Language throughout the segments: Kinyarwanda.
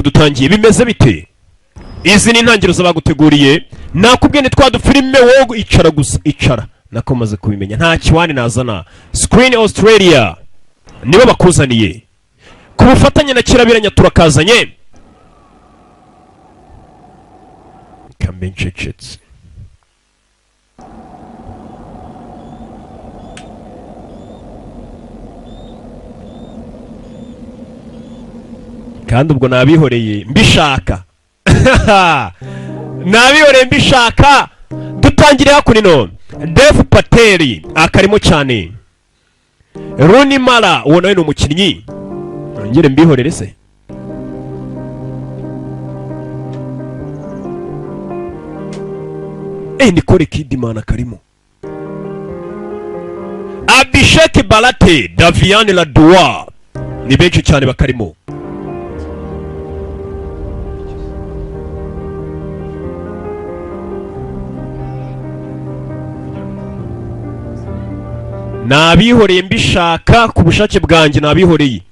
Nuko dutangiye, bimeze bite? Izi ni intangiriro z'abaguteguriye. Nakubwiye ni twa dufilime, wowe icara gusa, icara. Nako maze kubimenya, nta kiwani nazana. Screen Australia nibo bakuzaniye ku bufatanye na Kirabiranya, turakazanye. Kambe ncecetse. Kandi ubwo nabihoreye mbishaka, nabihoreye mbishaka. Dutangire hakuno. Dev Patel akarimo cyane, Rooney Mara, uwo nawe ni umukinnyi. Nongere mbihorere se? Nicole Kidman akarimo, Abhishek Barate, Davian Ladua, ni benshi cyane bakarimo. Nabihoreye mbishaka, ku bushake bwanjye nabihoreye,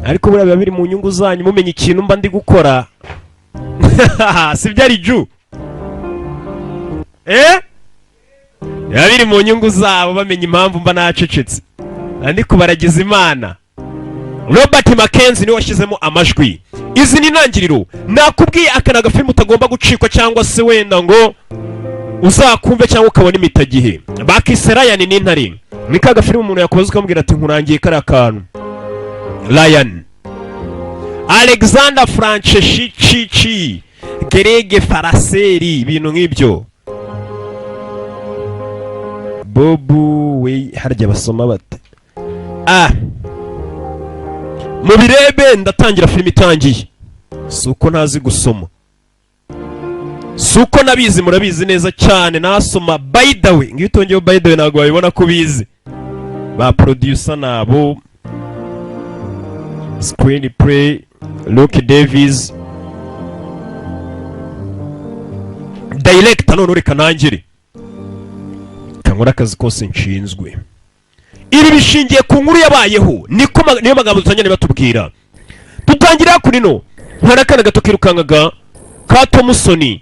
ariko buriya biba biri mu nyungu zanyu mumenya ikintu mba ndi gukora, sibyo? Ari ju biba biri mu nyungu zabo bamenya impamvu mba nacecetse, ndi kubaragiza Imana. Robert Mackenzie niwe washyizemo amajwi. Izi ni intangiriro. Nakubwiye, aka ni agafilmu utagomba gucikwa, cyangwa se wenda ngo uzakumve cyangwa ukabona imitagihe. Bakise Ryan n'intare. Ni ka gafilmu umuntu yakubaza ukamubwira ati: "Nkurangiye kariya kantu." Ryan, Alexander Franceschi, Gerege Faraseri, ibintu nk'ibyo. Bobu we, harya basoma bate? Ah, mubirebe. Ndatangira filime itangiye. Si uko ntazi gusoma, si uko nabizi, murabizi neza cyane nasoma. By the way, ngiyo utongeyeho by the way, ntabwo wabibona ko ubizi. Ba producer nabo, screenplay Luke Davies, director. None reka nangire kankora akazi kose nshinzwe. Ibi bishingiye ku nkuru yabayeho, niko niyo magambo dutangira batubwira. Dutangira kuri no hari akana gato kirukangaga ka Tomusoni.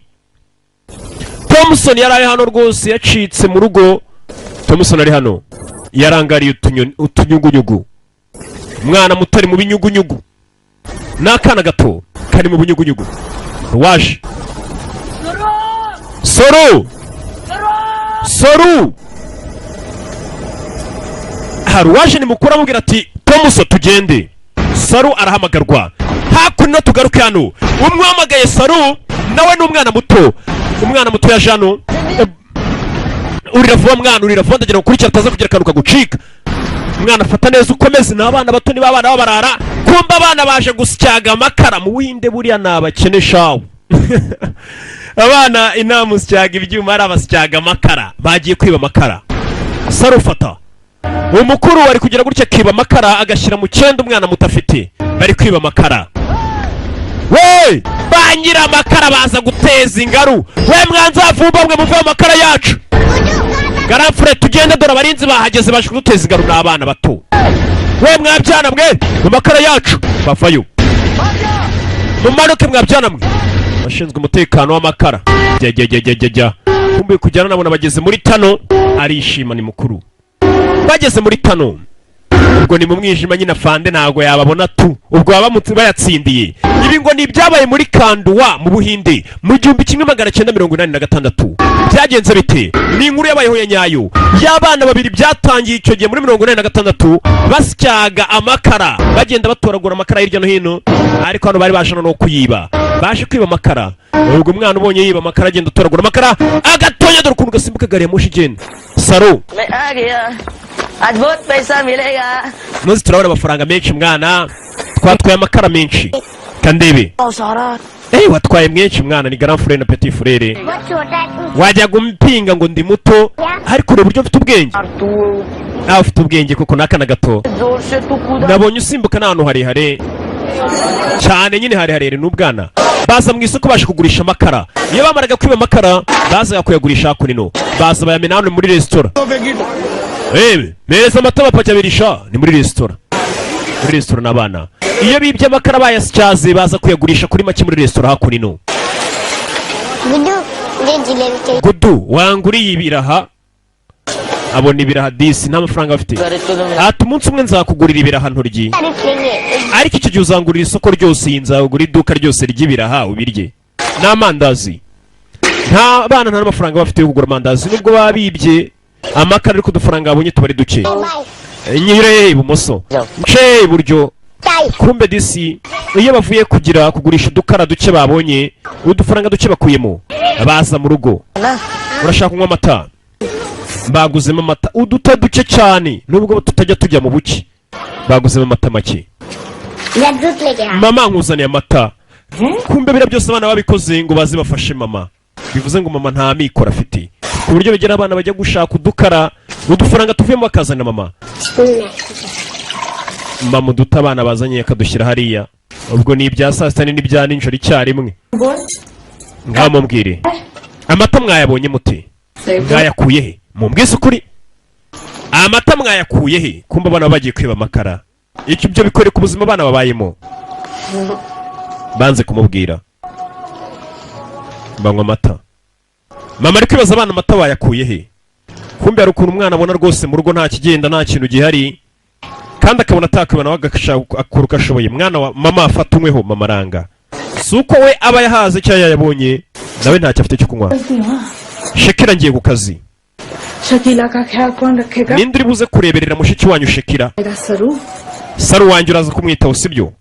Tomusoni yari ari hano rwose, yacitse mu rugo. Tomusoni ari hano, yarangariye utunyugunyugu. Umwana muto ari mu binyugunyugu, ni akana gato kari mu binyugunyugu. Waje Soru, Soru. Hari uwaje, ni mukuru, amubwira ati: "Tomuso, tugende." Saru arahamagarwa hakuno. Tugaruke hano, umwe uhamagaye Saru nawe ni umwana muto. Umwana muto yaje hano. Urira vuba mwana, urira vuba, ndagira ngo ukurikire, ataza kugira akantu kagucika. Umwana afata neza, ukomeze. Ni abana bato, niba abana babarara. Kumba abana baje gusyaga amakara mu Buhinde, buriya ni abakene shawu. Abana inama usyaga ibyuma, ari abasyaga amakara, bagiye kwiba amakara. Sarufata umukuru ari kugira gutya, akiba amakara agashyira mu cyenda umwana muto afite. Bari kwiba amakara we, ba nyiri amakara baza guteza ingaru. We mwanzavumba mwe, muve mu makara yacu! Garamfure, tugende, dore abarinzi bahageze, baje kuduteza ingaru. Ni abana bato. We mwabyana mwe, mu makara yacu! Bavayo, mumanuke mwabyana mwe! Abashinzwe umutekano w'amakara, jya jya jya jya jya jya. Kumbe kujyana nabona bageze muri tano, arishima, ni mukuru. Bageze muri tano, ubwo ni mu mwijima nyine, afande ntabwo yababona tu. Ubwo baba bayatsindiye. Ibi ngo ni ibyabaye muri Kanduwa mu Buhinde mu 1986. Byagenze bite? Ni inkuru yabayeho ya nyayo y'abana babiri. Byatangiye icyo gihe muri 86, basyaga amakara, bagenda batoragura amakara hirya no hino, ariko hano bari baje no kuyiba, baje kwiba amakara. Ubwo umwana ubonye yiba amakara, agenda atoragura amakara agatonya, dore ukuntu gasimbuka gari ya moshi igenda. Saro. मैं आ गया, आज बहुत पैसा मिलेगा। Muzi turabona amafaranga menshi mwana, twatwaye amakara menshi kandebe. सारा Watwaye menshi mwana. Ni grand frère na petit frère. बहुत छोटा है तू। Wajyaga umpinga ngo ndi muto, ariko ureba uburyo mfite ubwenge. तू Nawe ufite ubwenge kuko n'akana gato. जोर से तू कूदा। Nabonye usimbuka n'ahantu harehare cyane nyine, harehare n'ubwana. Baza mu isoko baje kugurisha amakara. Iyo bamaraga kwiba amakara, bazaga kuyagurisha hakuno, baza bayamena hano muri resitora. Mpereza amata amapaki abiri sha. Ni muri resitora. Muri resitora n'abana, iyo bibye amakara bayasyaze, baza kuyagurisha kuri make muri resitora hakuno. Guddu, मुझे जलेबी चाहिए। Gudu, wanguriye ibiraha? Abona ibiraha disi, nta mafaranga afite. अरे तो तुम Ati umunsi umwe nzakugurira ibiraha ntoryi. तारीफ लेंगे। Ariko icyo gihe uzangurira isoko ryose, iyi nzagura iduka ryose ry'ibiraha ubirye n'amandazi. Nta bana, nta n'amafaranga bafite yo kugura amandazi, nubwo baba bibye amakara, ariko udufaranga babonye tuba ari duke. Bye. Nyure ibumoso, nce iburyo. Bye. Kumbe disi iyo bavuye kugira kugurisha udukara duke babonye, udufaranga duke bakuyemo, baza mu rugo. ना Urashaka kunywa amata? Baguzemo amata uduta duke cyane, nubwo tutajya tujya mu buki, baguzemo amata make. मैं दूध लेके आ। Mama, nkuzaniye amata. Kumbe biriya byose abana babikoze ngo baze bafashe mama, bivuze ngo mama nta mikoro afite, ku buryo bigera abana bajya gushaka udukara, udufaranga tuvuyemo bakazanira mama. Mama uduta abana bazanye akadushyira hariya. Ubwo ni ibya saa sita n'ibya nijoro icyarimwe. Ngaho mumbwire, amata mwayabonye mute? Mwayakuye he? Mumbwise ukuri, amata mwayakuye he? Kumva abana bagiye kwiba amakara, icyo ibyo bikwereka ubuzima abana babayemo. Banze kumubwira, banywa amata. Mama ari kwibaza abana amata bayakuye he. Kumbe hari ukuntu umwana abona rwose mu rugo nta kigenda, nta kintu gihari, kandi akabona atakwiba, nawe agashaka akora uko ashoboye. Mwana wa mama, afata unyweho. Mama aranga, si uko we aba yahaze cyangwa yayabonye, nawe ntacyo afite cyo kunywa. Shekira, ngiye ku kazi. Shakila का ख्याल कौन रखेगा? Ninde uri buze kureberera mushiki wanyu Shekira? मेरा Saru. Saru wanjye uraza kumwitaho, sibyo?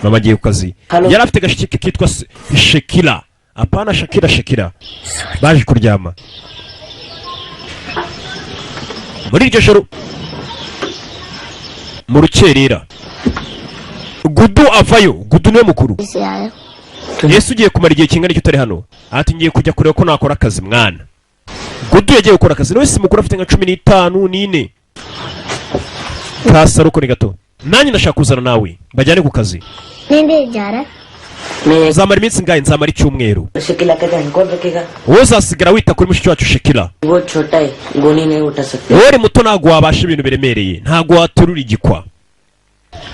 Mama agiye ku kazi. Hello. Yari afite agashiki ke kitwa Shekira, apana Shakira, Shekira. Baje kuryama muri iryo joro mu rukerera, Gudu avayo. Gudu niwe mukuru. से आया। Yesu, ugiye kumara igihe kingana icyo utari hano? Ati ngiye kujya kureba ko nakora akazi. Mwana Gudu yagiye gukora akazi, nawe si mukuru, afite nka 15 n'ine. Kasaruko ni gato. Nanjye ndashaka kuzana nawe, bajyane ku kazi. नहीं नहीं जा रहा। मैं Nzamara iminsi ingahe? Nzamara icyumweru. Shakila का ध्यान कौन रखेगा? Wowe uzasigara wita kuri mushiki wacu Shekira. वो छोटा है, गोली नहीं उठा सकते। Wowe uri muto, ntabwo wabasha ibintu biremereye, ntabwo waterura igikwa.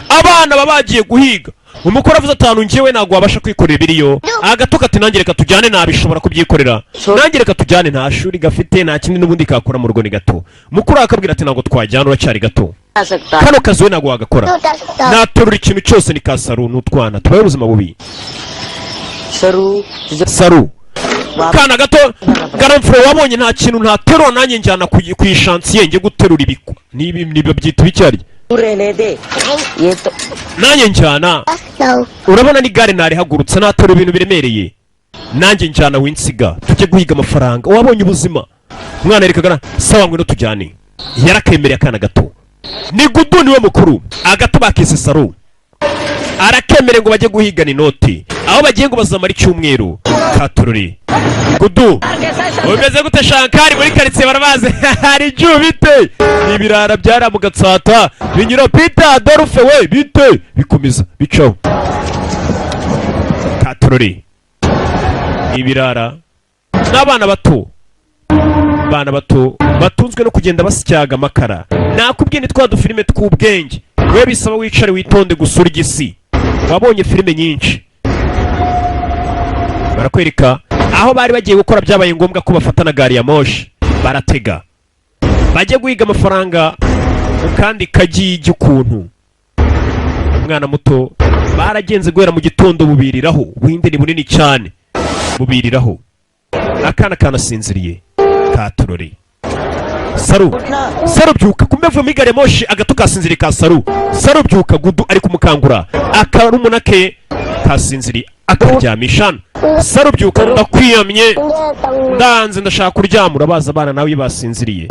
Abana baba bagiye guhiga. Umukuru avuze atanu, njyewe ntabwo wabasha kwikorera ibiriyo. Agato kati nanjye reka tujyane, nabishobora kubyikorera, nanjye reka tujyane. Nta shuri gafite, nta kindi n'ubundi kakora mu rugo, ni gato. Mukuru akabwira ati ntabwo twajyana, uracyari gato. आ सकता। Kano kazi we ntabwo wagakora. उठा सकता। Naterura ikintu cyose ni kasaru n'utwana tubaye ubuzima bubi. Saru. Saru, kana gato garamfuro, wabonye nta kintu ntaterura, nanjye njyana ku ishansiye njye guterura ibikwa nibi niba byita ibicyarya. रहने दे, ये तो Nanjye njyana. No. Urabona n'igare narihagurutse, naterura ibintu biremereye. Nanjye njyana, winsiga, tujye guhiga amafaranga. Wabonye ubuzima umwana yerekaga. Sawa, ngwino tujyane. Yarakemereye akana gato. Ni Gudu niwe mukuru, agato bakise Saru, arakemereye ngo bajye guhigana inoti. Aho bagiye ngo bazamara icyumweru. Katururi Gudu, umeze gute? Shankari muri karitsiye barabazi, hari ju bite? Ni ibirara byara mu Gatsata binyura Peter Dolphe we bite, bikomeza bicaho. Katururi, ibirara n'abana bato, abana bato batunzwe no kugenda basyaga amakara. Nakubwiye, ni twa dufilime tw'ubwenge, we bisaba wicare witonde gusura igisi. Wabonye filime nyinshi, barakwereka aho bari bagiye gukora. Byabaye ngombwa ko bafata na gari ya moshi, baratega bajye guhiga amafaranga mu kandi kagigi. Ukuntu umwana muto baragenze guhera mu gitondo, bubiriraho. Ubuhinde ni bunini cyane, bubiriraho. Akana kanasinziriye katurori. Saru, Saru, byuka! Kumbe avuye muri gari ya moshi, agato kasinziriye ka Saru. Saru, byuka! Gudu ari kumukangura, akarumuna ke kasinziriye, akaryamisha. Saru, byuka, ndakwiyamye, ndanze, ndashaka kuryama. Urabaza abana nawe iyo basinziriye,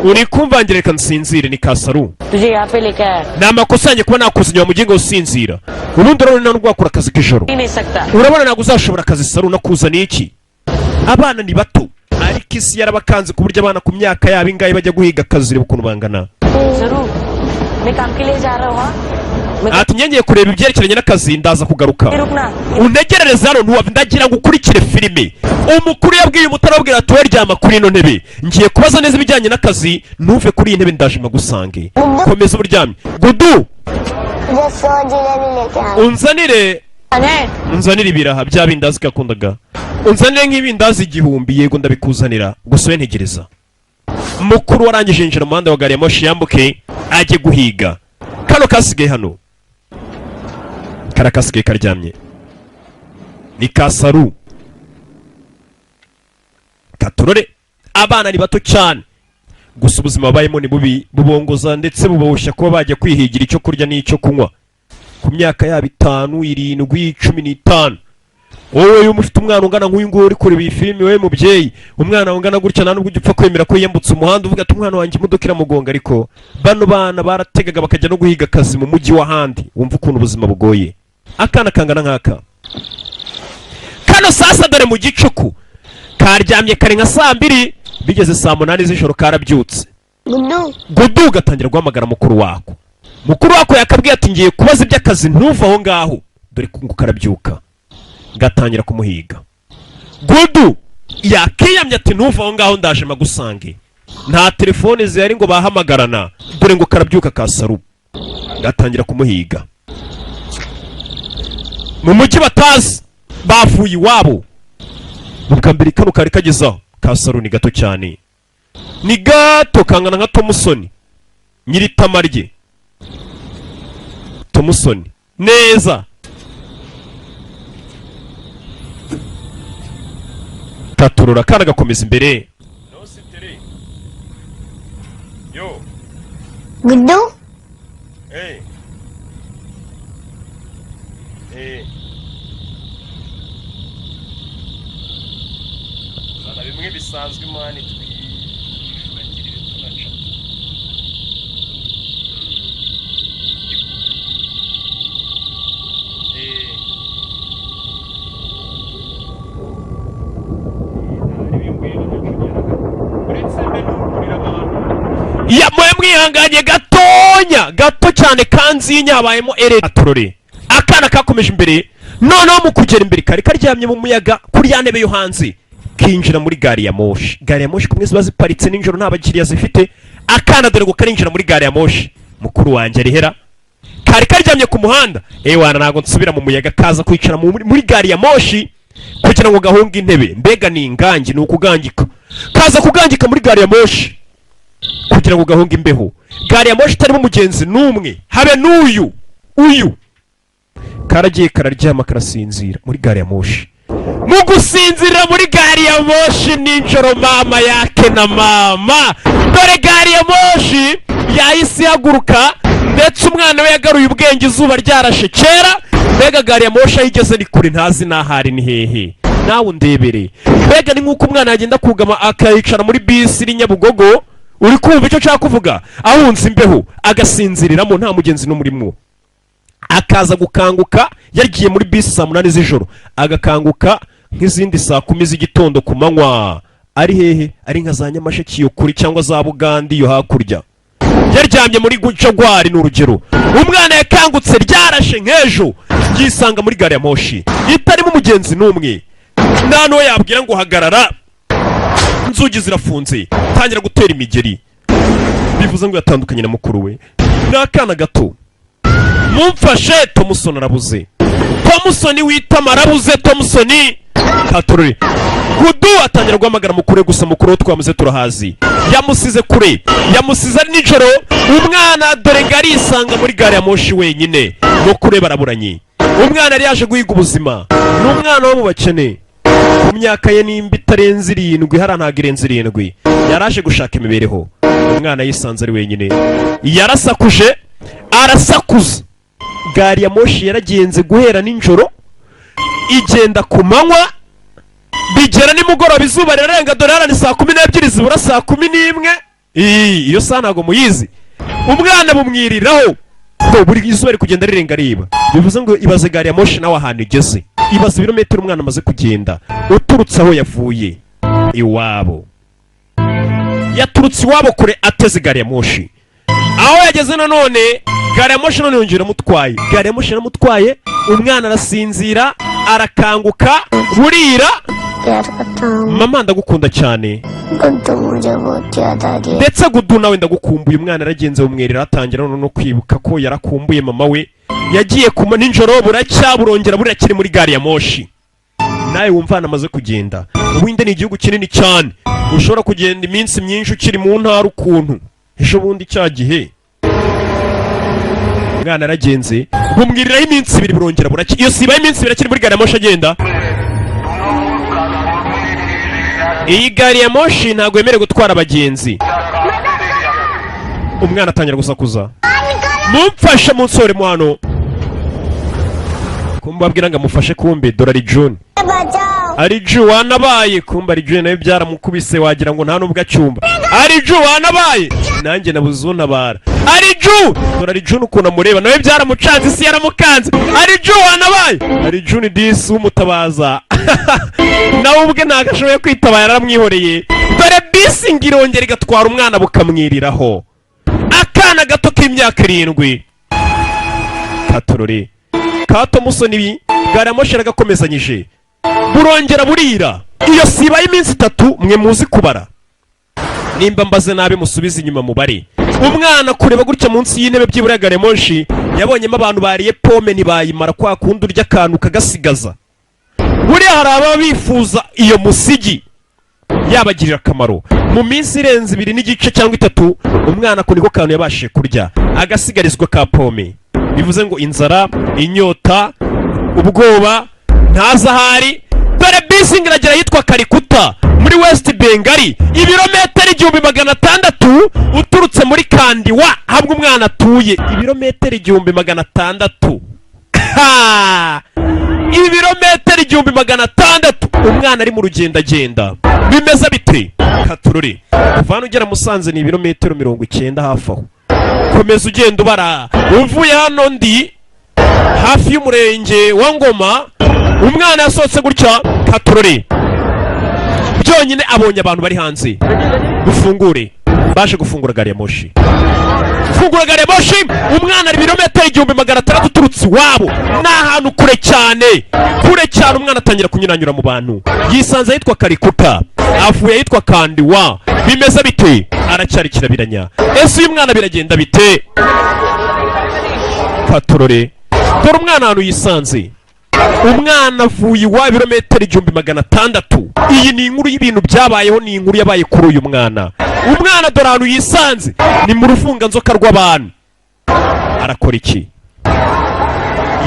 uri kumvangira, reka nsinzire. Ni ka Saru. तुझे यहाँ पे लेके आया। Ni amakosa yanjye kuba nakuzanye wa mugingo usinzira. Ubundi urabona nta nubwo wakora akazi k'ijoro. नहीं सकता। Urabona ntabwo uzashobora akazi. Saru, nakuzaniye iki? Abana ni bato, ariko isi yarabakanze ku buryo abana ku myaka yabo ingahe bajya guhiga akazi. Reba ukuntu bangana. जरूर, मैं काम के लिए जा रहा हूँ, हाँ? Ati ngiye kureba ibyerekeranye n'akazi, ndaza kugaruka. रुकना। Untegerereze hano, ntiwava, ndagira ngo ukurikire filime. Umukuru yabwiye umuto, arabwira ati: "Wowe ryama kuri ino ntebe, ngiye kubaza neza ibijyanye n'akazi, ntuve kuri iyi ntebe, ndaje magusange, komeza uburyamye." Gudu. मुझे 100 जिलेबी लेके आ। Unzanire, unzanire ibiraha bya bindazi gakundaga, unzanire nk'ibindazi 1000. Yego, ndabikuzanira, gusa we ntegereza. Mukuru warangije yinjira mu muhanda wa gari ya moshi, yambuke ajye guhiga. Kano kasigaye hano, kara kasigaye karyamye ni kasaru katurore. Abana ni bato cyane, gusa ubuzima babayemo ni bubi, bubongoza ndetse buboshya kuba bajya kwihigira icyo kurya n'icyo kunywa ku myaka yabo 5, 7, 15. Wowe iyo ufite umwana ungana nk'uyu nguyu uri kureba iyi filimi, wowe mubyeyi, umwana ungana gutya, nta nubwo ujya upfa kwemera ko yiyambutse umuhanda, uvuga ati: "Umwana wanjye imodoka iramugonga." Ariko bano bana barategaga bakajya no guhiga akazi mu mujyi w'ahandi. Wumva ukuntu ubuzima bugoye. Akana kangana nk'aka kano sasa, dore mu gicuku karyamye kare nka saa 2, bigeze saa 8 z'ijoro karabyutse. Guddu. Gudu, gatangira guhamagara mukuru wako. Mukuru wako yakabwiye ati: "Ngiye kubaza iby'akazi, ntuve aho ngaho." Dore ko ngo karabyuka, gatangira kumuhiga. Gudu yakiyamye ati: "Ntuve aho ngaho, ndaje magusange." Nta telefone zihari ngo bahamagarana. Dore ngo karabyuka ka saru, gatangira kumuhiga mu mujyi batazi, bavuye iwabo. Ubwa mbere kano kari kagezaho ka saru. Ni gato cyane, ni gato kangana nka Tomusoni nyiri itama rye, Tomusoni neza. Katurura kana gakomeza imbere. Guddu. Bimwe bisanzwe man, twifuragirire tunaca. Ya mwe mwihanganye gatonya, gato cyane kanzinya, habayemo ere atorore. Akana kakomeje imbere. Noneho mu kugera imbere, kari karyamye mu muyaga kuri ya ntebe yo hanze, kinjira muri gari ya moshi. Gari ya moshi kumwe ziba ziparitse nijoro, nta bakiriya zifite. Akana dore ngo karinjira muri gari ya moshi. Mukuru wanjye arihera? Kari karyamye ku muhanda. Ewana, ntabwo nsubira mu muyaga. Kaza kwicara muri gari ya moshi kugira ngo gahunge intebe. Mbega ni ingangi, ni ukugangika. Kaza kugangika muri gari ya moshi kugira ngo gahunge imbeho. Gari ya moshi itarimo umugenzi n'umwe, habe n'uyu uyu. Karagiye kararyama, karasinzira muri gari ya moshi. Mu gusinzirira muri gari ya moshi nijoro, mama yake na mama, dore gari ya moshi yahise ihaguruka, ndetse umwana we yagaruye ubwenge izuba ryarashe kera. Mbega gari ya moshi aho igeze ni kure, ntazi n'ahari ni hehe. Nawe undebere, mbega ni nk'uko umwana yagenda kugama akayicara muri bisi iri Nyabugogo. Uri kumva icyo nshaka kuvuga? Ahunze imbeho, agasinziriramo, nta mugenzi n'umurimo, akaza gukanguka yagiye muri bisi saa 8 z'ijoro, agakanguka nk'izindi saa 10 z'igitondo ku manywa. Ari hehe? Ari nka za Nyamasheke iyo kuri, cyangwa za Bugandi iyo hakurya, yaryamye muri Jagwari ni urugero. Umwana yakangutse ryarashe nk'ejo, yisanga muri gari ya moshi itarimo umugenzi n'umwe, nta n'uwo yabwira ngo hagarara. Inzugi zirafunze, tangira gutera imigeri. Bivuze ngo yatandukanye na mukuru we. Ni akana gato. Mumfashe, Tomusoni arabuze. Tomusoni witama arabuze. Tomusoni katorore. Gudu atangira guhamagara mukuru we, gusa mukuru we twamuze turahazi, yamusize kure, yamusize ari nijoro. Umwana dore ngo arisanga muri gari ya moshi wenyine, mukuru we baraburanye. Umwana yari yaje guhiga ubuzima, ni umwana wo mu bakene. Ku myaka ye nimba itarenze 7, hariya ntabwo irenze 7, yaraje gushaka imibereho. Umwana yisanze ari wenyine, yarasakuje, arasakuza. Gari ya moshi yaragenze guhera nijoro, igenda ku manywa, bigera nimugoroba, izuba rirarenga. Dore hano ni saa 12 zibura saa 11. Iyo saha ntabwo muyizi. Umwana bumwiriraho ko buri izuba riri kugenda rirenga riba. Bivuze ngo ibaze gari ya moshi nawe ahantu igeze, ibaze ibirometero umwana amaze kugenda uturutse aho yavuye iwabo. Yaturutse iwabo kure, ateze gari ya moshi. Aho yageze nanone Gari ya moshi none yongera amutwaye, gari ya moshi yaramutwaye. Umwana arasinzira, arakanguka burira. प्यार करता हूँ। Mama, ndagukunda cyane. Guddu मुझे बहुत याद आ रही है। Ndetse Gudu nawe ndagukumbuye. Umwana yaragenze bumwerera, atangira none no kwibuka ko yarakumbuye mama we. Yagiye kuma nijoro, buracya, burongera burakiri muri gari ya moshi. Nawe wumva ahantu amaze kugenda. Ubuhinde ni igihugu kinini cyane, ushobora kugenda iminsi myinshi ukiri mu ntara. Ukuntu ejo bundi cya gihe umwana yaragenze bumwiriraho iminsi 2, burongera buracya. Iyo sibaye iminsi 2 akiri muri gari ya moshi agenda. Iyi gari ya moshi ntabwo yemerewe gutwara abagenzi. Umwana atangira gusakuza: "Mumfashe, munsohore hano!" Kumbabwira ngo amufashe, kumbe dore ari June. बचाओ। Ariju wanabaye, kumbe Ariju nawe byaramukubise, wagira ngo nta nubwo acyumba. Ariju wanabaye, nanjye nabuze untabara. Ariju, dore Ariju ukuntu amureba, nawe byaramucanze, isi yaramukanze. Ariju wanabaye, Ariju ni disi w'umutabaza, nawe ubwe ntabwo ashoboye kwitabara, yaramwihoreye. Dore bisi ngo irongera igatwara umwana, bukamwiriraho, akana gato k'imyaka 7. Katorore kato musoni, gari ya moshi yaragakomezanyije, burongera burira. Iyo siba y'iminsi 3, mwe muzi kubara, nimba mbaze nabi musubize inyuma mubare. Umwana kureba gutya munsi y'intebe, byibura ya gari ya moshi, yabonyemo abantu bariye pome ntibayimara. Kwa kundi urya akantu kagasigaza, buriya hari ababa bifuza iyo musigi yabagirira akamaro. Mu minsi irenze 2.5 cyangwa 3, umwana ako niko kantu yabashije kurya, agasigarizwa ka pome. Bivuze ngo inzara, inyota, ubwoba, ntazi ahari. Dore bisi ngo iragera ahitwa Karikuta muri West Bengal, ibirometero 1600 uturutse muri Kandiwa hamwe umwana atuye. Ibirometero 1600. Ha! Ibirometero 1600, umwana ari mu rugendagenda. Bimeze bite? Katururi kuva hano ugera Musanze ni ibirometero 90 hafi aho. Komeza ugenda ubara uvuye hano ndi hafi y'umurenge wa Ngoma. Umwana yasohotse gutya, katurori byonyine abonye abantu bari hanze. Dufungure. Baje gufungura gari ya moshi, fungura gari ya moshi. Umwana ari ibirometero 1600 uturutse iwabo, ni ahantu kure cyane, kure cyane. Umwana atangira kunyuranyura mu bantu, yisanze ahitwa Karikuta, avuye ahitwa Kandiwa. Bimeze bite? Aracyari kirabiranya. Ese uyu mwana biragenda bite? Katorore, dore umwana ahantu yisanze. Umwana avuye iwabo ibirometero 1600. Iyi ni inkuru y'ibintu byabayeho, ni inkuru yabaye kuri uyu mwana. Umwana dore ahantu yisanze, ni mu ruvunganzoka rw'abantu. Arakora iki?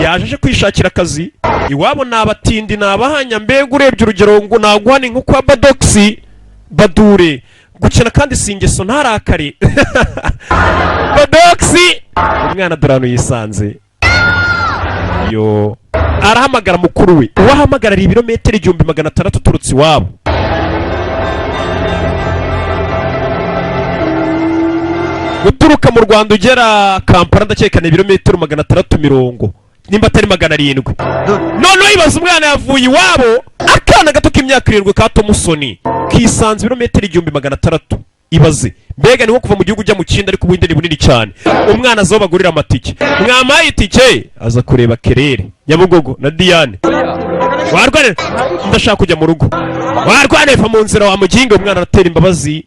Yaje aje kwishakira akazi. Iwabo ni abatindi, ni abahanya. Mbega urebye urugero ngo naguha ni nko kwa Badogisi Badure gukina, kandi si ingeso, ntarakare Badogisi. Umwana dore ahantu yisanze, yo arahamagara mukuru we. Uwo ahamagarariye ibirometero 1600 uturutse iwabo. Guturuka mu Rwanda ugera Kampala ndakeka ni ibirometero 660, nimba atari 700. Noneho ibaza, umwana yavuye iwabo, akana gato k'imyaka 7 ka Tomusoni, kisanze ibirometero 1600. Ibaze mbega, ni nko kuva mu gihugu ujya mu kindi, ariko ubundi ni bunini cyane. Umwana aza aho bagurira amatike: "Mwampaye itike?" Aza kureba Kerere Nyabugogo na Diane. "Warwane, ndashaka kujya mu rugo." "Warwane, va mu nzira wa muginga." Umwana aratera imbabazi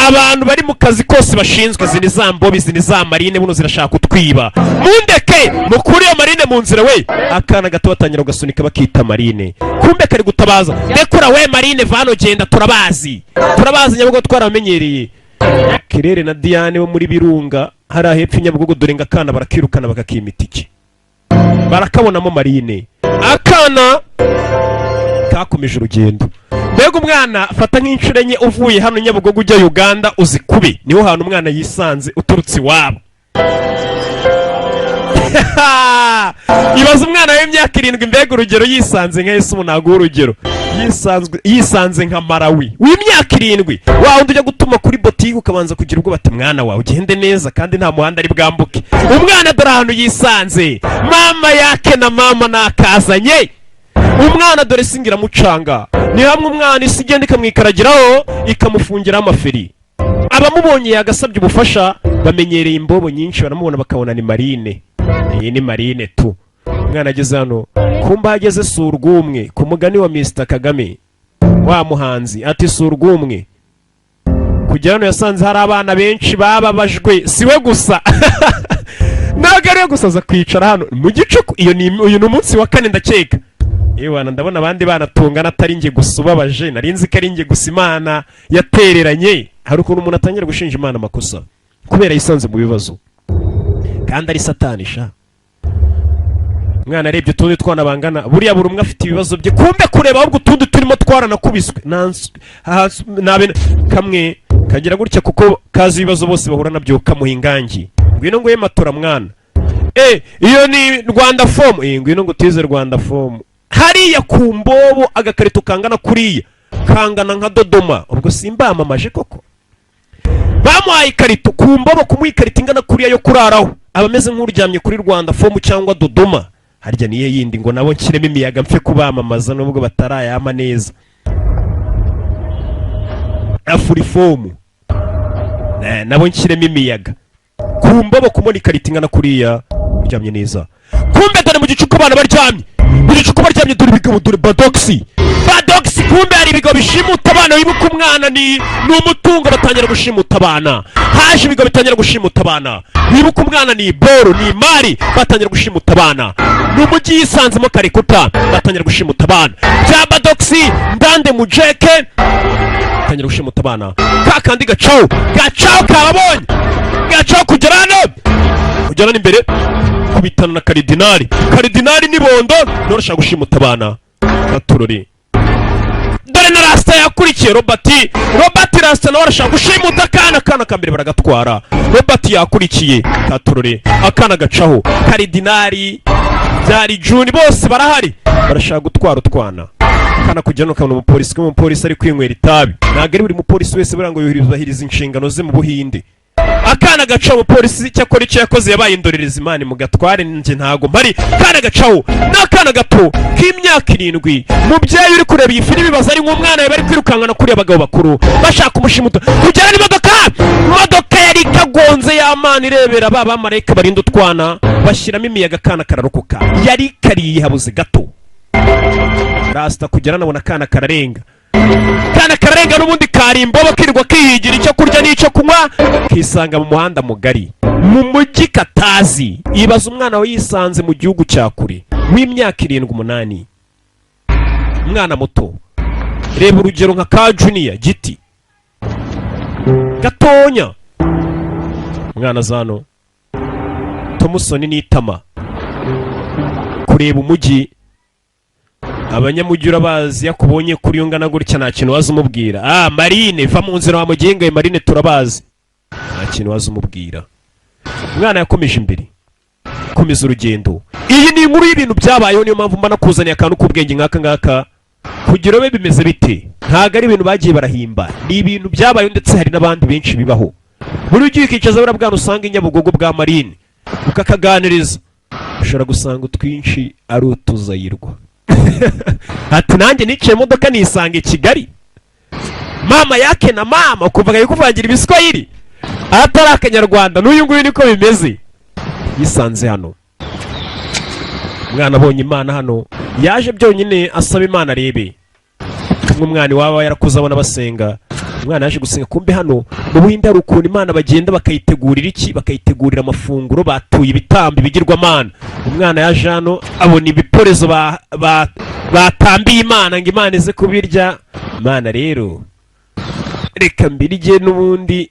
abantu bari mu kazi kose bashinzwe. "Izi ni za mbobi, izi ni za marine, buno zirashaka kutwiba. Mundeke mukure iyo marine mu nzira we." Akana gato batangira kugasunika, bakita marine, kumbe kari gutabaza: "Rekura we marine, vano, genda, turabazi, turabazi Nyabugogo twaramenyereye." Kirere na Diane bo muri Birunga hariya hepfo i Nyabugogo, dore ngo akana barakirukana, bakakima itike, barakabonamo marine. Akana kakomeje urugendo. Mbega umwana, fata nk'inshuro enye uvuye hano Nyabugogo ujya Uganda, uzi kubi niho hantu umwana yisanze uturutse iwabo. Ibaza umwana w'imyaka 7, mbega urugero, yisanze nka Yesu. Ntabwo urugero yisanze nka Marawi w'imyaka 7, wa wundi ujya gutuma kuri botike ukabanza kugira ubwoba, ati: "Mwana wawe ugende neza," kandi nta muhanda ari bwambuke. Umwana dore ahantu yisanze, mama yake na mama nakazanye. Umwana dore singa iramucanga. Ni hamwe umwana isi igenda ikamwikaragiraho, ikamufungiraho amaferi. Abamubonye yagasabye ubufasha. Bamenyereye imbobo nyinshi, baramubona bakabona ni marine. Iyi ni marine tu. Umwana ageze hano, kumba ageze si urw'umwe. Ku mugani wa Mr Kagame wa muhanzi ati: "Si urw'umwe." Kugera hano yasanze hari abana benshi bababajwe, si we gusa, ntabwo ari we gusa. Aza kwicara hano mu gicuku. Iyo ni uyu ni umunsi wa kane ndakeka. Yewana, ndabona abandi bana tungana, atari njye gusa ubabaje. Nari nzi ko ari njye gusa Imana yatereranye. Hari ukuntu umuntu atangira gushinja Imana amakosa kubera yisanze mu bibazo kandi ari Satani sha. Umwana arebye utundi twana bangana, buriya buri umwe afite ibibazo bye. Kumbe kureba ahubwo utundi turimo twaranakubiswe. Nabe kamwe kagira gutya kuko kazi ibibazo bose bahura nabyo, kamuha ingangi: "Ngwino nguhe matora mwana." Iyo ni Rwanda Foam. Ngwino ngo utize Rwanda Foam hariya ku mbobo. Agakarito kangana kuriya, kangana nka Dodoma. Ubwo simbamamaje koko? Bamuhaye ikarito ku mbobo. Kumuha ikarito ingana kuriya yo kuraraho, aba ameze nk'uryamye kuri Rwanda Foam cyangwa Dodoma. Harya niyo yindi ngo nabo nshyiremo imiyaga mfe kubamamaza nubwo batarayama neza. Afrifoam, nabo nshyiremo imiyaga. Ku mbobo kumubona ikarito ingana kuriya uryamye neza. Kumbe dore mu gicuku abana baryamye, mu gicuku baryamye. Dore ibigabo, dore badogisi, badogisi. Kumbe hari ibigabo bishimuta abana. Wibuka umwana ni umutungo. Batangira gushimuta abana. Haje ibigabo bitangira gushimuta abana. Wibuka umwana ni boro, ni imari. Batangira gushimuta abana. Ni umujyi yisanzemo Karikuta. Batangira gushimuta abana bya badogisi ndande mujeke. Batangira gushimuta abana. Ka kandi gacaho, gacaho, kababonye, gacaho. Kugera hano, kugera hano imbere, kubitana na karidinari. Karidinari ni bondo none gushimuta abana katurori. Dore na Rasita yakurikiye Robert. Robert Rasita nawe arashaka gushimuta akana. Akana ka mbere baragatwara. Robert yakurikiye katurore. Akana gacaho. Karidinari byari Juni, bose barahari, barashaka gutwara utwana. Akana kujya no kabona umupolisi. Ko umupolisi ari kwinywera itabi, ntabwo ari buri mupolisi wese buriya ngo yubahiriza inshingano ze mu Buhinde. Akana gacaho. Umupolisi cyakora icyo yakoze yabaye indorerezi. Imana mu gatware, njye ntago mpari. Akana gacaho ni akana gato k'imyaka 7. Mubyeyi uri kureba iyi filimi, baza ari nk'umwana we bari kwirukankana kuriya abagabo bakuru bashaka umushimuta. Kugera n'imodoka, imodoka yari ikagonze y'amana irebera. Ba bamarayika barinda utwana bashyiramo imiyaga, akana kararokoka. Yari kariye habuze gato. Rasita kugera nabona akana kararenga, kana kararenga. N'ubundi kari imbobo, kirirwa kihigira icyo kurya n'icyo kunywa, kisanga mu muhanda mugari mu mujyi katazi. Ibaza umwana we yisanze mu gihugu cya kure w'imyaka 7, 8, umwana muto. Reba urugero nka ka Junior giti gatonya. Umwana zano Tomusoni n'itama kureba umujyi. Abanyamujyi urabazi, yakubonye kuri ungana gutya nta kintu waza umubwira. Ah, marine, va mu nzira wamugengaye. Marine turabazi, nta kintu waza umubwira. Umwana yakomeje imbere, komeza urugendo. Iyi ni inkuru y'ibintu byabayeho, niyo mpamvu mba nakuzaniye akantu k'ubwenge nk'aka ngaka kugira ube bimeze bite. Ntabwo ari ibintu bagiye barahimba, ni ibintu byabayeho, ndetse hari n'abandi benshi bibaho. Buri ugiye ukicaza buriya bwana usanga i Nyabugogo bwa marine ukakaganiriza, ushobora gusanga utwinshi ari utuzayirwa. Ati: "Nanjye niciye imodoka nisanga i Kigali, mama yake na mama." Ukumva ari kuvangira ibiswahili atari akanyarwanda. N'uyu nguyu niko bimeze, yisanze hano. Umwana abonye Imana hano, yaje byonyine asaba Imana arebe nk'umwana iwaba yarakuze abona basenga. Umwana yaje gusenga. Kumbe hano mu Buhinde hari ukuntu Imana bagenda bakayitegurira iki, bakayitegurira amafunguro, batuye ibitambo ibigirwamana. Umwana yaje hano abona ibiporezo batambiye Imana ngo Imana ize kubirya. Imana rero, reka mbirye, n'ubundi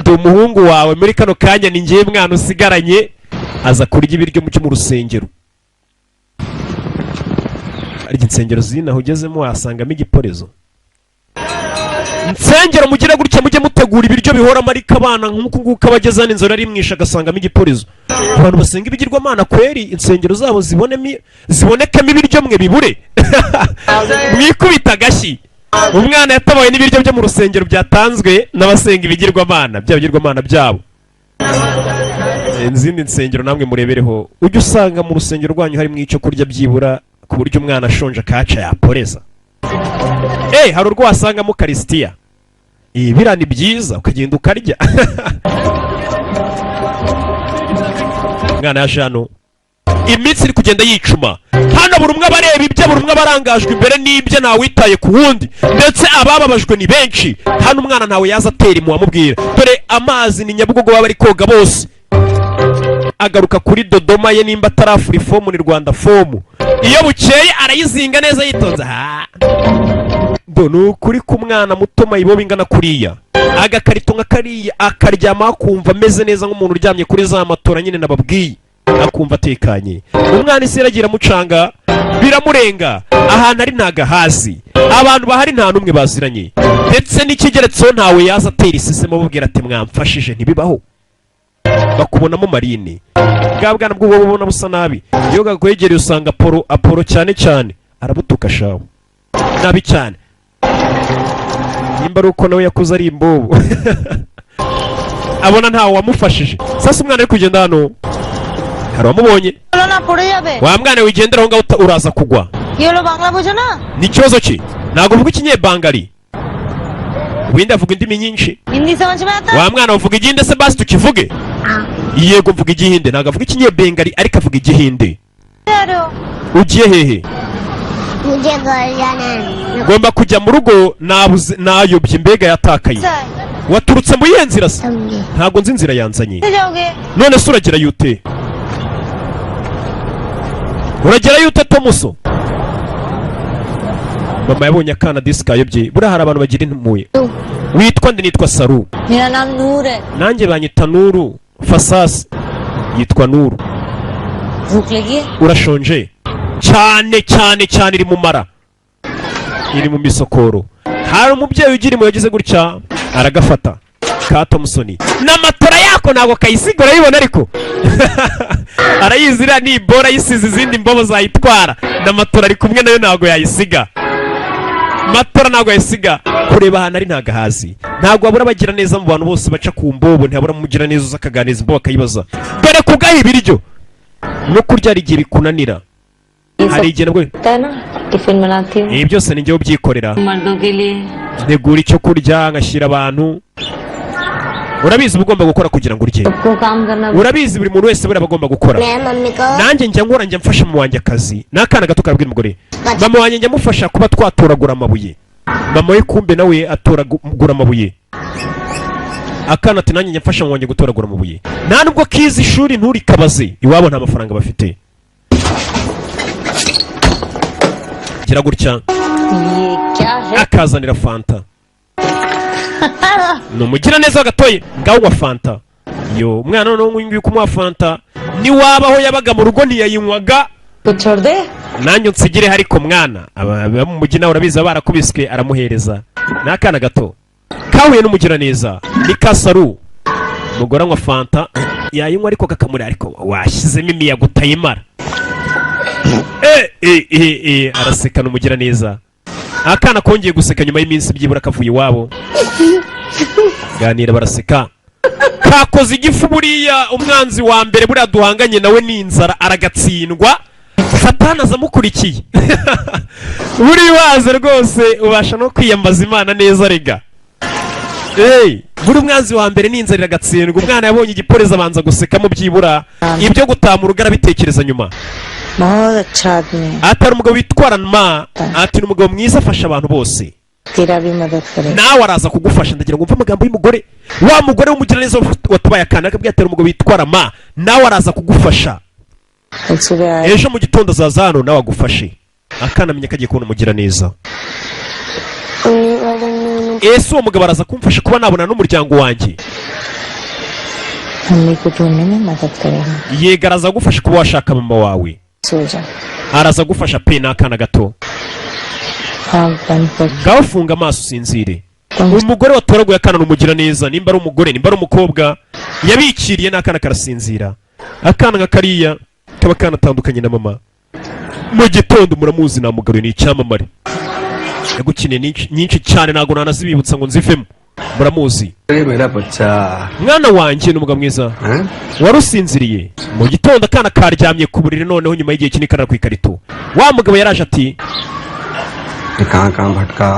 ndi umuhungu wawe, muri kano kanya ni njyewe mwana usigaranye. Aza kurya ibiryo byo mu rusengero. Arya insengero zinaho ugezemo wasangamo igiporezo. Insengero mugire gutya, mujye mutegura ibiryo bihoramo. Ariko abana nk'uku nguku abageze hano, inzara arimwisha agasangamo igiporezo. Abantu basenga ibigirwamana kweri, insengero zabo zibonemo, zibonekemo ibiryo, mwe bibure, mwikubita agashyi. Umwana yatabawe n'ibiryo byo mu rusengero byatanzwe n'abasenga ibigirwamana, bya bigirwamana byabo. Izindi nsengero namwe murebereho, ujye usanga mu rusengero rwanyu harimo icyo kurya byibura, ku buryo umwana ashonje akaca yaporeza. Hari urwo wasangamo karisitiya. Biriya ni byiza, ukagenda ukarya. Umwana yaje hano, iminsi iri kugenda yicuma. Hano buri umwe aba areba ibye, buri umwe aba arangajwe imbere n'ibye, ntawitaye ku wundi, ndetse abababajwe ni benshi. Hano umwana ntawe yaza atera impuhwe amubwira, dore amazi ni Nyabugogo, baba bari koga bose. Agaruka kuri dodoma ye, nimba atarafura ifomu ni Rwanda fomu. Iyo bukeye arayizinga neza yitonze. Ha, do ni ukuri ku mwana muto mayibobo ingana kuriya, agakarito nka kariya, akaryama akumva ameze neza nk'umuntu uryamye kuri za matora nyine nababwiye, akumva atekanye. Umwana isi iragira amucanga, biramurenga. Ahantu ari ntagahazi, abantu bahari nta n'umwe baziranye, ndetse n'ikigeretseho ntawe yaza atera isesemo amubwira ati: "Mwamfashije." Ntibibaho, bakubonamo marine. Bwa bwana bw'ubu bubona busa nabi, iyo kakwegereye usanga aporo aporo cyane cyane, arabutuka shawe nabi cyane, nimba ari uko nawe yakuze ari imbobo, abona ntawe wamufashije. Sasa umwana ari kugenda hano, hari uwamubonye. বলো না পড়ে যাবে। Wa mwana wigendera aho ngaho, uraza kugwa. কি হলো, বাংলা বোঝো না? Ni ikibazo ki? Ntabwo uvuga ikinyebangali? Windi avuga indimi nyinshi. Hindi समझ में आता? Wa mwana, uvuga igihinde se? Basi tukivuge. Yego, mvuga igihinde. Ntabwo avuga ikinyebengali, ariko avuga igihinde. जा रहे हो? Ugiye hehe? मुझे घर जाना है। Ngomba kujya mu rugo, nabuze, nayobye, mbega yatakaye. Waturutse mu yihe nzira se? समझे। Ntabwo nzi inzira yanzanye. कैसे जाओगे? None se uragerayo ute? Uragerayo ute, Tomuso? Mama yabonye akana disi kayobye. Buriya hari abantu bagira impuhwe. Witwa nde? Nitwa Saru. मेरा नाम नूर है। Nanjye banyita Nuru Fasasi, yitwa Nuru. भूख लगी है? Urashonje cyane cyane cyane, iri mu mara, iri mu misokoro. Hari umubyeyi ugira impuhwe, yagize gutya aragafata ka Tomusoni n'amatora yako, ntabwo kayisiga, urayibona, ariko arayizira nibora yisize izindi mbobo zayitwara. N'amatora ari kumwe nayo, ntabwo yayisiga matora, ntabwo yayisiga. Kureba ahantu ari ntabwo ahazi. Ntabwo wabura bagira neza mu bantu bose baca ku mbobo, ntihabura umugira neza uza akaganiriza imbobo, akayibaza. Dore kugaha ibiryo no kurya hari igihe bikunanira, hari igihe nabwo होता है ना, टिफिन बनाती हूँ Ibi byose ni njyewe ubyikorera. मर्दों के लिए। Ntegura icyo kurya ngashyira abantu. Urabizi, uba ugomba gukora kugira ngo urye. सबको काम करना। Urabizi, buri muntu wese buriya aba agomba gukora. मैं मम्मी को Nanjye njya nkora, njya mfasha mama wanjye akazi. Ni akana gato karabwira umugore: "Mama wanjye njya amufasha kuba twatoragura amabuye." Mama we kumbe nawe atoragura amabuye. Akana ati: "Nanjye njya mfasha mama wanjye gutoragura amabuye." Nta nubwo kizi ishuri, nturikabaze, iwabo nta mafaranga bafite. Gira gutya ये क्या है? akazanira fanta. Ni umugiraneza gatoye. Ngaho unywa fanta. Yo umwana noneho nguyu nguyu kumuha fanta, niwabaho yabaga mu rugo ntiyayinywaga. कुछ छोड़ दे। Nanjye unsigire, ariko mwana aba mu mujyi nawe urabizi, baba barakubiswe. Aramuhereza. Ni akana gato kahuye n'umugiraneza, ni Kasaru. Umugore anywa fanta, yayinywa ariko kakamurira: "Ariko washyizemo imiyaga utayimara." Eh, eh, eh, eh, araseka, ni umugiraneza. Akana kongeye guseka nyuma y'iminsi byibura kavuye iwabo. Ganira, baraseka, kakoze igifu. Buriya umwanzi wa mbere buriya duhanganye nawe ni inzara, aragatsindwa. Satani aza amukurikiye. Buriya waza rwose ubasha no kwiyambaza Imana neza rega. Hey, buri umwanzi wa mbere ni inzara, iragatsindwa. Umwana yabonye igipolisi abanza gusekamo, byibura ibyo gutaha mu rugo arabitekereza nyuma. बहुत अच्छा आदमी है। Atari umugabo witwara ma, ati ni umugabo mwiza, afasha abantu bose. तेरा भी मदद करेगा। Nawe araza kugufasha. Ndagira ngo umve amagambo y'umugore, wa mugore w'umugiraneza watabaye akana, akabwira ati: "Umugabo witwara ma, nawe araza kugufasha." कल सुबह आए। Ejo mu gitondo azaza hano nawe agufashe. Akana amenya ko agiye kubona umugiraneza. Ese uwo mugabo araza kumfasha kuba nabona n'umuryango wanjye? Mummy को ढूंढने में मदद करेगा। Yego, araza kugufasha kuba washaka mama wawe. सो जा। Araza gufasha pe. Ni akana gato. आँख बंद कर। Ngaho funga amaso usinzire. Umugore watoraguye akana ni umugiraneza, nimba ari umugore, nimba ari umukobwa yabikiriye n'akana, karasinzira. Akana nka kariya kaba kanatandukanye na mama. Mu gitondo, muramuzi, namugaruye, ni icyamamare, yagukiniye nyinshi nyinshi cyane, ntabwo nanazibibutsa ngo nzivemo, muramuzi. मेरा बच्चा। Mwana wanjye, ni umugabo mwiza wari usinziriye. Mu gitondo akana karyamye ku buriri, noneho nyuma y'igihe kinini karara ku ikarito. Wa mugabo yaraje ati: कि कहाँ कहाँ भटका।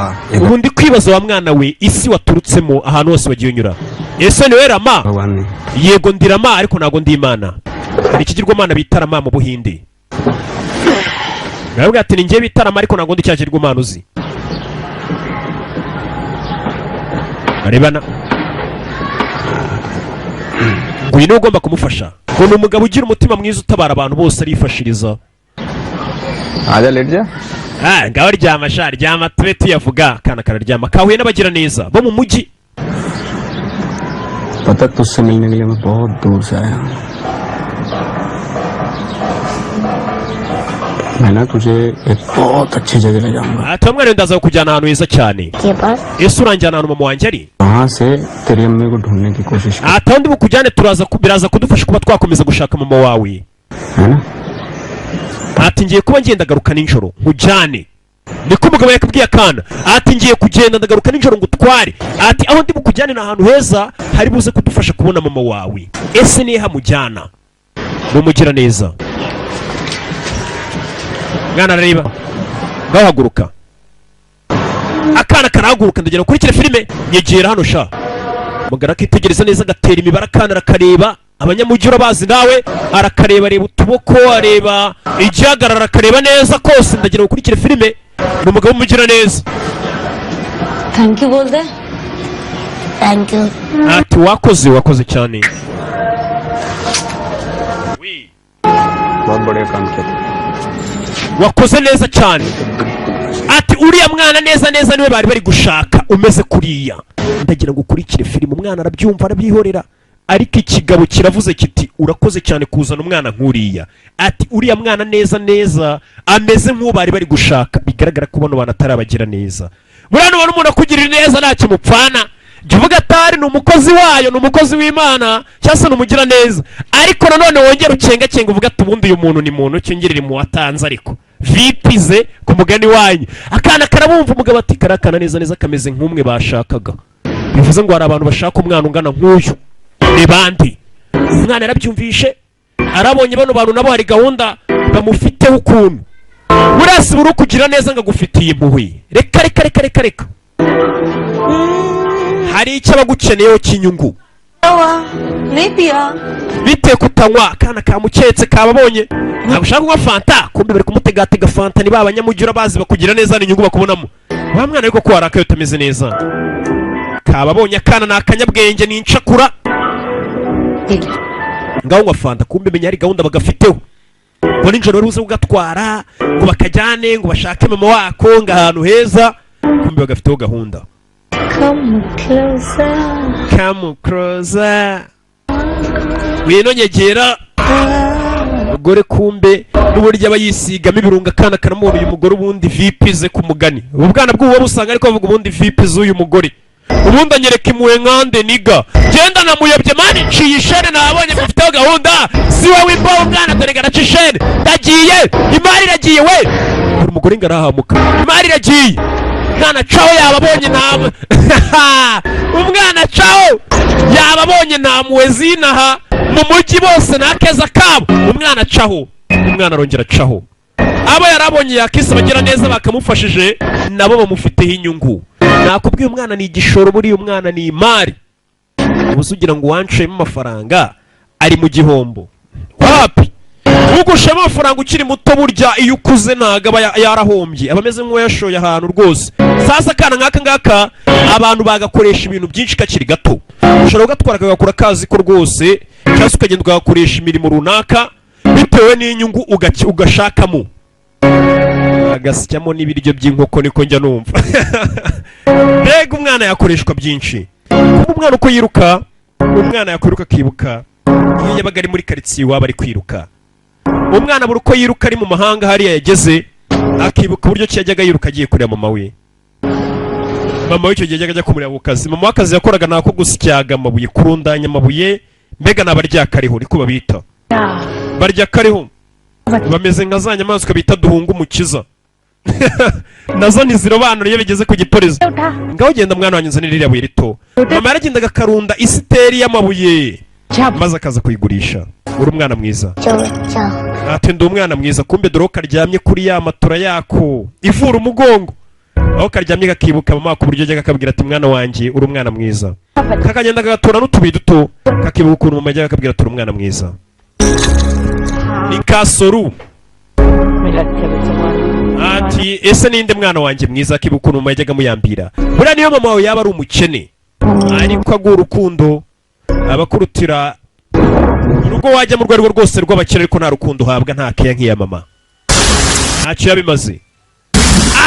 Ubu ndi kwibaza, wa mwana we, isi waturutsemo, ahantu hose wagiye unyura. Ese niwe Rama? भगवान ने Yego, ndi Rama, ariko ntabwo ndi Imana. Hari ikigirwamana bita Rama mu Buhinde. Baravuga ati: "Ni njye bita Rama, ariko ntabwo ndi cya kigirwamana uzi." Barebana ngo uyu niwe ugomba kumufasha, ngo ni umugabo ugira umutima mwiza, utabara abantu bose, arifashiriza. आजा, late जा। Ah, ngaho ryama sha, ryama tube tuyavuga. Akana kararyama, kahuye n'abagira neza bo mu mujyi. पता, तुझसे मिलने के लिए मैं बहुत दूर से आया हूँ। मैं ना तुझे एक बहुत अच्छी जगह ले जाऊंगा। Ati: "Mwana, ndaza kukujyana ahantu heza cyane." के पास। Ese uranjyana ahantu mama wanjye ari? वहां से तेरी अम्मी को ढूंढने की कोशिश कर। Ati: "Aho ndi bukujyane turaza biraza kudufasha kuba twakomeza gushaka mama wawe." है ना? Ati: "Ngiye kuba ngenda garuka nijoro nkujyane." Niko umugabo yakabwiye akana. Ati: "Ngiye kugenda, ndagaruka nijoro ngo utware." Ati: "Aho ndi bukujyane ni ahantu heza hari buze kudufasha kubona mama wawe." Ese nihe hamujyana? Ni umugira neza. Mwana arareba, ngaho haguruka. Akana karahaguruka. Ndagira ukurikire filime. Nyegera hano sha. Mugara akitegereza neza, agatera imibare. Akana arakareba, abanyamujyi urabazi nawe. Arakareba, areba utuboko, areba igihagarara, akareba neza kose. Ndagira ngo ukurikire filime. Ni umugabo w'umugira neza. Thank you बोल दे। Thank you. Ati: "Wakoze, wakoze cyane." बहुत बढ़िया काम किया। Wakoze neza cyane. Ati: "Uriya mwana neza neza niwe bari bari gushaka, umeze kuriya." Ndagira ngo ukurikire filime. Umwana arabyumva, arabyihorera, ariko ikigabo kiravuze kiti: "Urakoze cyane kuzana umwana nk'uriya." Ati: "Uriya mwana neza neza ameze nk'uwo bari bari gushaka." Bigaragara ko bano bantu atarabagira neza. Buriya nubona umuntu akugirira neza, ntacyo mupfana, jya uvuga atari ni umukozi wayo, ni umukozi w'Imana, cyangwa se ni umugira neza. Ariko nanone wongere ucengacenga, uvuga ati: "Ubundi uyu muntu ni muntu cyongerera mu watanze." Ariko vipize ku mugani wanyu. Akana karabumva. Umugabo ati: "Karakana neza neza kameze nk'umwe bashakaga." Bivuze ngo hari abantu bashaka umwana ungana nk'uyu. Ni bande? Umwana yarabyumvishe, arabonye bano bantu nabo hari gahunda bamufiteho ukuntu. Buriya si buri ukugira neza ngo agufitiye impuhwe. Reka reka reka reka reka, hari icyo aba agukeneyeho cy'inyungu. हुआ नहीं पिया। Bitewe kutanywa, akana kamuketse, kababonye ntabwo ushaka kunywa fanta. Kumbe bari kumutegatega fanta. Ni ba banyamujyi urabazi, bakugira neza, ni inyungu bakubonamo. Wa mwana, ariko ko warakaye utameze neza? Kababonye. Akana ni akanyabwenge, ni incakura. Ngaho nywa fanta. Kumbe menya hari gahunda bagafiteho, ngo nijoro bari buze kugatwara, ngo bakajyane, ngo bashake mama wako, ngo ahantu heza. Kumbe bagafiteho gahunda. Come closer. Come closer, ngwino nyegera mugore. Kumbe n'uburyo aba yisigamo ibirungo, akana karamubona. Uyu mugore ubundi vipi ze? Ku mugani ubu bwana bw'ubu busanga ariko bavuga: "Ubundi vipi z'uyu mugore? Ubundi anyereka impuhwe nkande niga genda namuyobye mani, nciye ishene, nabonye mufiteho gahunda." Si wowe imbaho umwana, dore garaca ishene. Ndagiye, imari iragiye we. Buri mugore ngo arahamuka, imari iragiye. Umwana caho, yababonye nta umwana caho, yababonye nta mpuhwe zinaha mu mujyi bose, ni akeza kabo. Umwana acaho, umwana arongera acaho. Abo yarabonye yakise abagira neza bakamufashije, nabo bamufiteho inyungu. Nakubwiye, umwana ni igishoro, buriya umwana ni imari. Ubu ugira ngo uwanshuyemo amafaranga ari mu gihombo? Wapi! Ugushemo amafaranga ukiri muto, burya iyo ukuze ntabwo aba yarahombye, aba ameze nk'uwayashoye ahantu rwose. Sasa akana nk'aka ngaka abantu bagakoresha ibintu byinshi kakiri gato. Ushobora kugatwara kagakura kazi ko rwose, cyangwa se ukagenda ugakoresha imirimo runaka bitewe n'inyungu ugashakamo, agasyamo n'ibiryo by'inkoko. Niko njya numva. Mbega umwana yakoreshwa byinshi! Kuba umwana uko yiruka, umwana yakwiruka akibuka iyo yabaga ari muri karitsiye iwabo ari kwiruka. Umwana buri uko yiruka ari mu mahanga hariya yageze, akibuka uburyo ki yajyaga yiruka agiye kureba mama we. Mama we icyo gihe yajyaga ajya kumureba ku kazi. Mama w'akazi yakoraga ni ako gusyaga amabuye, kurundanya amabuye, mbega ni abaryakariho, niko babita, barya kariho. Bameze nka za nyamaswa bita duhunga umukiza, nazo ntizirobanura iyo bigeze ku gipolisi. Ngaho genda mwana wanjye, nzanire ririya buye rito. Mama yaragendaga akarunda isiteri y'amabuye, maze akaza kuyigurisha. Uri umwana mwiza. चो। Ati: "Ndi umwana mwiza." Kumbe dore ko karyamye kuri ya matora yako ivura umugongo. Aho karyamye kakibuka mama, ku buryo ajya kakabwira ati: "Mwana wanjye, uri umwana mwiza." Kakagenda kagatora n'utubuye duto, kakibuka ukuntu mama ajya kakabwira ati: "Uri umwana mwiza." Ni kasoru. Ati: "Ese ninde mwana wanjye mwiza?" Akibuka ukuntu mama yajyaga amuyambira. Buriya niyo mama wawe yaba ari umukene, ariko aguha urukundo, abakurutira urugo wajya mu rwego rwose rw'abakire, ariko nta rukundo uhabwa, nta keya nk'iya mama, ntacyo yabimaze.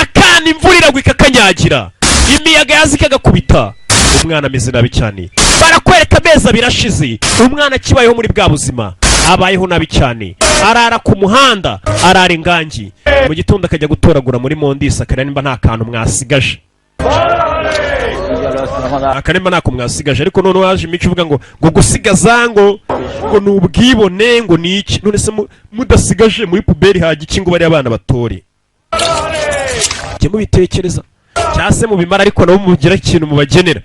Akana imvura iragwa ikakanyagira, imiyaga yaza ikagakubita, umwana ameze nabi cyane. Barakwereka amezi 2 ashize, umwana akibayeho muri bwa buzima, abayeho nabi cyane, arara ku muhanda, arara ingangi, mu gitondo akajya gutoragura muri mondisi, akareba nimba nta kantu mwasigaje, akaremba ntako mwasigaje. Ariko noneho haje imico ivuga ngo gusigaza ngo ni ubwibone, ngo ni iki. None se mudasigaje muri poubelle hajya iki ngo bariya abana batore? Jye mubitekereza cyangwa se mubimara, ariko nabo mugira ikintu mubagenera.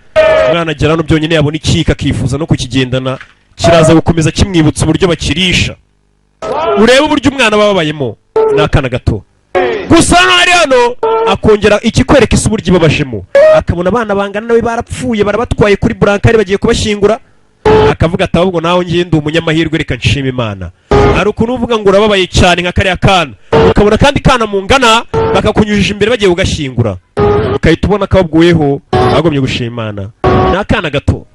Umwana agera hano byonyine yabona ikika akifuza no kukigendana, kiraza gukomeza kimwibutsa uburyo bakirisha. Urebe uburyo umwana aba ababayemo. Ni akana gato gusa hano ari hano, akongera ikikwereka isi uburyo ibabajemo, akabona abana bangana nawe barapfuye, barabatwaye kuri brancard, bagiye kubashyingura, akavuga ati: "Ahubwo nawe ngiye ndi umunyamahirwe, reka nshima Imana." Hari ukuntu uvuga ngo urababaye cyane nka kariya kana, ukabona akandi kana mungana bakakunyujije imbere bagiye kugashyingura, ukahita ubona kababwiyeho bagomye gushima Imana. Ni akana gato.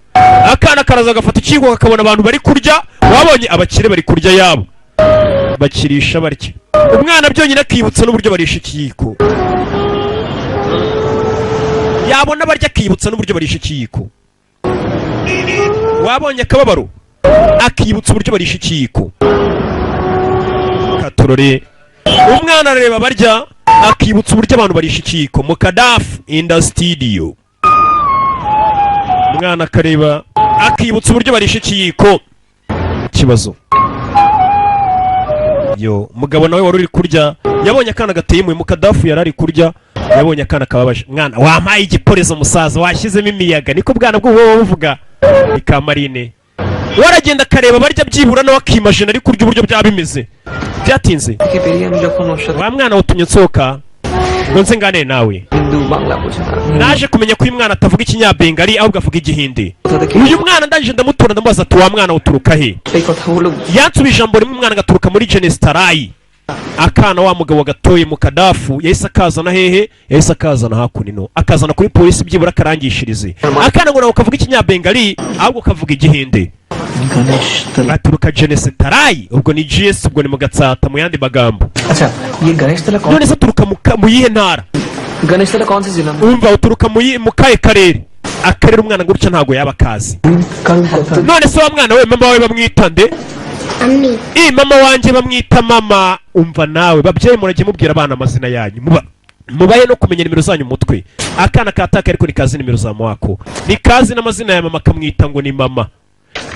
Akana karaza gafata ikiyiko, kakabona abantu bari kurya, wabonye abakire bari kurya yabo bakirisha barya. Umwana byonyine akibutsa n'uburyo barisha ikiyiko, yabona barya akibutsa n'uburyo barisha ikiyiko. Wabonye akababaro, akibutsa uburyo barisha ikiyiko. Katorore, umwana arareba barya, akibutsa uburyo abantu barisha ikiyiko. Mu kadafu in the studio, umwana akareba akibutsa uburyo barisha ikiyiko. Ikibazo yo mugabo nawe wari uri kurya yabonye akana gateye impuhwe. Mu kadafu yari ari kurya, yabonye akana kababaje. "Mwana, wampaye igiporezo musaza, washyizemo imiyaga." Niko bwana bw'ubu buba buvuga. Ni ka marine. Waragenda akareba barya, byibura nawe akimajina ari kurya uburyo byaba bimeze. Byatinze. থেকে বেরিয়ে আমি যখন ওর সাথে Wa mwana utumye nsohoka ngo nze nganire nawe. Hindu Bangla বোঝে না। Naje kumenya ko uyu mwana atavuga ikinyabengali, ahubwo avuga igihindi. কোথা থেকে Uyu mwana ndangije ndamutora, ndamubaza ati: "Wa mwana, uturuka he?" এই কথাগুলো Yansubije ijambo rimwe, umwana agaturuka muri Jenesitarayi. Akana wa mugabo gatoye mu kadafu yahise akazana hehe? Yahise akazana hakuno, akazana kuri polisi, byibura akarangishirize akana ngo ntabwo kavuga ikinyabengali, ahubwo kavuga igihinde. Ganesh Aturuka Jenesitarayi, ubwo ni GS, ubwo ni mu Gatsata mu yandi magambo. আচ্ছা ये गणेश तला कौन None se aturuka mu yihe ntara? Ganesh तला कौन से जिला में Umva, uturuka mu kahe karere? Akarere umwana gutya ntabwo yaba akazi. कल কথা None se wa mwana we, mama wawe bamwita nde? Ami. I mama wanjye bamwita mama. Umva nawe, babyeyi, murajye mubwira abana amazina yanyu, muba mubahe no kumenya nimero zanyu mu mutwe. Akana kataka ariko nikazi nimero za mwako, nikazi n'amazina ya mama, akamwita ngo ni mama.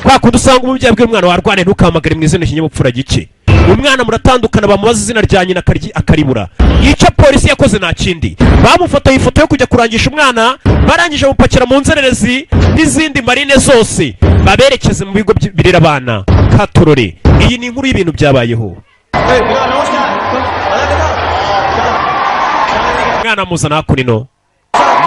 Kwa kundi usanga umubyeyi abwira umwana warwane: "Ntukahamagare mu izina", ikinyabupfura gike. Umwana muratandukana, bamubaza izina rya nyina akaribura. Icyo polisi yakoze nta kindi, bamufotoye ifoto yo kujya kurangisha umwana, barangije bamupakira mu nzererezi n'izindi marine zose, baberekeze mu bigo birera abana. Katorore, iyi ni inkuru y'ibintu byabayeho. Umwana amuzana hakuno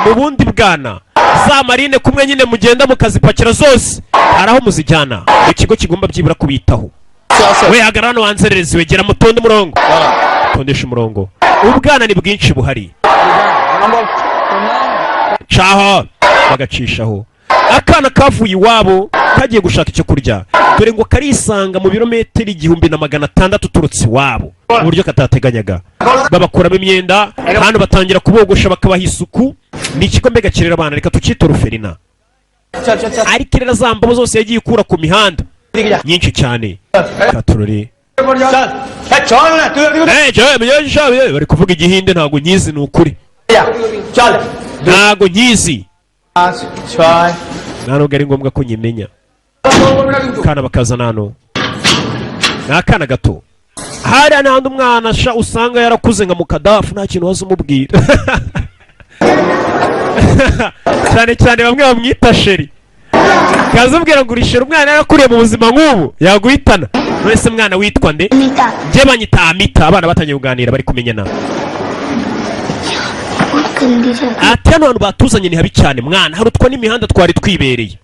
mu bundi bwana, za marine kumwe nyine mugenda mukazipakira zose, hari aho muzijyana mu kigo kigomba byibura kubitaho. We hagarara hano, wanzererezi, wegera mutonde umurongo, tondesha umurongo. Ubwana ni bwinshi buhari, caho bagacishaho. Akana kavuye iwabo kagiye gushaka icyo kurya, dore ngo karisanga mu birometero 1600 uturutse iwabo mu buryo katateganyaga. Babakuramo imyenda hano, batangira kubogosha, bakabaha isuku. Ni ikigo mbega kirera abana, reka tukite orphelinat, ariko irera za mbobo zose yagiye ikura ku mihanda nyinshi cyane. Katurore. Eh, bari kuvuga igihinde, ntabwo nyizi, ni ukuri ntabwo nyizi, nta nubwo ari ngombwa ko nyimenya. Kana bakazana hano, ni akana gato. Hariya n'ahandi umwana sha usanga yarakuze nka mukadafu, nta kintu waza umubwira, cyane cyane bamwe bamwita chéri, kazubwira ngo uri chéri. Umwana yarakuriye mu buzima nk'ubu yaguhitana. None se mwana, witwa nde? Amita. Njye banyita Amita. Abana batangiye kuganira, bari kumenyana. बहुत गंदी जगह। Ati hano hantu batuzanye ni habi cyane mwana, harutwa n'imihanda twari twibereye.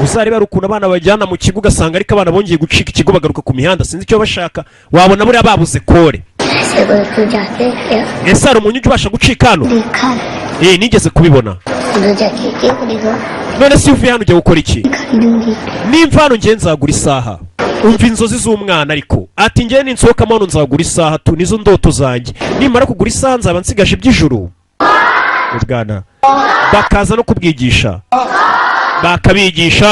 Uzareba hari ukuntu abana bajyana mu kigo, ugasanga ariko abana bongeye gucika ikigo bagaruka ku mihanda, sinzi icyo bashaka, wabona buriya babuze kore. ऐसे कोई तो जाते हैं क्या? Ese hari umuntu ujya ubasha gucika hano? देखा है। Eh, nigeze kubibona. उधर जाके क्या करेगा? None se iyo uvuye hano ujya gukora iki? खरीदूंगी। Nimva hano ngiye nzagura isaha. Umva inzozi z'umwana ariko, ati ngewe ninsohokamo hano nzagura isaha tu, nizo ndoto zanjye, nimara kugura isaha nzaba nsigaje iby'ijuru. Ubwana bakaza no kubwigisha, bakabigisha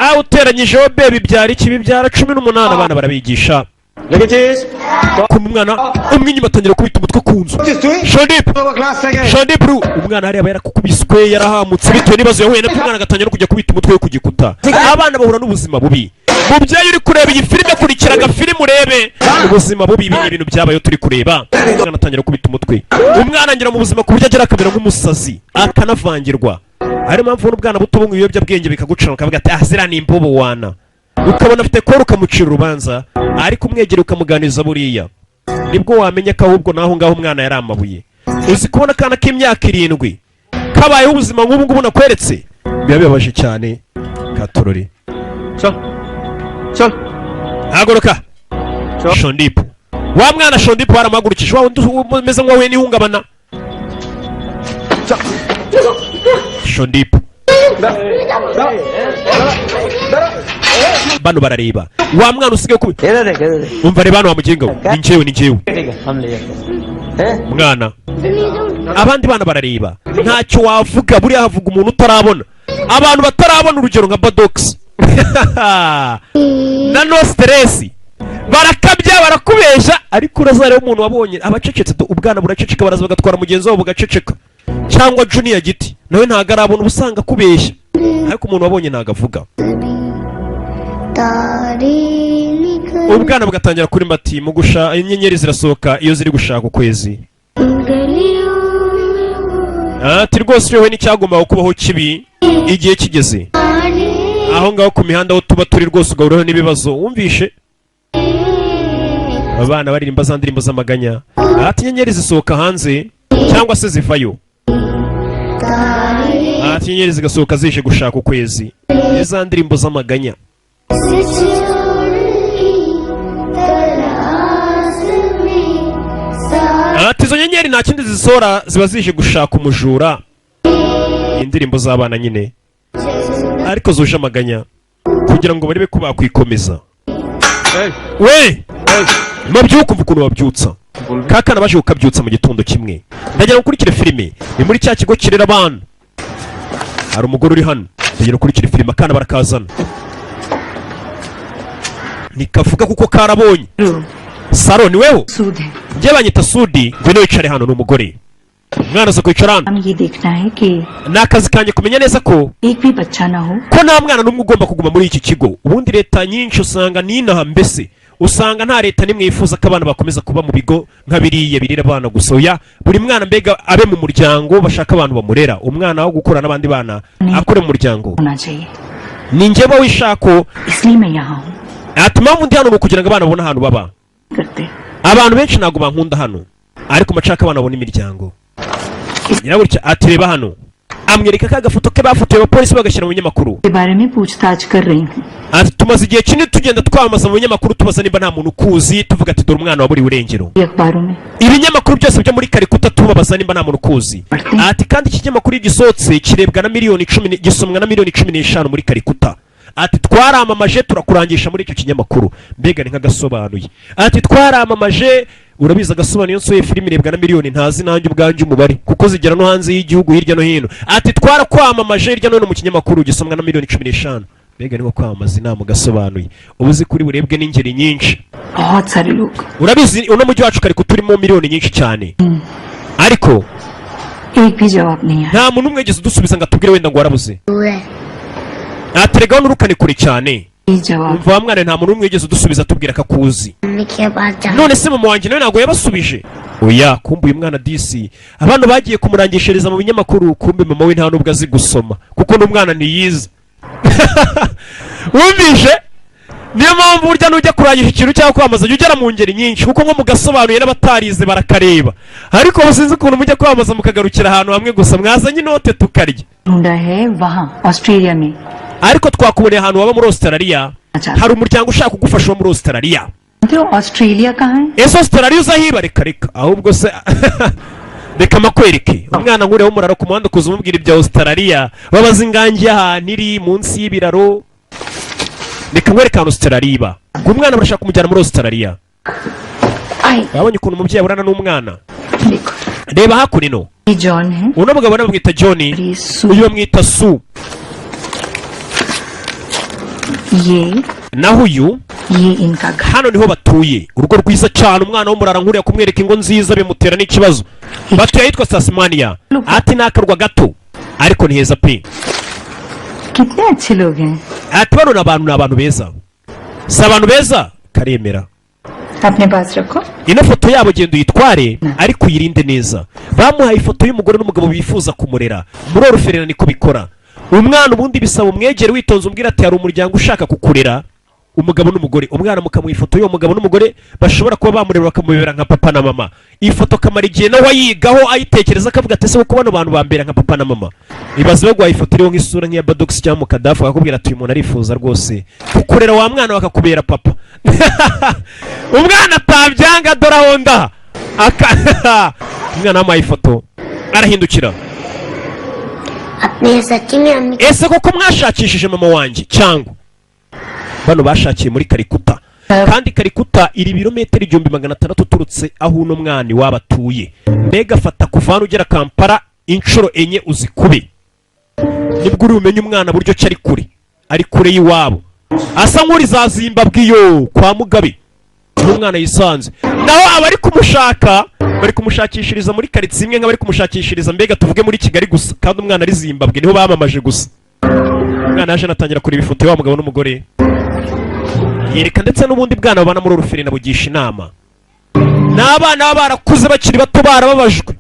aho uteranyijeho be bibyara iki? Bibyara 18. Abana barabigisha ku mwana umwe inyuma atangira kubita umutwe ku nzu. Shandip, Shandip ru umwana hariya aba yarakukubiswe, yarahamutse bitewe n'ibibazo yahuye nabyo, umwana agatangira no kujya kubita umutwe we ku gikuta. Abana bahura n'ubuzima bubi. Mubyeyi uri kureba iyi filime, kurikira agafilime urebe ubuzima bubi. Ibi ni ibintu byabayeho turi kureba. Umwana atangira kubita umutwe, umwana agera mu buzima ku buryo agera akamera nk'umusazi, akanavangirwa. Ariyo mpamvu ubona ubwana buto bunywa ibiyobyabwenge bikagucana, ukavuga ati: "Ah, ziriya ni imbobo wana." Ukabona afite koro ukamucira urubanza, ariko umwegera ukamuganiriza, buriya nibwo wamenya ko ahubwo naho ngaho umwana yari amabuye. Uzi kubona akana k'imyaka 7 kabayeho ubuzima nk'ubu ngubu nakweretse? Biba bibabaje cyane katorori. चल चल। Haguruka Shondipu. Wa mwana Shondipu baramuhagurukije, wa wundi umeze nk'uwahuye n'ihungabana. Shondipu, bano barareba wa mwana usigaye kubi. इधर देख, इधर देख। Umva, reba hano wa muginga we, ni njyewe, ni njyewe. ठीक है, हम ले जाते हैं। Mwana, abandi bana barareba, ntacyo wavuga. Buriya havuga umuntu utarabona, abantu batarabona, urugero nka Badogisi na No Stress, barakabya barakubesha, ariko urazareba umuntu wabonye abacecetse. Ubwana buraceceka, baraza bagatwara mugenzi wabo bugaceceka, cyangwa Junior Giti nawe ntabwo arabona, uba usanga akubeshya, ariko umuntu wabonye ntabwo avuga. तारे निकल Ubwana bugatangira kuri mbati mu gusha inyenyeri zirasohoka iyo ziri gushaka ukwezi. गलियों में Ati rwose wowe n'icyagombaga kubaho kibi igihe kigeze आने aho ngaho ku mihanda aho tuba turi rwose ugahuraho n'ibibazo. Wumvishe abana baririmba za ndirimbo z'amaganya, ati inyenyeri zisohoka hanze cyangwa se zivayo, ati inyenyeri zigasohoka zije gushaka ukwezi, ni za ndirimbo z'amaganya. से छोड़ की तलाश में सा Ati izo nyenyeri nta kindi zisohora, ziba zije gushaka umujura. Ni indirimbo z'abana nyine ariko zuje amaganya kugira ngo barebe ko bakwikomeza. We mabyuka, umva ukuntu babyutsa ka kana, baje kukabyutsa mu gitondo kimwe. Ndagira ngo ukurikire filime, ni muri cya kigo kirera abana. Hari umugore uri hano, ndagira ngo ukurikire filime. Akana barakazana, ntikavuga kuko karabonye. Saro, ni weho? सूद है। Njye banyita Sudi, ngwino wicare hano. Ni umugore, umwana aza kwicara hano. हम ये देखना है कि Ni akazi kanjye kumenya neza ko एक भी बच्चा ना हो। ko nta mwana n'umwe ugomba kuguma muri iki kigo. Ubundi leta nyinshi usanga n'inaha, mbese usanga nta leta n'imwe yifuza ko abana bakomeza kuba mu bigo nka biriya birira abana gusa. Oya, buri mwana mbega abe mu muryango, bashaka abantu bamurera, umwana wo gukura n'abandi bana akure mu muryango. होना चाहिए। Ni njyewe wishako. इसलिए मैं यहाँ हूँ। Ati impamvu ndi hano ni ukugira ngo abana babone ahantu baba. करते Abantu benshi ntabwo bankunda hano, ariko mashaka abana babona imiryango. Nyirabutya ati reba hano, amwereka ka gafoto ke bafotoye abapolisi bagashyira mu binyamakuru. के बारे में पूछताछ कर रही हूँ। Ati tumaze igihe kinini tugenda twamamaza mu binyamakuru, tubaza niba nta muntu ukuzi, tuvuga ati dore umwana waburiwe irengero. ये अखबारों में Ibinyamakuru byose byo muri Karikuta tubabaza nimba nta muntu ukuzi. Ati kandi iki kinyamakuru iyo gisohotse kirebwa na miliyoni 10, gisomwa na miliyoni 15 muri Karikuta. Ati twaramamaje turakurangisha muri icyo kinyamakuru, mbega ni nk'agasobanuye. Ati twaramamaje, urabizi agasobanuye iyo nsohoye filime irebwa na miliyoni ntazi nanjye ubwanjye umubare, kuko zigera no hanze y'igihugu hirya no hino. Ati twarakwamamaje hirya no hino mu kinyamakuru gisomwa na miliyoni 15, mbega ni nko kwamamaza inama ugasobanuye, uba uzi kuri burebwe n'ingeri nyinshi. बहुत सारे लोग। Urabizi uno mujyi wacu Karikuta urimo miliyoni nyinshi cyane, ariko एक भी जवाब नहीं आया। nta muntu umwe wigeze udusubiza ngo atubwire wenda ngo warabuze. दूर है। Aterega nurukane kure cyane. ये जवाब Umva wa mwana, nta muntu n'umwe wigeze udusubiza atubwira ko akuzi. Mummy के पास जा। None se mama wanjye nawe ntabwo yabasubije? Oya, kumbe uyu mwana disi abantu bagiye kumurangishiriza mu binyamakuru, kumbe mama we nta nubwo azi gusoma, kuko n'umwana ntiyize. Wumvishe Niyo mpamvu burya nujya kurangisha ikintu cyangwa kwamamaza, jya ugera mu ngeri nyinshi, kuko nko mugasobanuye n'abatarize barakareba. Ariko sinzi ukuntu mujya kwamamaza mukagarukira ahantu hamwe gusa. Mwazanye inote tukarya. ढूंढा है वहाँ Australia में। Ariko twakuboneye ahantu waba muri Australia, hari umuryango ushaka kugufasha wo muri Australia. तो Australia कहाँ है? Ese Australia uzahiba? Reka reka, ahubwo se reka makwereke. Umwana nkuriya w'umuraro ku muhanda, kuza umubwira ibya Australia, babaza ingangi y'ahantu iri munsi y'ibiraro. Reka nkwereke ahantu Australia iba. Ngo umwana barashaka kumujyana muri Australia. आई। Babonye ukuntu umubyeyi aburana n'umwana. देखो। Reba hakuno. ये John है। Uno mugabo nawe bamwita John, uyu bamwita Sue. ये Naho uyu ये इनका घर। Hano niho batuye, urugo rwiza cyane. Umwana w'umurara nkuriya kumwereka ingo nziza bimutera n'ikibazo. Batuye ahitwa Tasmania. Ati ni akarwa gato ariko ni heza pe. कितने अच्छे लोग हैं। Ati bano ni abantu beza, si abantu beza? Karemera. अपने पास रखो। Ino foto yabo genda uyitware ariko uyirinde neza. Bamuhaye ifoto y'umugore n'umugabo bifuza kumurera muri orphelinat. Niko bikora. Umwana ubundi bisaba umwegere witonze, umbwira ati hari umuryango ushaka kukurera, umugabo n'umugore. Umwana mukamuha ifoto y'uwo mugabo n'umugore bashobora kuba bamureba bakamubera nka papa na mama. Iyi foto akamara igihe nawe ayigaho, ayitekereza, akavuga ati ese kuko bano bantu bambera nka papa na mama? Ibaze baguhaye ifoto iriho nk'isura nk'iya Badogisi cyangwa Mukadafu, bakakubwira ati uyu muntu arifuza rwose kukurera wa mwana, bakakubera papa. Umwana atabyanga. Dore aho ndaha umwana wamuhaye ifoto arahindukira. आपने सच्ची में अम्मी Ese koko mwashakishije mama wanjye? Cyangwa bano bashakiye muri Karikuta, kandi Karikuta iri ibirometero 1600 uturutse aho uno mwana iwabo atuye. Mbega fata kuva hano ugera Kampala inshuro enye uzikube, nibwo uri bumenye umwana buryo ki ari kure, ari kure y'iwabo, asa nk'uri za Zimbabwe iyo kwa Mugabe niho umwana yisanze. Naho abari kumushaka bari kumushakishiriza muri karitsiye imwe nk'abari kumushakishiriza mbega tuvuge muri Kigali gusa, kandi umwana ari Zimbabwe niho bamamaje gusa. Umwana yaje anatangira kureba ifoto y'wa mugabo n'umugore, yereka ndetse n'ubundi bwana babana muri orphelinat, bugisha inama. Ni abana baba barakuze bakiri bato, barababajwe,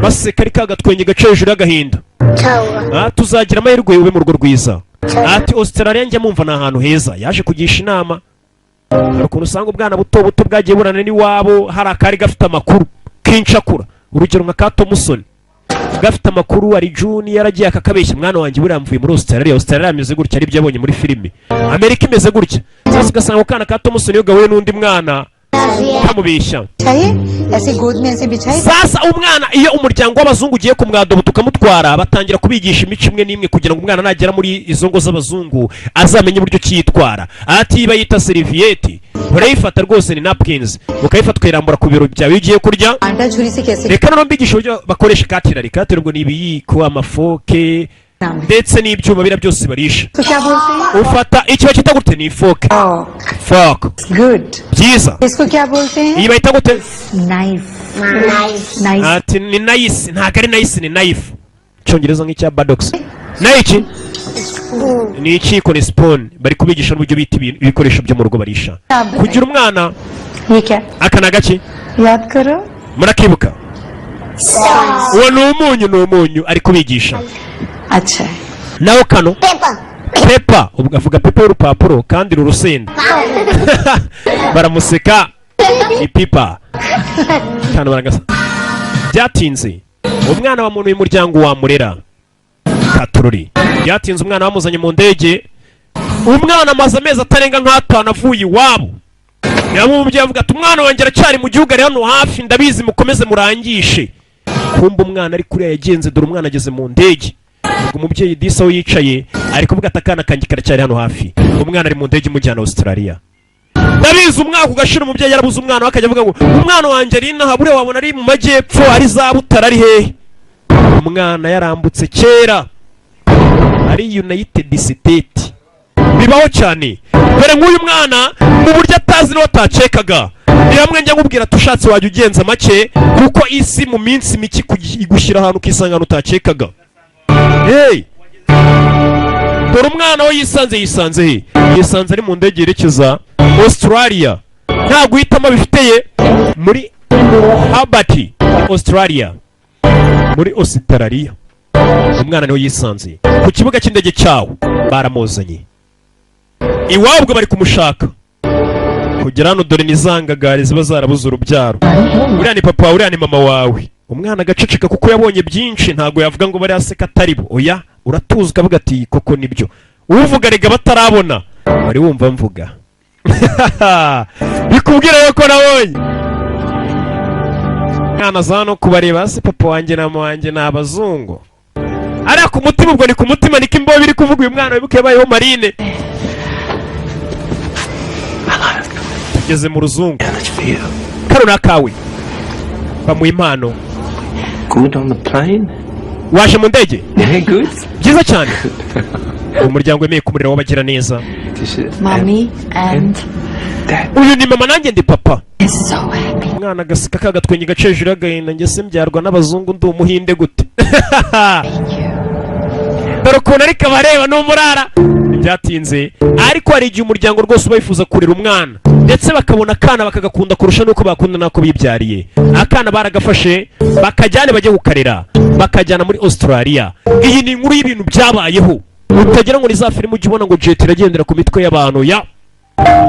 baseka ari ka gatwenge gaca hejuru y'agahinda. अच्छा हुआ। Ah, tuzagira amahirwe ube mu rugo rwiza. Ati Australia njya mumva ni ahantu heza. Yaje kugisha inama. Hari ukuntu usanga ubwana buto buto bwagiye burana n'iwabo, hari akari gafite amakuru k'incakura, urugero nka ka Tomusoni gafite amakuru ari Juni yaragiye akakabeshya: mwana wanjye, buriya mvuye muri Australia, Australia imeze gutya, aribyo yabonye muri filime, Amerika imeze gutya. Sasa ugasanga ako kana ka Tomusoni iyo gahuye n'undi mwana kamubeshya. चाहिए ऐसे गोद में ऐसे बिछाई। Sasa umwana iyo umuryango w'abazungu ugiye kumwadoba tukamutwara, batangira kubigisha imico imwe n'imwe kugira ngo umwana nagera muri izo ngo z'abazungu azamenye uburyo ki yitwara. Ati bayita serviette, urayifata rwose, ni napkins, ukayifata ukayirambura ku biro byawe iyo ugiye kurya. आटा छुरी से कैसे Reka noneho mbigisha uburyo bakoresha cutlery. Cutlery ubwo ni ibiyiko, amafork ndetse n'ibyuma biriya byose barisha. तो क्या बोलते हैं? Ufata icyo bakita gute? Ni fork, fork. Good. Byiza. इसको क्या बोलते हैं? Iyi bayita gute? Knife. Knife. Knife. Ati ni nice, ntabwo ari nice, ni knife. Icyongereza nk'icya Badox. Nayo iki ni ikiko, ni spoon. Bari kubigisha n'uburyo bita ibikoresho byo mu rugo barisha kugira umwana. ये क्या? Aka ni agaki? याद करो। Murakibuka? Uwo ni umunyu, ni umunyu ari kubigisha. अच्छा है। Naho kano? Paper. Paper. Ubwo avuga paper y'urupapuro kandi uru rusenda, baramuseka. Ni paper kano baragasa. Byatinze umwana wa muntu w'umuryango wamurera katururi. Byatinze umwana bamuzanye mu ndege. Umwana amaze amezi atarenga nk'atanu avuye iwabo. Yaba umubyeyi avuga ati umwana wanjye aracyari mu gihugu, ari hano hafi, ndabizi, mukomeze murangishe. Kumva umwana ari kuriya yagenze. Dore umwana ageze mu ndege. Ubwo umubyeyi disi aho yicaye ari kuvuga ati akana kanjye karacyari hano hafi. Umwana ari mu ndege imujyana Australia. Ndabizi umwaka ugashira umubyeyi yarabuze umwana we, akajya avuga ngo umwana wanjye ari inaha, buriya wabona ari mu majyepfo, ari za Butare, ari hehe. Umwana yarambutse kera, ari United State. Bibaho cyane. Dore nk'uyu mwana mu buryo atazi n'uwo atacekaga. Ni hamwe njya nkubwira ati ushatse wajya ugenza make, kuko isi mu minsi mike igushyira ahantu ukisanga ahantu utakekaga. Hey! Dore umwana we yisanze he? Yisanze ari mu ndege yerekeza Australia. Nta guhitamo abifiteye, muri Hobart, Australia, muri Australia umwana niwe yisanze. Ku kibuga cy'indege cyawo baramuzanye. Iwabo ubwo bari kumushaka kugera hano. Dore ni za ngagari ziba zarabuze urubyaro. Uriya ni papa wawe, uriya ni mama wawe. Umwana agaceceka kuko yabonye byinshi, ntabwo yavuga ngo bariya se atari bo. Oya, uratuza ukavuga ati koko nibyo uvuga. Rega batarabona wari wumva mvuga bikubwira yuko nabonye mwana aza hano kubareba se papa wanjye na mama wanjye ni abazungu. Ariya ku mutima, ubwo ni ku mutima niko imbobe iri kuvuga. Uyu mwana wibuke yabayeho marine. Tugeze mu ruzungu, kano ni akawe. Bamuha impano. Good on the plane? Waje mu ndege? Yeah, good. Byiza cyane. Umuryango wemeye kumurera w'abagira neza. This is Mommy and Dad. Uyu ni mama, nanjye ndi papa. Is so happy. Umwana agaseka kagatwenge gace hejuru y'agahinda. Njye se mbyarwa n'abazungu ndi umuhinde gute? Dore ukuntu ariko abareba ni umurara. Ntibyatinze ariko hari igihe umuryango rwose uba wifuza kurera umwana, ndetse bakabona akana bakagakunda kurusha n'uko bakunda n'ako bibyariye. Akana baragafashe bakajyane bajye kukarera, bakajyana muri Australia. Iyi ni inkuru y'ibintu byabayeho, utagira ngo ni za filime ujya ubona ngo jet iragendera ku mitwe y'abantu. Ya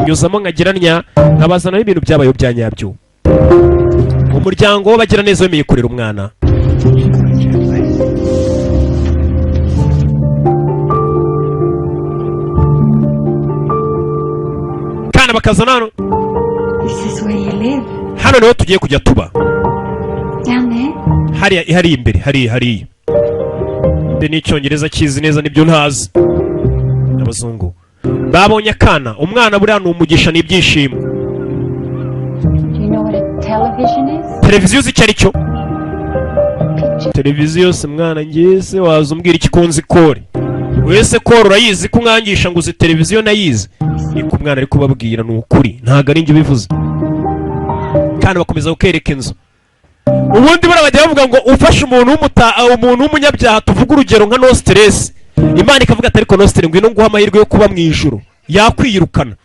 nyuzamo nkagira ntya nkabazanamo ibintu byabayeho bya nyabyo. Umuryango w'abagiraneza wemeye kurera umwana. Kana bakazana hano. This is where you live. Hano niho tugiye kujya tuba. Down there. Hariya, hariya imbere, hariya, hariya. Mbe n'icyongereza kizi neza nibyo ntazi. Abazungu babonye akana. Umwana buriya ni umugisha, ni ibyishimo. Do you know what a television is? Televiziyo uzi icyo ari cyo? Picture. Televiziyo se mwana, ngeze waza umbwira iki kunzi kore wese kore urayizi ko umwangisha ngo uzi televiziyo nayizi. Niko umwana ari kubabwira, ni ukuri ntabwo ari njye ubivuze. Kandi bakomeza kukereka inzu. Ubundi buriya bajya bavuga ngo ufashe umuntu umuntu w'umunyabyaha, tuvuge urugero nka no stress, Imana ikavuga ati ariko no stress, ngwino nguhe amahirwe yo kuba mu ijuru, yakwiyirukana,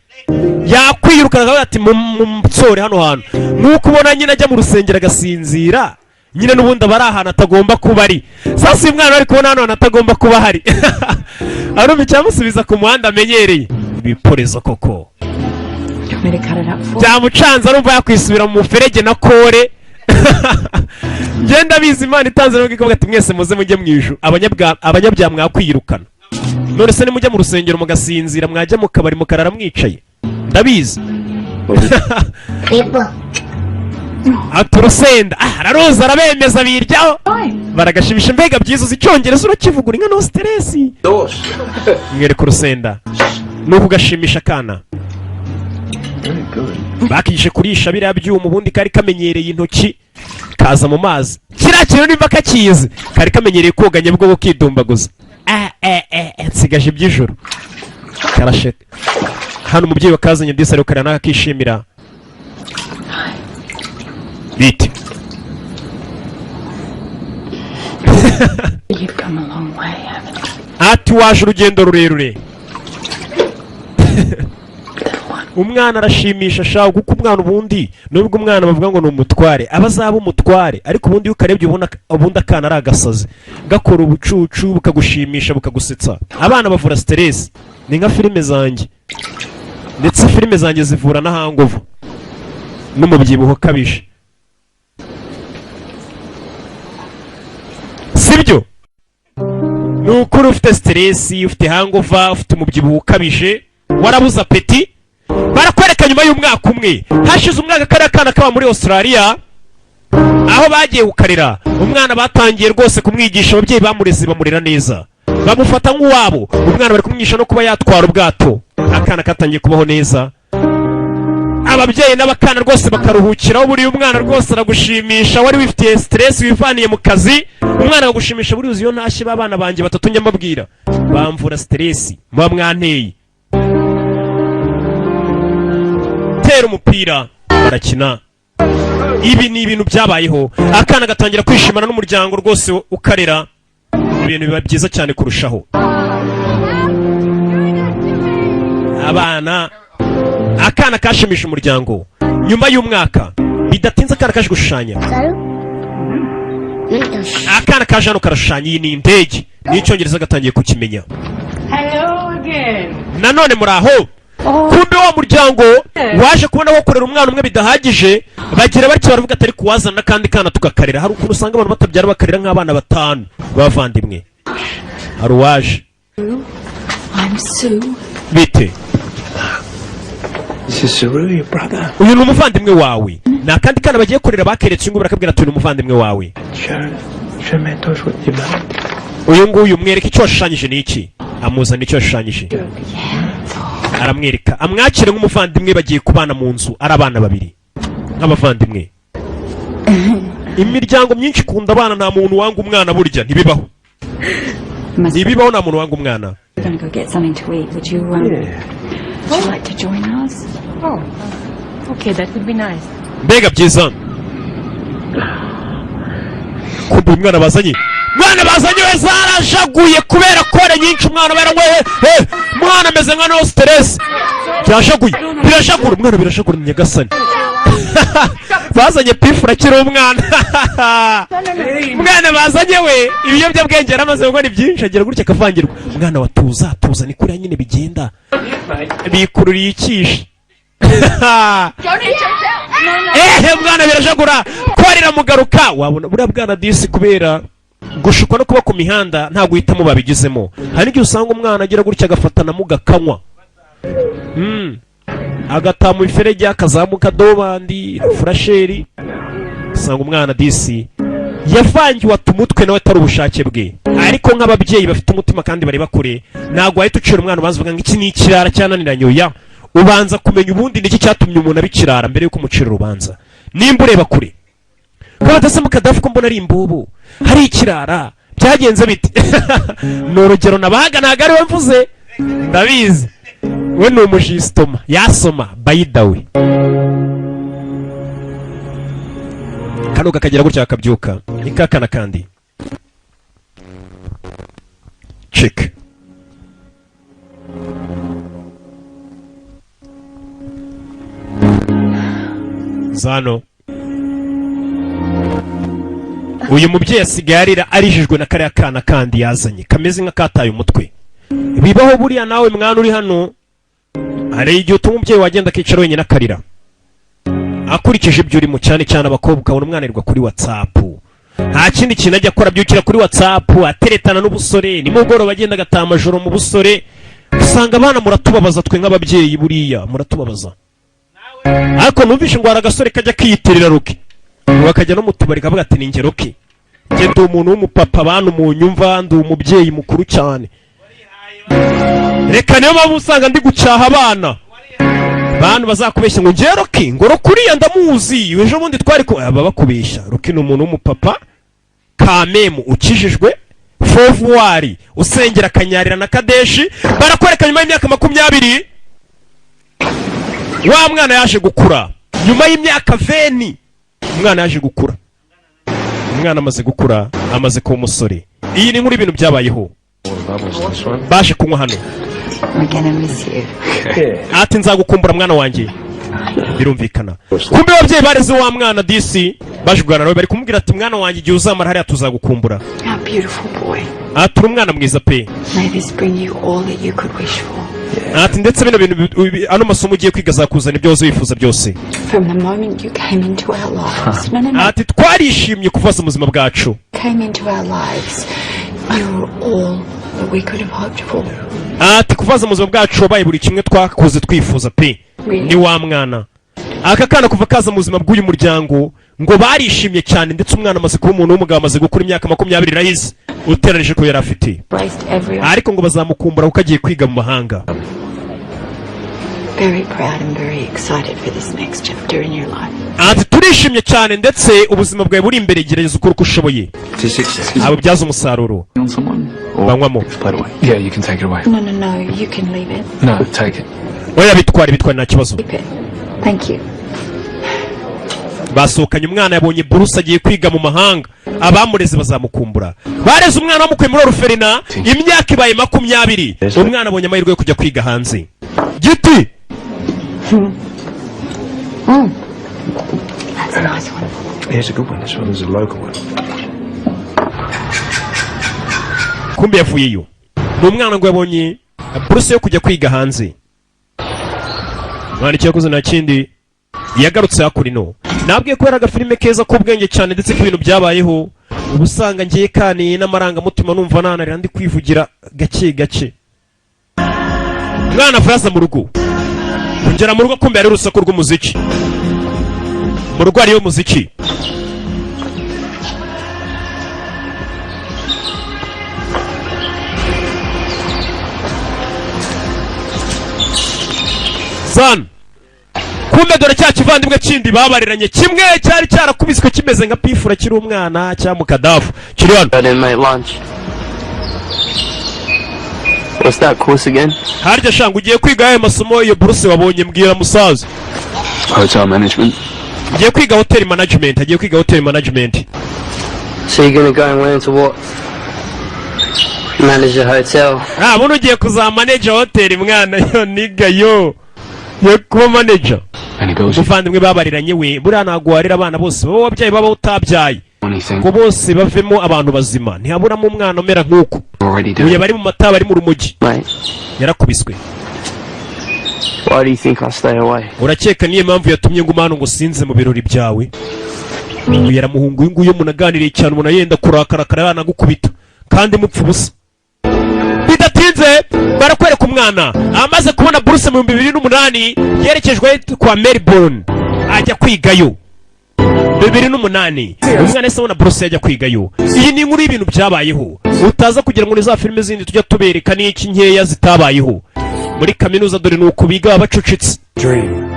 yakwiyirukana akavuga ati munsore hano hantu. Nk'uko ubona nyine ajya mu rusengero agasinzira nyine, n'ubundi aba ari ahantu atagomba kuba ari. Sasa uyu mwana ari kubona hano hantu atagomba kuba ahari, arumva icyamusubiza ku muhanda amenyereye. Ibiporezo koko. Do you want me to cut it up for Byamucanze, arumva yakwisubira mu muferege na kore. Ngenda bizi Imana itanze nubwo ikavuga ati mwese muze mujye mu ijuru, abanyabyaha mwakwiyirukana. None se nimujya mu rusengero mugasinzira, mwajya mu kabari mukarara mwicaye? Ndabizi. People. Ati urusenda, ah, araruza arabemeza biryaho baragashimisha. Mbega byiza! Uzi icyongereza, urakivugura inka, no stress. Mwereka urusenda ni ukugashimisha akana. Very good. Bakishe kurisha biriya byuma. Ubundi kari kamenyereye intoki, kaza mu mazi kiriya kintu nimba kakizi, kari kamenyereye koga Nyabugogo kidumbaguza. Ah, eh, eh, eh, nsigaje iby'ijoro karasheka. Hano umubyeyi wakazanye disi ariko karira nawe akishimira bite. You've come a long way, haven't you? Ati waje urugendo rurerure. Umwana arashimisha shawe, kuko umwana ubundi nubwo umwana bavuga ngo ni umutware, aba azaba umutware, ariko ubundi iyo ukarebye ubona ubundi akana ari agasazi gakora ubucucu, bukagushimisha, bukagusetsa. Abana bavura stress, ni nka filime zanjye, ndetse filime zanjye zivura na hangover n'umubyibuho ukabije, sibyo? Ni ukuri, ufite stress, ufite hangover, ufite umubyibuho ukabije, warabuze appétit. Barakwereka nyuma y'umwaka umwe. Hashize umwaka kariya kana kaba muri Australia aho bagiye kukarera. Umwana batangiye rwose kumwigisha, ababyeyi bamureze bamurera neza, bamufata nk'uwabo. Umwana bari kumwigisha no kuba yatwara ubwato. Akana katangiye kubaho neza, ababyeyi n'abakana rwose bakaruhukiraho. Buriya umwana rwose aragushimisha, wari wifitiye stress wivaniye mu kazi, umwana akagushimisha. Buriya uzi iyo ntashye b'abana banjye batatu njya mbabwira bamvura stress muba mwanteye. Tera umupira barakina. Ibi ni ibintu byabayeho. Akana gatangira kwishimana n'umuryango rwose ukarera, ibintu biba byiza cyane kurushaho. Abana, akana kashimisha umuryango. Nyuma y'umwaka, bidatinze akana kaje gushushanya. Saru? Akana kaje hano karashushanya. Iyi ni indege, n'icyongereza gatangiye kukimenya. Hello again. Nanone muri aho. Kumbe wa muryango waje kubona ko kurera umwana umwe bidahagije, bagira batyo baravuga atari kuwazana n'akandi kana tugakarera. Hari ukuntu usanga abantu batabyara bakarera nk'abana batanu b'abavandimwe. Hari uwaje. I'm Sue. Bite? This is Saru, your brother. Uyu ni umuvandimwe wawe. Ni akandi kana bagiye kurera, bakeretse uyu nguyu, barakabwira ati: "Uyu ni umuvandimwe wawe." Show Mantosh what you made. Uyu nguyu mwereke icyo washushanyije. Ni iki? Amuzana icyo yashushanyije, aramwereka, amwakire nk'umuvandimwe. Bagiye kubana mu nzu ari abana babiri nk'abavandimwe. Imiryango myinshi ikunda abana, nta muntu wanga umwana burya, ntibibaho, ntibibaho, nta muntu wanga umwana. We're gonna go get something to eat. Would you like to join us? Oh, okay, that would be nice. Mbega byiza! Kumva uyu mwana bazanye, mwana bazanye we zarajaguye kubera kore nyinshi. Umwana baranyweye, mwana ameze nka no stress, byashaguye, birashagura umwana, birashagura. Nyagasani, bazanye pifura akiri umwana. Umwana bazanye we ibiyobyabwenge yaramaze gukora byinshi, agira gutya akavangirwa. Umwana wa tuza tuza, ni kuriya nyine bigenda, bikururiye ikishi. Ehe, mwana birajagura, kwarira mugaruka. Wabona buriya bwana disi kubera gushukwa no kuba ku mihanda, nta guhitamo babigizemo. Hari n'igihe usanga umwana agira gutya agafata mugakanywa, agataha mu iferege, akazamuka dobandi furasheri, usanga umwana disi yavangiwe, ata umutwe nawe atari ubushake bwe. Ariko nk'ababyeyi bafite umutima kandi bareba kure, ntabwo wahita ucira umwana ubanza uvuga ngo iki ni ikirara cyananiranye. Oya, ubanza kumenya ubundi niki cyatumye umuntu aba ikirara mbere yuko umucira urubanza. Nimba ureba kure ko badase mukadafi, ko mbona ari imbubu, hari ikirara, byagenze bite? Ni urugero nabaga, ntabwo ari we mvuze, ndabizi we ni umujisitoma yasoma bayidawe. Kano kakagira gutya kakabyuka, ni kakana kandi cik zano. Uyu mubyeyi asigaye arira arijijwe na kariya kana kandi yazanye kameze nk'akataye umutwe. Bibaho buriya, nawe mwana uri hano, hari igihe utuma umubyeyi wagenda akicara wenyine akarira akurikije ibyo urimo, cyane cyane abakobwa. Ukabona umwana arirwa kuri WhatsApp, nta kindi kintu ajya akora, abyukira kuri WhatsApp, ateretana n'ubusore, nimugoroba agenda agataha amajoro mu busore. Usanga abana muratubabaza, twe nk'ababyeyi buriya muratubabaza. Ariko numvishe ngo hari agasore kajya kiyitirira Rocky, ngo bakajya no mu tubari kavuga ati: "Ni njye Rocky, njye ndi umuntu w'umupapa, bantu munyumva, ndi umubyeyi mukuru cyane." Reka, niyo mpamvu usanga ndi gucyaha abana. Bantu bazakubeshya ngo njye Rocky, ngo Rocky uriya ndamuzi, ejo bundi twari ku aba bakubeshya. Rocky ni umuntu w'umupapa kamemu ukijijwe fovuwari, usengera akanyarira na Kadeshi. Barakwereka nyuma y'imyaka 20 wa mwana yaje gukura. Nyuma y'imyaka 20 umwana yaje gukura. Umwana amaze gukura, amaze kuba umusore. Iyi ni inkuru y'ibintu byabayeho. Baje kunywa hano. We're gonna miss you. Ati: "Nzagukumbura mwana wanjye." Birumvikana, kumbe ababyeyi bareze wa mwana disi baje kuganira nawe, bari kumubwira ati: "Mwana wanjye, igihe uzamara hariya tuzagukumbura." Our beautiful boy. Ati: "Uri umwana mwiza pe." May this bring you all that you could wish for. Ati: "Ndetse bino bintu ano masomo ugiye kwiga azakuzana ibyo wahoze wifuza byose." From the moment you came into our lives. No, no, no. Ati: "Twarishimye kuva mu buzima bwacu." Came into our lives. You were all that we could have hoped for. Ati: "Kuvaza mu buzima bwacu wabaye buri kimwe twakoze twifuza pe." Ni wa mwana, aka kana kuva kaza mu buzima bw'uyu muryango ngo barishimye cyane. Ndetse umwana amaze kuba umuntu w'umugabo, amaze gukura, imyaka 20 irahize uteranije ko yari afite. Embraced every Ariko ngo bazamukumbura kuko agiye kwiga mu mahanga. Very proud and very excited for this next chapter in your life. Ati: "Turishimye cyane, ndetse ubuzima bwawe buri imbere, gerageza ukora uko ushoboye abubyaze umusaruro." On someone? Or Banywamo. play it away. Yeah, you can take it away. No, no, no. You can leave it. No, take it. Oya, bitware, bitware, nta kibazo. Keep it. Thank you. Basohokanye umwana, yabonye buruse, agiye kwiga mu mahanga. Abamureze bazamukumbura. Bareze umwana bamukuye muri orphelinat, imyaka ibaye 20, umwana abonye amahirwe yo kujya kwiga hanze. Giti. That's a nice one. Here's a good one. This one is a local one. Kumbe yavuyeyo, ni umwana ngo yabonye buruse yo kujya kwiga hanze. Umwana icyo yakoze nta kindi, yagarutse hakurino. Nabwiye ko yari agafilime keza k'ubwenge cyane, ndetse k'ibintu byabayeho. Uba usanga ngiye kaniye n'amarangamutima, numva nanarira ndi kwivugira gake gake. Umwana ava yaza mu rugo, kugera mu rugo kumbe hari urusaku rw'umuziki mu rugo, hariyo umuziki. Zan kumbe dore cya kivandimwe kindi babariranye, kimwe cyari cyarakubiswe kimeze nka pifura kiri umwana cya mukadafu kiri hano. I didn't make lunch. What's that course again? Harya shanga ugiye kwiga ayo masomo, iyo buruse wabonye? Mbwira musaza. Hotel management. Ngiye kwiga hotel management, agiye kwiga hotel management. So you're gonna go and learn to what? Manage a hotel. Ah, buno ugiye kuzaba manager hotel mwana yo niga yo yo kuba manager. Any bills? Umuvandimwe babariranye we, buriya ntabwo warera abana bose baba wabyaye, baba utabyaye, Anything? ngo bose bavemo abantu bazima. Ntihaburamo umwana umera nk'uku. Already Uyu doing. bari mu mata, bari mu rumogi. Mate, Yarakubiswe. why do you think I stay away? Urakeka niyo mpamvu yatumye nguma hano ngo sinze mu birori byawe? Uyu yaramuhungu, uyu nguyu munaganiriye cyane, umuntu yenda kurakarakara yanagukubita kandi mupfa ubusa. Bidatinze barakwereka umwana amaze kubona buruse mu 2008, yerekejwe kwa Melbourne ajya kwigayo. 2008 umwana yahise abona buruse, yajya kwigayo. Iyi ni inkuru y'ibintu byabayeho, utaza kugira ngo ni za filime zindi tujya tubereka n'iki nkeya zitabayeho. Muri kaminuza dore ni uku biga, baba bacucitse. Dream.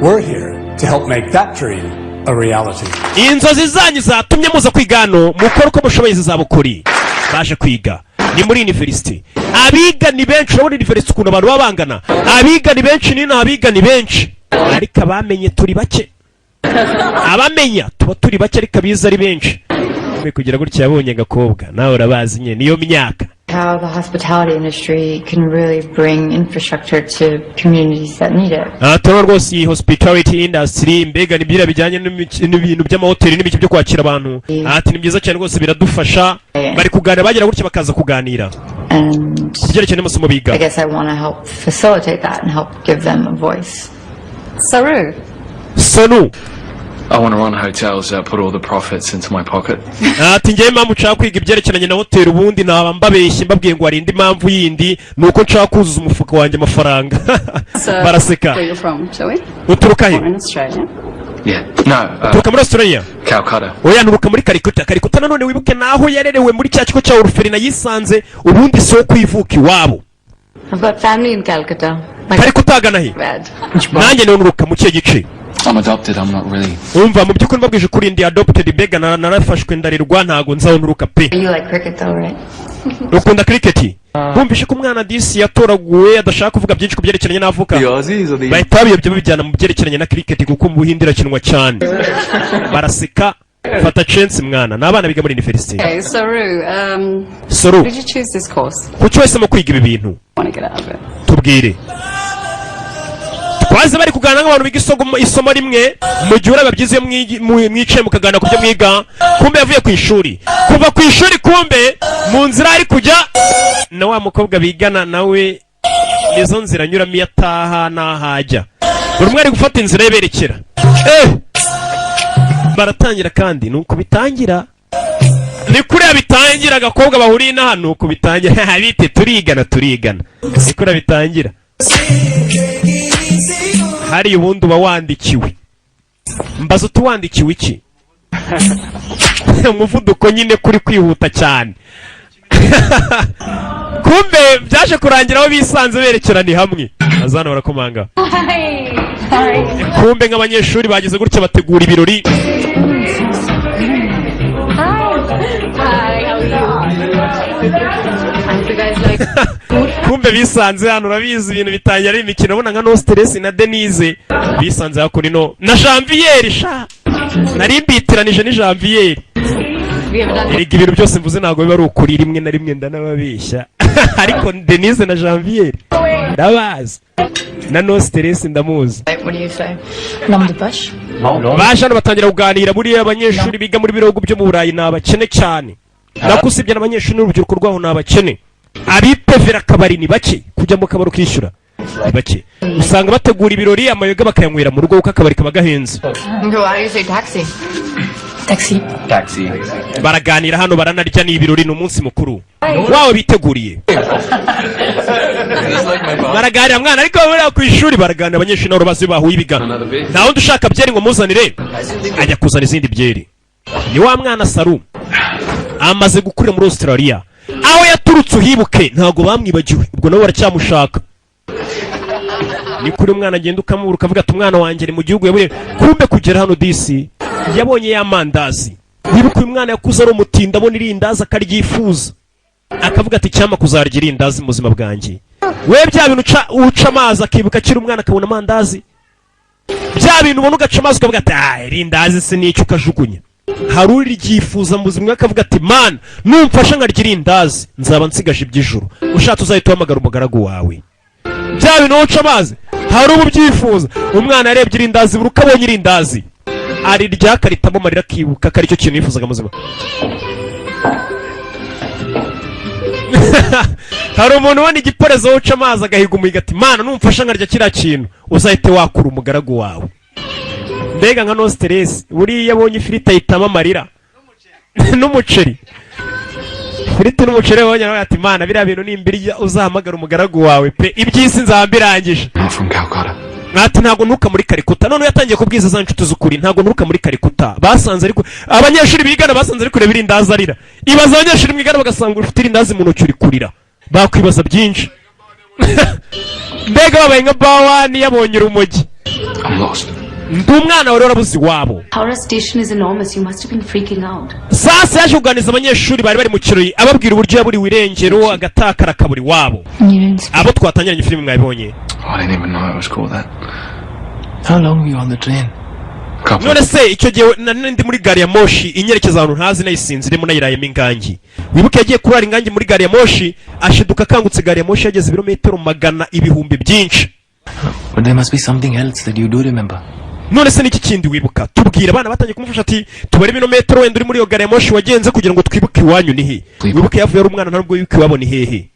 We're here to help make that dream a reality. Inzozi zanyu zatumye muza kwiga hano, mukore uko mushoboye zizabukuri. Baje kwiga ni muri university, abiga ni benshi. Urabona university ukuntu abantu baba bangana, abiga ni benshi, nino abiga ni benshi, ariko abamenye turi bake. Abamenya tuba turi bake, ariko abiza ari benshi. Kumbe kugira gutya yabonye agakobwa, nawe urabazi nyine niyo myaka. How the hospitality industry can really bring infrastructure to communities that need it. Aha turabona rwose iyi hospitality industry, mbega ni biriya bijyanye n'ibintu by'amahoteli n'ibiki byo kwakira abantu. Ati ni byiza cyane rwose, biradufasha. Bari kuganira, bagira gutya bakaza kuganira And ku byerekeye n'amasomo biga. I guess I want to help facilitate that and help give them a voice. Saru. Sonu. I want to run hotels that put all the profits into my pocket. Ati ngewe impamvu nshaka kwiga ibyerekeranye na hoteli, ubundi naba mbabeshye mbabwiye ngo hari indi mpamvu yindi, ni uko nshaka kuzuza umufuka wanjye amafaranga. Baraseka. Where you're from, shall we? Uturuka he? Born in Australia. Yeah. No. Uturuka muri Australia? Calcutta. Oya, nturuka muri Karikuta. Karikuta nanone wibuke naho yarerewe, muri cya kigo cya orphelinat yisanze, ubundi si wo kwivuka iwabo. I've got family in Calcutta. My Karikuta agana he? bad. Nanjye niho nturuka, mu kihe gice? I'm adopted. I'm not really. Umva, mu by'ukuri mbabwije ukuri ndi adopted, mbega narafashwe ndarerwa, ntago nzaho nturuka pe. You like cricket though, right? Ukunda cricket? Bumvishe ko umwana disi yatoraguwe adashaka kuvuga byinshi ku byerekeranye n'avuka, Aussies or the bahita babiyobya babijyana mu byerekeranye na cricket, kuko mu Buhinde irakinwa cyane. Baraseka. Fata chance mwana, ni abana biga muri university. Okay, Saru, Saru. did you choose this course? Kuki wahisemo kwiga ibi bintu? Want to get out of it? Tubwire. Twaze bari kuganira nk'abantu biga isomo rimwe. Mu gihe uraba byiza iyo mwicaye mukaganira ku byo mwiga. Kumbe yavuye ku ishuri, kuva ku ishuri kumbe mu nzira ari kujya na wa mukobwa bigana nawe, nizo nzira anyuramo iyo ataha n'aho ajya. Buri umwe ari gufata inzira ye berekera. Baratangira kandi ni uko bitangira, ni kuriya bitangira. Agakobwa bahuriye n'aha ni uko bitangira, bite, turigana, turigana, ni kuriya bitangira hariya. Ubundi uba wandikiwe, mbaza uti wandikiwe iki? Umuvuduko nyine kuri kwihuta cyane. Kumbe byaje kurangira aho bisanze berekeranye hamwe, azana barakomanga. Kumbe nk'abanyeshuri bagize gutya bategura ibirori. Hi, how are you? I hope you guys like Kumbe bisanze hano, urabizi ibintu bitangira ari imikino. Ubona nka No Stress na Denise bisanze hakuno ino na Janvier, sha nari mbitiranije ni Janvier. We have done Erega ibintu byose mvuze ntabwo biba ari ukuri, rimwe na rimwe ndanababeshya, ariko Denise na Janvier ndabazi, na No Stress ndamuzi. What do you say? L'homme de poche. Baje hano batangira kuganira. Buriya abanyeshuri biga muri bihugu byo mu Burayi ni abakene cyane. Nako usibye n'abanyeshuri, n'urubyiruko rwaho ni abakene. Abipevera akabari ni bake, kujya mu kabari ukishyura ni bake. Usanga bategura ibirori, amayoga bakayanywera mu rugo kuko akabari kaba gahenze. Well, how do you say taxi? Taxi. Taxi. Baraganira hano, baranarya, ni ibirori, ni umunsi mukuru wawe biteguriye. Baraganira mwana, ariko buriya ku ishuri baraganira, abanyeshuri nabo bazi bahuye ibigano. Nta wundi ushaka byeri ngo muzanire? Ajya kuzana izindi byeri. Ni wa mwana Saru, amaze gukurira muri Australia aho yaturutse. Uhibuke ntabwo bamwibagiwe, ubwo nabo baracyamushaka. Ni kuri umwana agenda ukamubura, ukavuga ati umwana wanjye ari mu gihugu yaburiye. Kumbe kugera hano disi yabonye ya mandazi. Wibuke uyu mwana yakuze ari umutindi, abona irindazi akaryifuza, akavuga ati cyama kuzarya irindazi mu buzima bwanjye. We bya bintu uca amazi akibuka akiri umwana akabona amandazi, bya bintu ubona ugaca amazi ukavuga ati ah, irindazi se nicyo, ukajugunya. Hari uriryifuza mu buzima bwe akavuga ati man, numfasha nkarya irindazi nzaba nsigaje iby'ijuru, ushatse uzahita uhamagara umugaragu wawe. Bya bintu uca amazi hari ubu ubyifuza. Umwana yarebye irindazi, buri uko abonye irindazi arirya akaritamo amarira, akibuka ko aricyo kintu yifuzaga mu buzima. Hari umuntu ubona igiporezo uca amazi agahiga umuhigo ati mana, numfasha nkarya kiriya kintu uzahite wakura umugaragu wawe. Mbega nka no stress, buriya abonye ifiriti ahitamo amarira n'umuceri, ifiriti n'umuceri abonye nawe ati mana, biriya bintu nimbirya uzahamagara umugaragu wawe pe, iby'isi nzaba mbirangije. Not from Calcutta. Ati ntabwo nturuka muri Karikuta. None yatangiye kubwiza za nshuti z'ukuri, ntabwo nturuka muri Karikuta. Basanze ariko abanyeshuri bigana basanze ari kureba irindazi arira. Ibaza abanyeshuri mwigana bagasanga ufite irindazi mu ntoki uri kurira, bakwibaza byinshi. Mbega babaye nka bawani yabonye urumogi. I'm lost. Ndi umwana wari warabuze iwabo. Howrah station is enormous. You must have been freaking out. Sasa yaje kuganiriza abanyeshuri bari bari mu kirori, ababwira uburyo yaburiwe irengero, agatakara akabura iwabo. Abo twatangiranye filime mwabibonye. I didn't even know it was called that. How long were you on the train? Couple. None se icyo gihe nari ndi muri gari ya moshi inyerekeza ahantu ntazi, nayisinziremo, nayirayemo ingangi. Wibuke yagiye kurara ingangi muri gari ya moshi, ashiduka akangutse gari ya moshi yageze ibirometero magana ibihumbi byinshi. But there must be something else that you do remember. None se niki kindi wibuka? Tubwira. Abana batangiye kumufasha ati tubare ibirometero wenda uri muri iyo gari ya moshi wagenze kugira ngo twibuke iwanyu ni he. Wibuke yavuye ari umwana, nta nubwo wibuka iwabo ni hehe,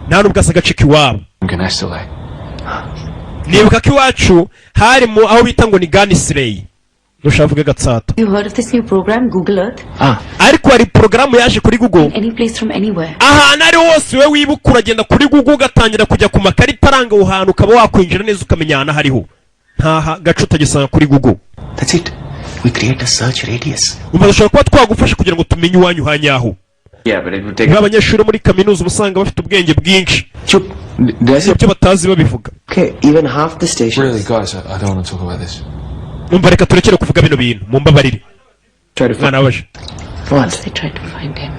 nta nubwo asa agace k'iwabo. Ganestile. Nibuka ko iwacu hari mu aho bita ngo ni Ganisireyi, nushaka uvuge Gatsata. You heard of this new program, Google Earth? Ariko hari porogaramu yaje kuri Google. Any place from anywhere. Ahantu ari hose wowe wibuka, uragenda kuri Google ugatangira kujya ku makarita aranga aho hantu, ukaba wakwinjira neza ukamenya ahantu hariho. Ntaha gace utagisanga kuri Google. That's it. We create a search radius. Umva, dushobora kuba twagufasha kugira ngo tumenye iwanyu hanyaho. Yeah, but it would take. Niba abanyeshuri bo muri kaminuza uba usanga bafite ubwenge bwinshi, ibyo batazi babivuga. Okay, even half the station. Really, guys, I don't want to talk about this. Umva, reka turekere kuvuga bino bintu, mumbabarire. Try to find. Mwana waje. What? They tried to find him.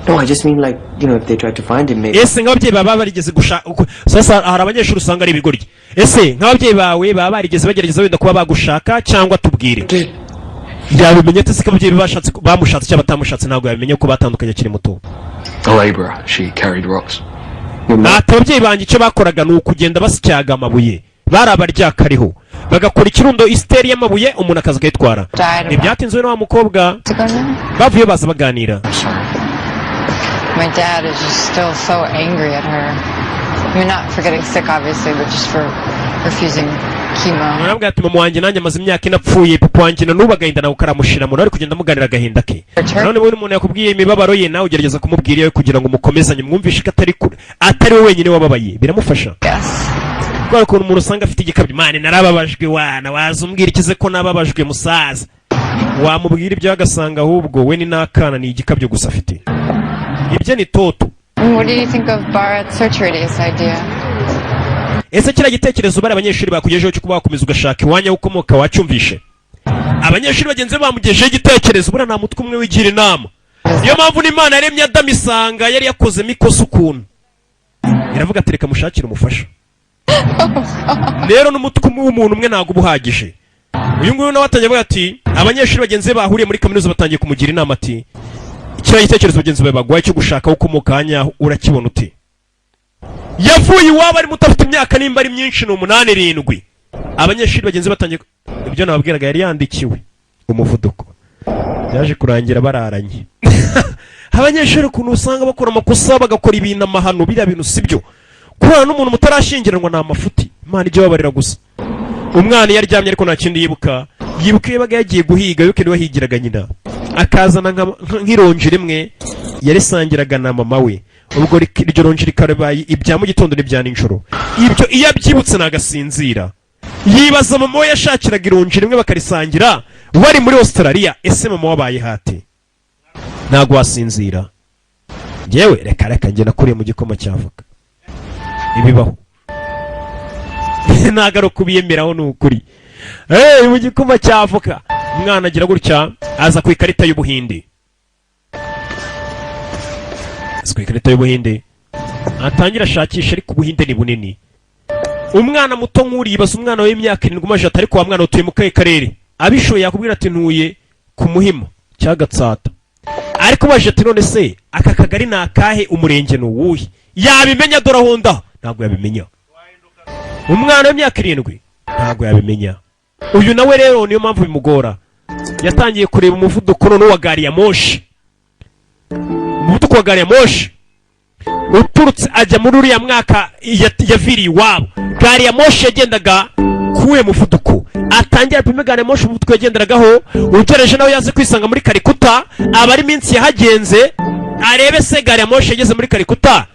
No, I just mean like, if they tried to find him, maybe. Ese nk'ababyeyi baba barigeze gushaka? Sasa hari abanyeshuri usanga ari ibigoryi. Ese nk'ababyeyi bawe baba barigeze bagerageza wenda kuba bagushaka cyangwa tubwire? Yabimenye ate se ko ababyeyi be bashatse, bamushatse cyangwa batamushatse? Ntabwo yabimenye ko batandukanye akiri muto. A labourer. She carried rocks. Ati ababyeyi banjye icyo bakoraga ni ukugenda basyaga amabuye, bari abaryakariho, bagakora ikirundo isiteri y'amabuye, umuntu akaza akayitwara. Ntibyatinze na wa mukobwa bavuye baza baganira. My dad is just still so angry at her. I mean, not for getting sick, obviously, but just for refusing chemo. Arambwira ati mama wanjye nanjye amaze imyaka ine apfuye, papa wanjye na n'ubu agahinda nawe karamushira. Umuntu ari kugenda amuganira agahinda ke. None buri umuntu yakubwiye imibabaro ye, nawe ugerageza kumubwira iyawe kugira ngo mukomezanye, mwumvishe ko atari kure, atari we wenyine wababaye, biramufasha. Kubera ukuntu umuntu usanga afite igikabyo, mani narababajwe wana, waza umbwira ikize ko nababajwe musaza, wamubwira ibyo agasanga ahubwo we ni n'akana, ni igikabyo gusa afite, ibyo ni toto. What do you think of Bharat's search radius idea? Ese kiriya gitekerezo bari abanyeshuri bakugejeho cyo kuba wakomeza ugashaka iwanya aho ukomoka wacyumvishe? Abanyeshuri bagenzi be bamugejeho igitekerezo. Buriya nta mutwe umwe wigira inama, niyo mpamvu n'Imana yaremye Adamu isanga yari yakozemo ikosa ukuntu, iravuga ati reka mushakire umufasha. Rero n'umutwe umwe w'umuntu umwe ntabwo uba uhagije. Uyu nguyu nawe atangiye avuga ati abanyeshuri bagenzi be bahuriye muri kaminuza batangiye kumugira inama ati kiriya gitekerezo bagenzi bawe baguhaye cyo gushaka aho ukomoka hanyaho urakibona ute? Yavuye iwabo ari muto, afite imyaka nimba ari myinshi ni 8, 7. Abanyeshuri bagenzi batangiye ibyo nababwiraga, yari yandikiwe umuvuduko, byaje kurangira bararanye. Abanyeshuri ukuntu usanga bakora amakosa, bagakora ibintu amahano, biriya bintu si byo. Kurana n'umuntu mutarashyingiranwa ni amafuti, Imana ijya ibabarira. Gusa umwana iyo aryamye ariko nta kindi yibuka, yibuka iyo yabaga yagiye guhiga, yuko niwe wahigiraga nyina, akazana nk'ironji rimwe yarisangiraga na mama we. Ubwo iryo ronji rikabaye ibya mu gitondo n'ibya nijoro. Ibyo iyo abyibutse nagasinzira, yibaza mama we yashakiraga ironji rimwe bakarisangira bari muri Australia. Ese mama wabaye hate? Ntabwo wasinzira. Njyewe reka reka, njye nakuriye mu gikoma cy'avoka. Ibibaho ntabwo ari ukubiyemeraho, ni ukuri. Hey, mu gikoma cy'avoka. Umwana agira gutya aza ku ikarita y'Ubuhinde, aza ku ikarita y'Ubuhinde, atangira ashakisha, ariko Ubuhinde ni bunini. Umwana muto nk'uriyibaza, umwana w'imyaka 7 umaje ati: "Ariko wa mwana utuye mu kahe karere?" Abishoboye yakubwira ati: "Ntuye ku Muhima cya Gatsata." Ariko baje ati: "None se aka kagari ni akahe? Umurenge ni uwuhe?" Yabimenya? Dore aho ndaho ntabwo yabimenya. Umwana w'imyaka 7 ntabwo yabimenya. Uyu nawe rero niyo mpamvu bimugora. Yatangiye kureba umuvuduko noneho wa gari ya moshi, umuvuduko wa gari ya moshi uturutse ajya muri uriya mwaka yaviriye iwabo, gari ya moshi yagendaga kuwuhe muvuduko? Atangira apime gari ya moshi umuvuduko yagenderagaho, ugereje nawe yaze kwisanga muri Karikuta, aba ari iminsi yahagenze, arebe se gari ya moshi yageze muri Karikuta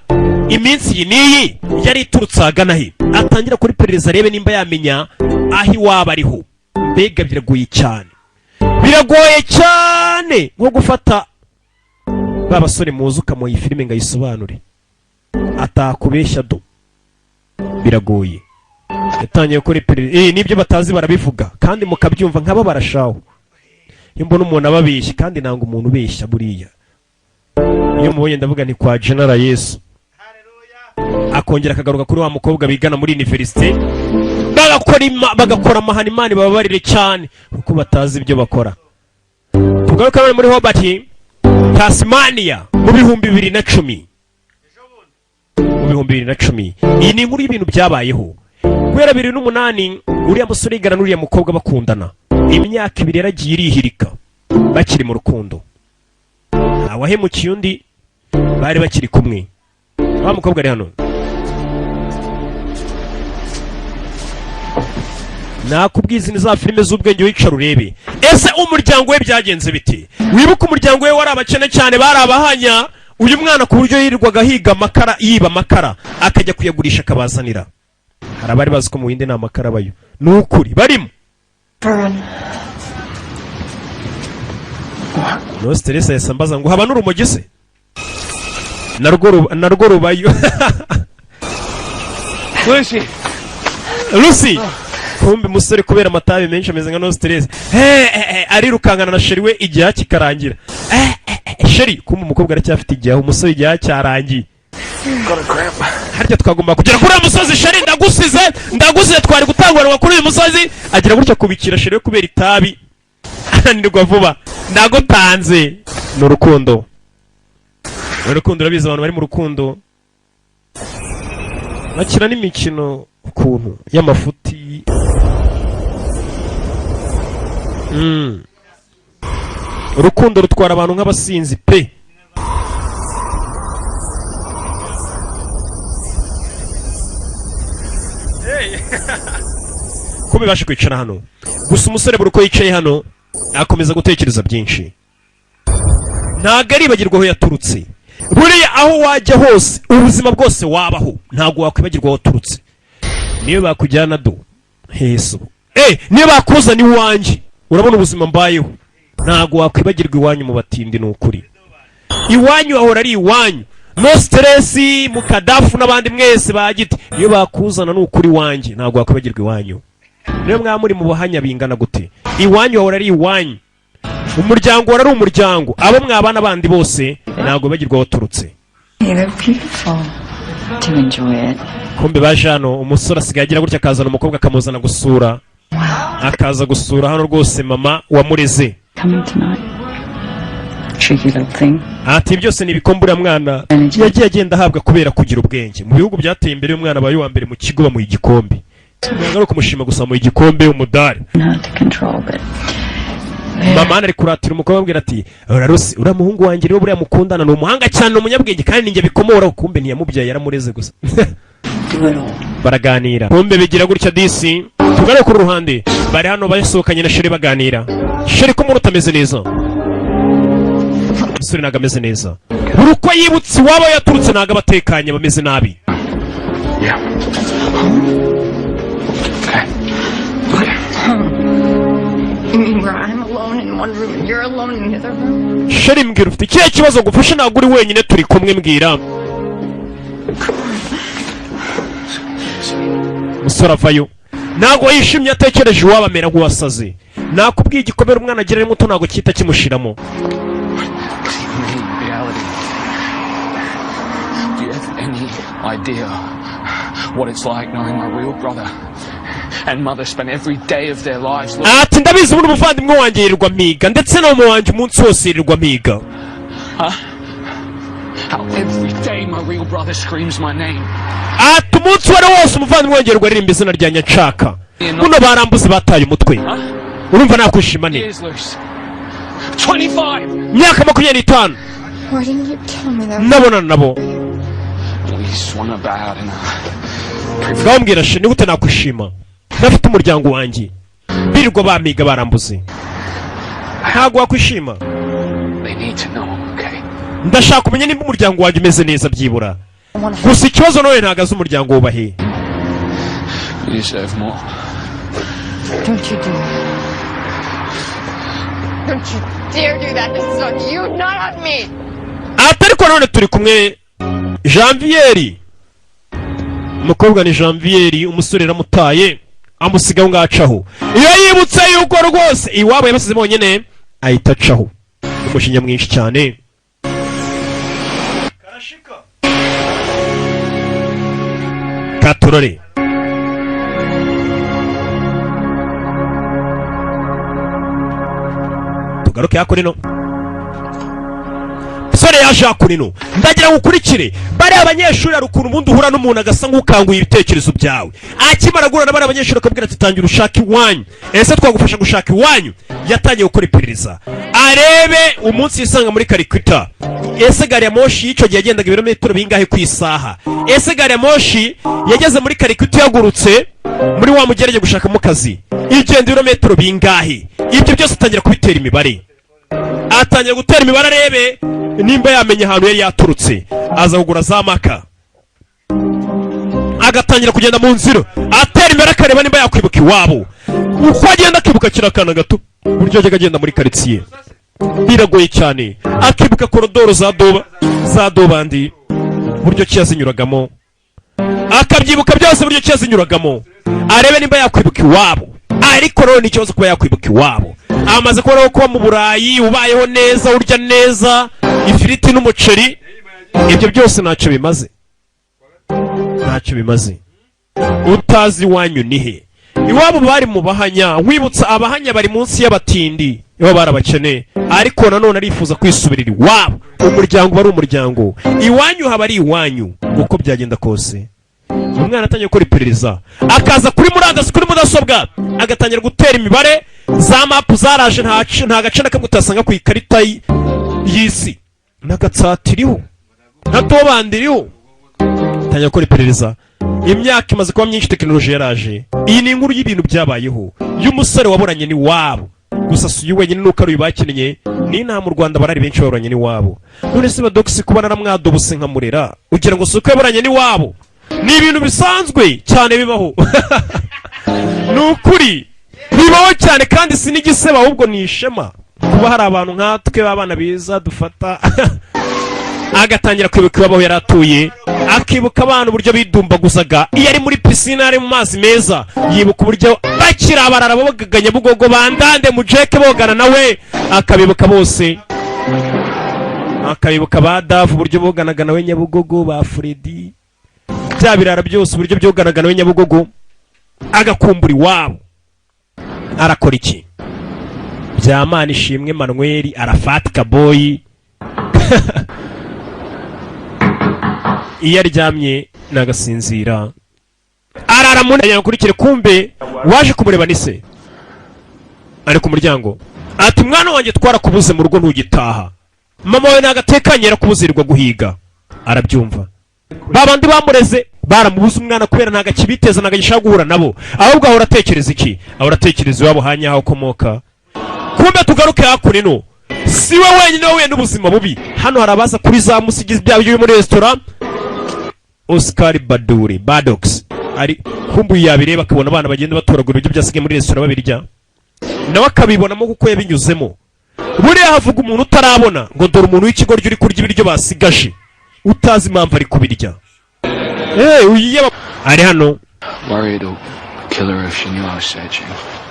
iminsi iyi n'iyi yari iturutse ahagana he. Atangira kuri perereza arebe nimba yamenya aho iwabo ariho. Mbega biragoye cyane, biragoye cyane, nko gufata ba basore muzi ukamuha iyi filime ngo ayisobanure atakubeshya. Do biragoye. Yatangiye gukora iperereza, n'ibyo batazi barabivuga kandi mukabyumva nk'aba barashaho. Iyo mbona umuntu ababeshya, kandi nanga umuntu ubeshya buriya, iyo mubonye ndavuga ni kwa General Yesu. Akongera akagaruka kuri wa mukobwa bigana muri université, bagakora amahano. Imana ibababarire cyane kuko batazi ibyo bakora. Tugaruke none muri Hobart, Tasmania, mu 2010. Mu 2010, iyi ni inkuru y'ibintu byabayeho guhera 2008. Uriya musore yigana n'uriya mukobwa bakundana imyaka 2, yaragiye irihirika bakiri mu rukundo, ntawahemukiye undi, bari bakiri kumwe. Wa mukobwa ari hano, nakubwiza ni za filime z'ubwenge, wicara urebe. Ese umuryango we byagenze bite? Wibuke umuryango we wari abakene cyane, bari abahanya. Uyu mwana ku buryo yirirwaga ahiga amakara, yiba amakara akajya kuyagurisha akabazanira. Hari abari bazi ko mu Buhinde nta makara abayo, ni ukuri barimo. Fern. No stress. Yahise ambaza ngo haba n'urumogi se? Narwo rubayo. Lucy! Lucy! Kumbe umusore kubera amatabi menshi ameze nka no stress. Arirukankana na chéri we, igihaha kikarangira. Chéri, kumbe umukobwa aracyafite igihaha, umusore igihaha cyarangiye. Got a cramp. Harya twagomba kugera kuri uyu musozi. Chéri, ndagusize, ndagusize, twari gutanguranwa kuri uyu musozi. Agira gutya kubikira chéri we, kubera itabi ananirwa vuba. Ndagutanze. Ni urukundo, ni urukundo. Urabizi, abantu bari mu rukundo bakina n'imikino ukuntu y'amafuti. Urukundo rutwara abantu nk'abasinzi pe. Ko bibasha kwicara hano gusa. Umusore buri uko yicaye hano akomeza gutekereza byinshi, ntabwo aribagirwa aho yaturutse. Buriya aho wajya hose, ubuzima bwose wabaho, ntabwo wakwibagirwa aho waturutse. Niyo bakujyana do heso, niyo bakuzana iwanjye, urabona ubuzima mbayeho, ntabwo wakwibagirwa iwanyu mu batindi. Ni ukuri, iwanyu hahora ari iwanyu. No stress mu kadafu n'abandi mwese ba giti, niyo bakuzana, ni ukuri iwanjye ntabwo wakwibagirwa iwanyu. Niyo mwaba muri mu buhanya bingana gute, iwanyu hahora ari iwanyu. Umuryango wari ari umuryango, abo mwabana bandi bose ntabwo bibagirwa aho waturutse. You look beautiful. To enjoy it. Kumbe baje hano, umusore asigaye agira gutya akazana umukobwa, akamuzana gusura, akaza gusura hano rwose mama wamureze. Coming tonight. Tricky little thing. Ati byose ni ibikombe uriya mwana yagiye agenda ahabwa kubera kugira ubwenge. Mu bihugu byateye imbere, umwana abaye uwa mbere mu kigo bamuha igikombe. Ntabwo ari ukumushima gusa, bamuha igikombe, umudari. Hard to control, but Mama hano ari kuratira umukobwa, abwira ati: "Urarusi uriya muhungu wanjye rero, buriya mukundana ni umuhanga cyane, ni umunyabwenge, kandi ninjye bikomora." Kumbe ntiyamubyaye, yaramureze gusa. Baraganira, kumbe bigira gutya disi. Tugaruke ku ruhande, bari hano basohokanye na chéri, baganira. Chéri ko umuntu utameze neza, umusore ntabwo ameze neza. Buri uko yibutse iwabo yaturutse ntabwo aba atekanye, bameze nabi. Yeah. Okay. You mean where I'm alone in one room and you're alone in the other room? Chéri, mbwira, ufite ikihe kibazo? Ngufashe? Ntabwo uri wenyine, turi kumwe, mbwira. Umusore avayo ntabwo yishimye, atekereje iwabo amera nk'uwasaze. Nakubwiye, igikomere umwana agira ari muto ntabwo cyita kimushiramo. Reality. Do you have any idea what it's like knowing my real brother and mother spent every day of their lives looking Ati: "Ndabizi, ubundi umuvandimwe wanjye yirirwa mpiga, ndetse na mama wanjye umunsi wose yirirwa mpiga." Huh? How every day my real brother screams my name. Ati: "Umunsi uwo ari wo wose umuvandimwe wanjye yirirwa aririmba izina ryanjye nshaka." Buno barambuze, bataye umutwe. Urumva nakwishima ne? Years loose. 25! Imyaka 25. Why didn't you tell me that? Nabonana nabo. We swung about in a Ngaho mbwira chéri, ni gute nakwishima ntafite umuryango wanjye, birirwa bampiga, barambuze? Ntabwo wakwishima. They need to know I'm okay. Ndashaka kumenya nimba umuryango wanjye umeze neza byibura gusa. Ikibazo nawe ntabwo azi umuryango wubahe. You deserve more. Don't you do that. Don't you dare do that. This is on you, not on me. Ati: "Ariko none turi kumwe." Janvieri, umukobwa ni Janvieri. Umusore yaramutaye, amusiga aho ngaho acaho. Iyo yibutse yuko rwose iwabo yabasize bonyine, ahita acaho umujinya mwinshi cyane. Karashika katorore. Tugaruke hakuno, musore yaje hakuno. Ndagira ngo ukurikire bariya abanyeshuri. Hari ukuntu ubundi uhura n'umuntu agasa nk'ukanguye ibitekerezo byawe. Akimara guhura na bariya abanyeshuri akabwira ati: "Tangira ushaka iwanyu. Ese twagufasha gushaka iwanyu?" Yatangiye gukora iperereza arebe umunsi yisanga muri Karikita. Ese gari ya moshi y'icyo gihe yagendaga ibirometero bingahe ku isaha? Ese gari ya moshi yageze muri Karikita ihagurutse muri wa mugerege gushakamo akazi igenda ibirometero bingahe? Ibyo byose atangira kubitera imibare, atangira gutera imibare arebe nimba yamenya ahantu yari yaturutse. Aza kugura za maka, agatangira kugenda mu nzira atera imbere, akareba nimba yakwibuka iwabo. Uko agenda akibuka kiriya akana gato, uburyo yajyaga agenda muri karitsiye biragoye cyane, akibuka korodoro za doba za dobandi, uburyo ki yazinyuragamo, akabyibuka byose, uburyo ki yazinyuragamo, arebe nimba yakwibuka iwabo. Ariko rero ni ikibazo kuba yakwibuka iwabo. Amaze kubona ko kuba mu Burayi ubayeho neza, urya neza ifiriti n'umuceri, ibyo byose ntacyo bimaze, ntacyo bimaze utazi iwanyu ni he. Iwabo bari mu Bahanya. Wibutsa, Abahanya bari munsi y'abatindi, iwabo bari abakene. Ariko nanone arifuza kwisubirira iwabo. Umuryango uba ari umuryango, iwanyu haba ari iwanyu uko byagenda kose. Umwana atangiye gukora iperereza, akaza kuri murandasi, kuri mudasobwa, agatangira gutera imibare. Za mapu zaraje, nta gace na kamwe utasanga ku ikarita y'isi, n'agatsata iriho, na tobandi iriho. Atangira gukora iperereza. Imyaka imaze kuba myinshi, tekinoloji yaraje. Iyi ni inkuru y'ibintu byabayeho y'umusore waburanye n'iwabo. Gusa si uyu wenyine, nuko ari uyu bakinnye. N'inaha mu Rwanda barari benshi baburanye n'iwabo. None se badogisi, kuba naramwadobose nkamurera, ugira ngo si uko yaburanye n'iwabo? Ni ibintu bisanzwe cyane, bibaho, ni ukuri bibaho cyane, kandi si n'igisebo, ahubwo ni ishema kuba hari abantu nkatwe b'abana beza dufata. Agatangira kwibuka iwabo aho yari atuye, akibuka abana uburyo bidumbaguzaga iyo ari muri pisine, ari mu mazi meza, yibuka uburyo bakiri abarara bogaga Nyabugogo, bandande mujeke bogana nawe, akabibuka bose, akabibuka ba Davu uburyo boganaga nawe Nyabugogo, ba Fredi, bya birara byose uburyo byoganaga nawe Nyabugogo, agakumbura iwabo. Arakora iki? Byamana Ishimwe Manuel arafati kaboyi. Iyo aryamye nagasinzira, arara mu ntebe. Akurikire, kumbe waje kumureba ni se, ari ku muryango. Ati: "Mwana wanjye, twarakubuze mu rugo, ntugitaha. Mama wawe ntabwo atekanye, yarakubuzirirwa guhiga." Arabyumva, ba bandi bamureze baramubuze umwana kubera ntabwo akibiteza, ntabwo agishaka guhura nabo, ahubwo ahora atekereza iki? Ahora atekereza iwabo hanya aho akomoka. Kumbe tugaruke hakuno, ino si we wenyine wahuye n'ubuzima bubi. Hano hari abaza kuri za musigizi byaba byo muri resitora. Oscar Baduri Badox ari kumbuye, yabireba akabona abana bagenda batoragura ibiryo byasigaye muri resitora babirya, nawe akabibonamo kuko yabinyuzemo. Buriya havuga umuntu utarabona ngo dore umuntu w'ikigoryi uri kurya ibiryo basigaje, utazi impamvu ari kubirya. Uyu ari hano. Worried it'll kill her if she knew I was searching.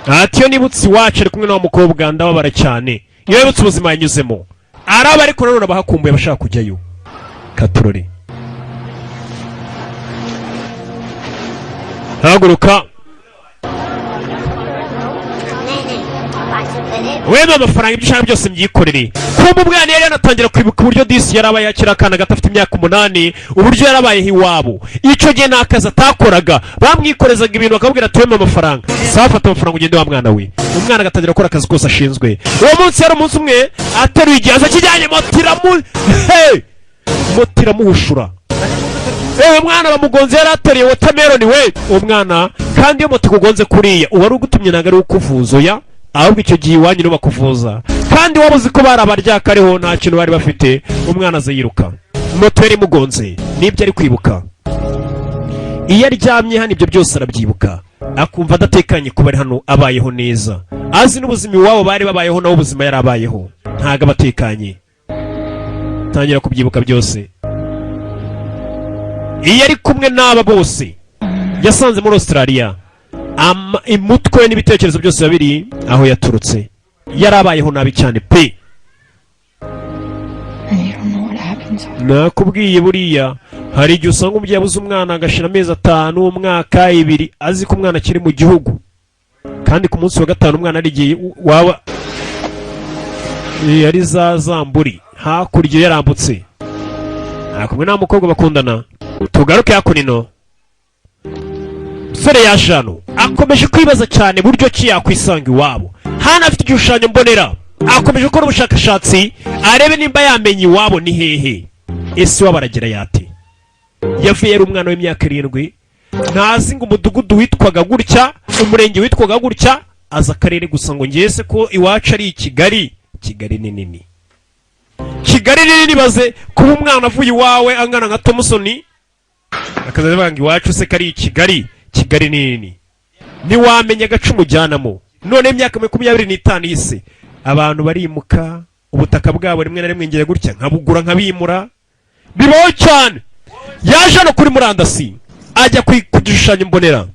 Ati: "Iyo nibutse iwacu ari kumwe n'uwo mukobwa ndababara cyane." Iyo yibutse ubuzima yanyuzemo araba, ariko nanone abahakumbuye abashaka kujyayo. Katurore, haguruka. नहीं नहीं, पैसे पहले। Wemeye amafaranga, ibyo ushaka byose mbyikorere. Kumva umwana yari yanatangira kwibuka uburyo disi yarabaye akiri akana gato, afite imyaka 8, uburyo yarabayeho iwabo. Icyo gihe nta kazi atakoraga, bamwikorezaga ibintu bakabwira ati: "Wemeye amafaranga, sawa, fata amafaranga ugende wa mwana we." Umwana agatangira gukora akazi kose ashinzwe. Uwo munsi yari umunsi umwe ateruye igihaza kijyanye, moto iramu, hey! Moto iramuhushura. Ewe mwana, bamugonze, yari ateruye watermelon we. Uwo mwana kandi, iyo moto ikugonze kuriya, uwari ugutumye ntabwo ari ukuvuza, oya, ahubwo icyo gihe iwanyu nibo bakuvuza, kandi waba uzi ko bari abaryakariho, nta kintu bari bafite. Umwana aza yiruka, moto yari imugonze, nibyo ari kwibuka. Iyo aryamye hano ibyo byose arabyibuka, akumva adatekanye kuba ari hano abayeho neza, azi n'ubuzima iwabo bari babayeho, nawe ubuzima yari abayeho, ntabwo aba atekanye. Tangira kubyibuka byose iyo ari kumwe n'aba bose yasanze muri Australia. Umutwe n'ibitekerezo byose biba biri aho yaturutse, yari abayeho nabi cyane pe. And you don't know what happens. Nakubwiye, buriya hari igihe usanga umubyeyi abuze umwana agashira amezi 5, umwaka, 2, azi ko umwana akiri mu gihugu, kandi ku munsi wa gatanu umwana ari igihe waba ari za zamburi hakurya yarambutse, nta kumwe nta mukobwa bakundana. Tugaruke hakuno, musore yaje hano akomeje kwibaza cyane buryo ki yakwisanga iwabo. Hano afite igishushanyo mbonera, akomeje gukora ubushakashatsi arebe nimba yamenya iwabo ni hehe. Ese iwabo aragera yate? Yavuye yari umwana w'imyaka 7, ntazi ngo umudugudu witwaga gutya, umurenge witwaga gutya, azi akarere gusa, ngo ngese ko iwacu ari i Kigali. Kigali ni nini, Kigali ni nini. Baze kuba umwana avuye iwawe angana nka Tomusoni, akazajya avuga ngo iwacu se kari i Kigali. Kigali ni nini, ntiwamenya agace umujyanamo. None imyaka 25 y'isi, abantu barimuka, ubutaka bwabo rimwe na rimwe ngira gutya nkabugura nkabimura, bibaho cyane. Yaje hano kuri murandasi, ajya ku gishushanyo mbonera,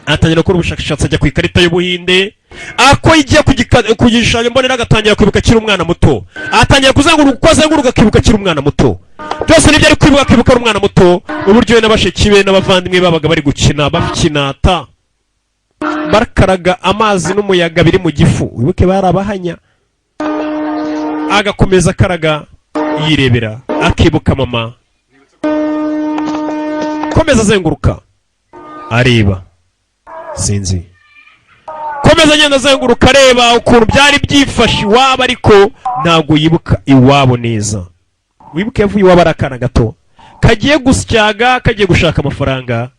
atangira gukora ubushakashatsi, ajya ku ikarita y'Ubuhinde. Ako igiye ku gishushanyo mbonera, agatangira kwibuka akiri umwana muto, atangira kuzenguruka, uko azenguruka akibuka akiri umwana muto. Byose nibyo ari kwibuka, akibuka ari umwana muto, uburyo we na bashiki be n'abavandimwe babaga bari gukina, bakinata, bakaraga amazi n'umuyaga biri mu gifu. Wibuke bari abahanya. Agakomeza akaraga yirebera, akibuka mama. Komeza azenguruka areba, sinzi, komeza agenda azenguruka areba ukuntu byari byifashe iwabo, ariko ntabwo yibuka iwabo neza. Wibuke yavuye iwabo ari akana gato kagiye gusyaga, kagiye gushaka amafaranga,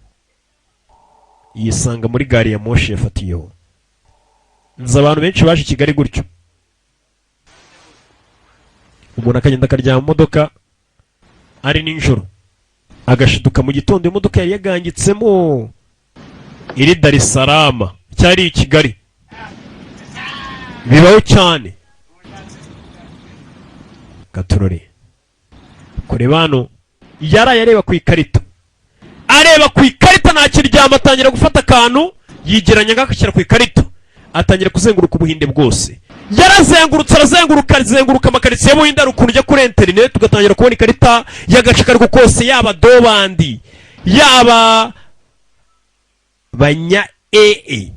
yisanga muri gari ya moshi yafatiyeho. Nzi abantu benshi baje i Kigali gutyo, umuntu akagenda akaryama mu modoka ari nijoro, agashiduka mu gitondo imodoka yari yagangitsemo iri Dar es Salaam cyari i Kigali. Bibaho cyane. Gaturore kureba hano, yaraye areba ku ikarita, areba ku ikarita, ntakiryama, atangira gufata akantu yigeranya agashyira ku ikarita, atangira kuzenguruka Ubuhinde bwose. Yarazengurutse, arazenguruka, azenguruka amakaritsiye y'Ubuhinde. Hari ukuntu ujya kuri interineti ugatangira kubona ikarita y'agace ako ariko kose, yaba Dobandi, yaba banya ee,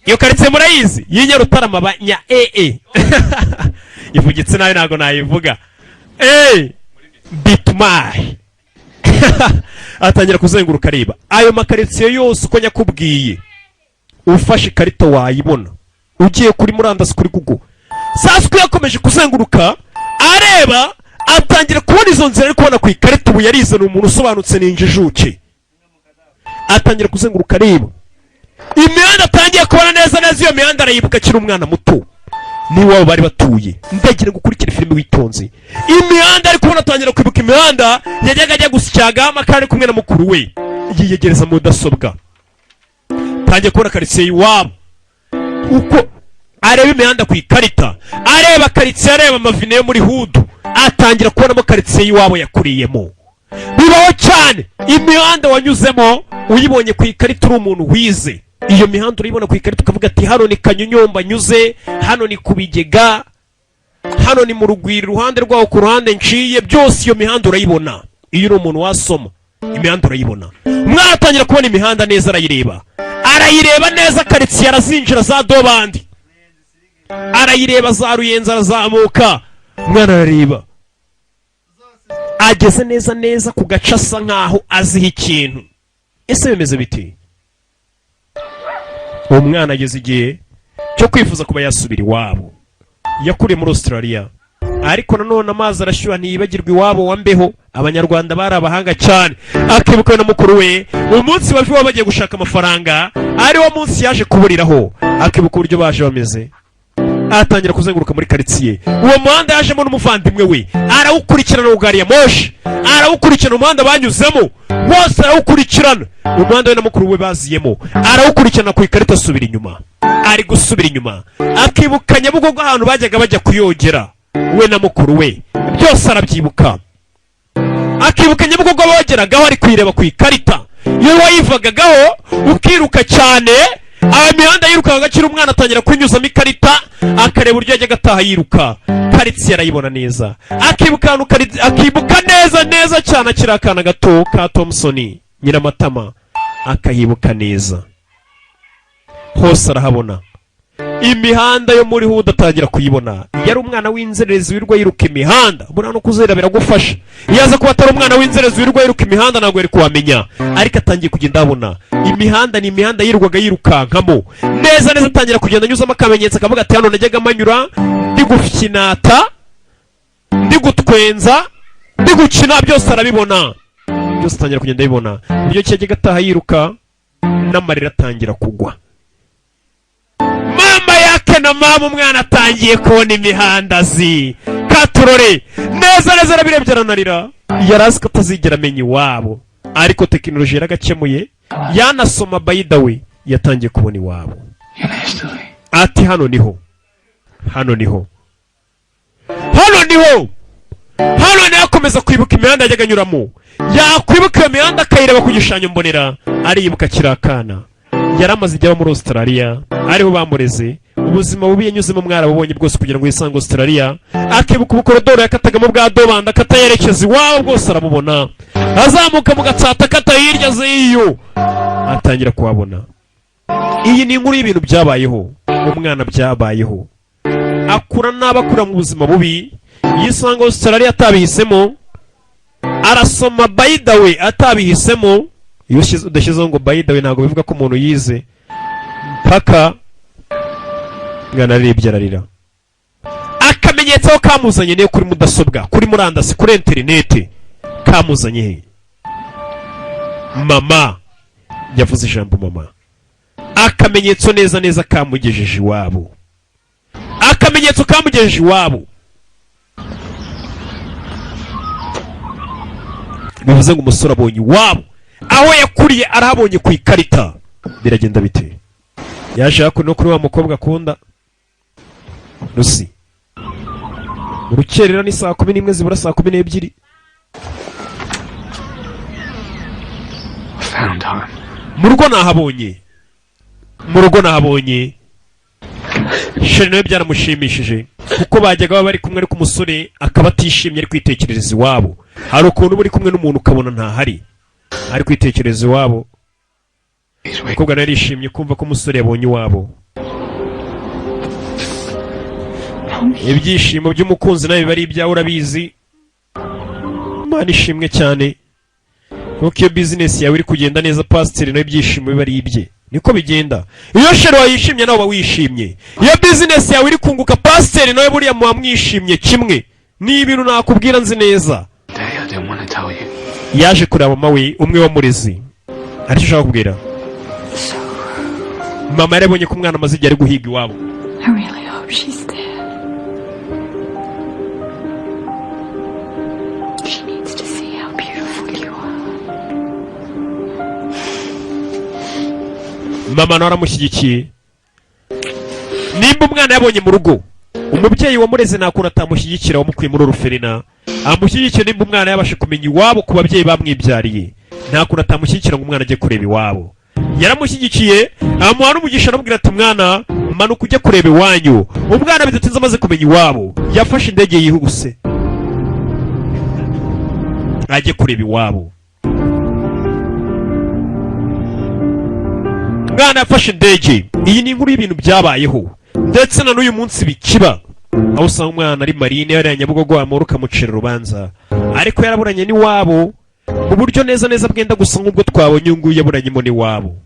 iyo karitsiye murayizi y'Inyarutarama, banya ee, ivugitse nabi ntabwo nayivuga, eee bitumayi. Atangira kuzenguruka areba ayo makaritsiye yose uko nyakubwiye. Ufashe ikarita wayibona. Ugiye kuri murandasi, kuri Google. Sasa yakomeje kuzenguruka areba, atangira kubona izo nzira ari kubona ku ikarita. Ubu yarize, ni umuntu usobanutse, ni injijuke. Atangira kuzenguruka areba imihanda, atangiye kubona neza neza iyo mihanda, arayibuka akiri umwana muto n'iwabo bari batuye. Ndagira ngo ukurikire filime witonze. Imihanda ari kubona, atangira kwibuka imihanda yajyaga ajya gusyagaho amakara ari kumwe na mukuru we. Yiyegereza mudasobwa, tangiye kubona karitsiye iwabo. Uko areba imihanda ku ikarita, areba karitsiye, areba amavine yo muri hood, atangira kubonamo karitsiye y'iwabo yakuriyemo. Bibaho cyane, imihanda wanyuzemo uyibonye ku ikarita, uri umuntu wize, iyo mihanda urayibona ku ikarita ukavuga ati: "Hano ni Kanyonyomba nyuze, hano ni ku Bigega, hano ni mu Rugwiro, iruhande rwaho ku ruhande nciye." Byose iyo mihanda urayibona. Iyo uri umuntu wasoma imihanda urayibona. Umwana atangira kubona imihanda neza, arayireba, arayireba neza karitsiye, arazinjira za Dobandi, arayireba, za Ruyenzi, arazamuka. Umwana arareba, ageze neza neza ku gace asa nkaho aziho ikintu. Ese bimeze biti? Uwo mwana ageze igihe cyo kwifuza kuba yasubira iwabo. Yakuriye muri Australia, ariko nanone amazi arashyuha ntiyibagirwa iwabo wa mbeho. Abanyarwanda bari abahanga cyane. Akibuka we na mukuru we umunsi bava iwabo bagiye gushaka amafaranga, ari wo munsi yaje kuburiraho. Akibuka uburyo baje bameze, atangira kuzenguruka muri karitsiye. Uwo muhanda yajemo n'umuvandimwe we arawukurikirana, wa gari ya moshi arawukurikirana, umuhanda banyuzemo wose arawukurikirana, umuhanda we na mukuru we baziyemo arawukurikirana ku ikarita. Asubira inyuma, ari gusubira inyuma akibuka Nyabugogo, ahantu bajyaga bajya kuyogera we na mukuru we, byose arabyibuka. Akibuka Nyabugogo bogeragaho, ari kuyireba ku ikarita. Iyo wayivagagaho ukiruka cyane, aya mihanda yirukanka akiri umwana, atangira kunyuzamo ikarita, akareba uburyo yajyaga ataha yiruka. Karitsiye arayibona neza, akibuka ahantu akibuka neza neza cyane akiri akana gato ka Thompson Nyiramatama, akayibuka neza hose arahabona. Imihanda yo muri hood atangira kuyibona. Yari umwana w'inzererezi wirirwa yiruka imihanda. Buriya no kuzerera biragufasha. Iyo aza kuba atari umwana w'inzererezi wirirwa yiruka imihanda, ntabwo yari kuhamenya. Ariko atangiye kugenda abona imihanda, ni imihanda yirirwaga yirukankamo neza neza. Atangira kugenda anyuzamo akamenyetso, akavuga ati: "Hano najyaga manyura ndi gufinata, ndi gutwenza, ndi gukina." Byose arabibona, byose atangira kugenda abibona. Uburyo ki yajyaga ataha yiruka, n'amarira atangira kugwa. Mama yake na mama, umwana atangiye kubona imihanda azi katurore neza neza. Arabirebye aranarira. Yari azi ko atazigera amenya iwabo, ariko tekinoloji yaragakemuye, yanasoma. By the way, yatangiye kubona iwabo, ati: "Hano niho, hano niho, hano niho, hano niho." Akomeza kwibuka imihanda yajyaga anyuramo, yakwibuka iyo mihanda akayireba ku gishushanyo mbonera, ariyibuka akiri akana. Yari amaze igihe aba muri Australia, ariho bamureze. Ubuzima bubi yanyuzemo mwarabubonye bwose kugira ngo yisange Australia. Akibuka ubukorodoro yakatagamo bwa Dobanda, akata yerekeza iwabo, bwose arabubona. Azamuka mu Gatsata, akata hirya z'iyo, atangira kuhabona. Iyi ni inkuru y'ibintu byabayeho umwana, byabayeho akura nabi, akura mu buzima bubi, yisanga Australia atabihisemo. Arasoma, by the way, atabihisemo. Iyo udashyizeho ngo "by the way", ntabwo bivuga ko umuntu yize. Mpaka mwana ararebye ararira. Akamenyetso aho kamuzanye niyo kuri mudasobwa, kuri murandasi, kuri interineti kamuzanye he? Mama, yavuze ijambo mama. Akamenyetso neza neza kamugejeje iwabo, akamenyetso kamugejeje iwabo. Bivuze ngo umusore abonye iwabo aho yakuriye, arahabonye ku ikarita. Biragenda bite? Yaje hakuno kuri wa mukobwa akunda, Rusi. Mu rukerera ni 11:00 zibura 12:00. Found home. Mu rugo nahabonye, mu rugo nahabonye. Chéri nawe byaramushimishije kuko bajyaga baba bari kumwe, ariko umusore akaba atishimye, ari kwitekerereza iwabo. Hari ukuntu uba uri kumwe n'umuntu ukabona ntahari, ari kwitekerereza iwabo. Umukobwa nawe yarishimye kumva ko umusore yabonye iwabo. Ibyishimo by'umukunzi nawe biba ari ibyawe, urabizi. Imana ishimwe cyane, kuko iyo bizinesi yawe iri kugenda neza, pasiteri nawe ibyishimo biba ari ibye. Niko bigenda. Iyo chéri wawe yishimye, nawe uba wishimye. Iyo bizinesi yawe iri kunguka, pasiteri nawe buriya muba mwishimye kimwe. Ni ibintu nakubwira nzi neza. Day I didn't want to tell you. Yaje kureba mama we umwe wamurezi. Hari icyo ushaka kubwira mama? Yarabonye ko umwana amaze igihe ari guhiga iwabo. I really hope she's there. She needs to see how beautiful you are. Mama nawe aramushyigikiye. Nimba umwana yabonye mu rugo umubyeyi wamureze, nta kuntu atamushyigikira. Wamukuye muri orphelinat amushyigikiye. Nimba umwana yabashe kumenya iwabo ku babyeyi bamwibyariye, nta kuntu atamushyigikira ngo umwana ajye kureba iwabo. Yaramushyigikiye, amuha n'umugisha, aramubwira ati: "Mwana, manuka ujye kureba iwanyu." Umwana bidatinze amaze kumenya iwabo, yafashe indege yihuse ajye kureba iwabo. Umwana yafashe indege. Iyi ni inkuru y'ibintu byabayeho ndetse na n'uyu munsi bikiba, aho usanga umwana ari marine yariya Nyabugogo, wamura ukamucira urubanza, ariko yaraburanye n'iwabo mu buryo neza neza bwenda gusa nk'ubwo twabonye uyu nguyu yaburanyemo n'iwabo.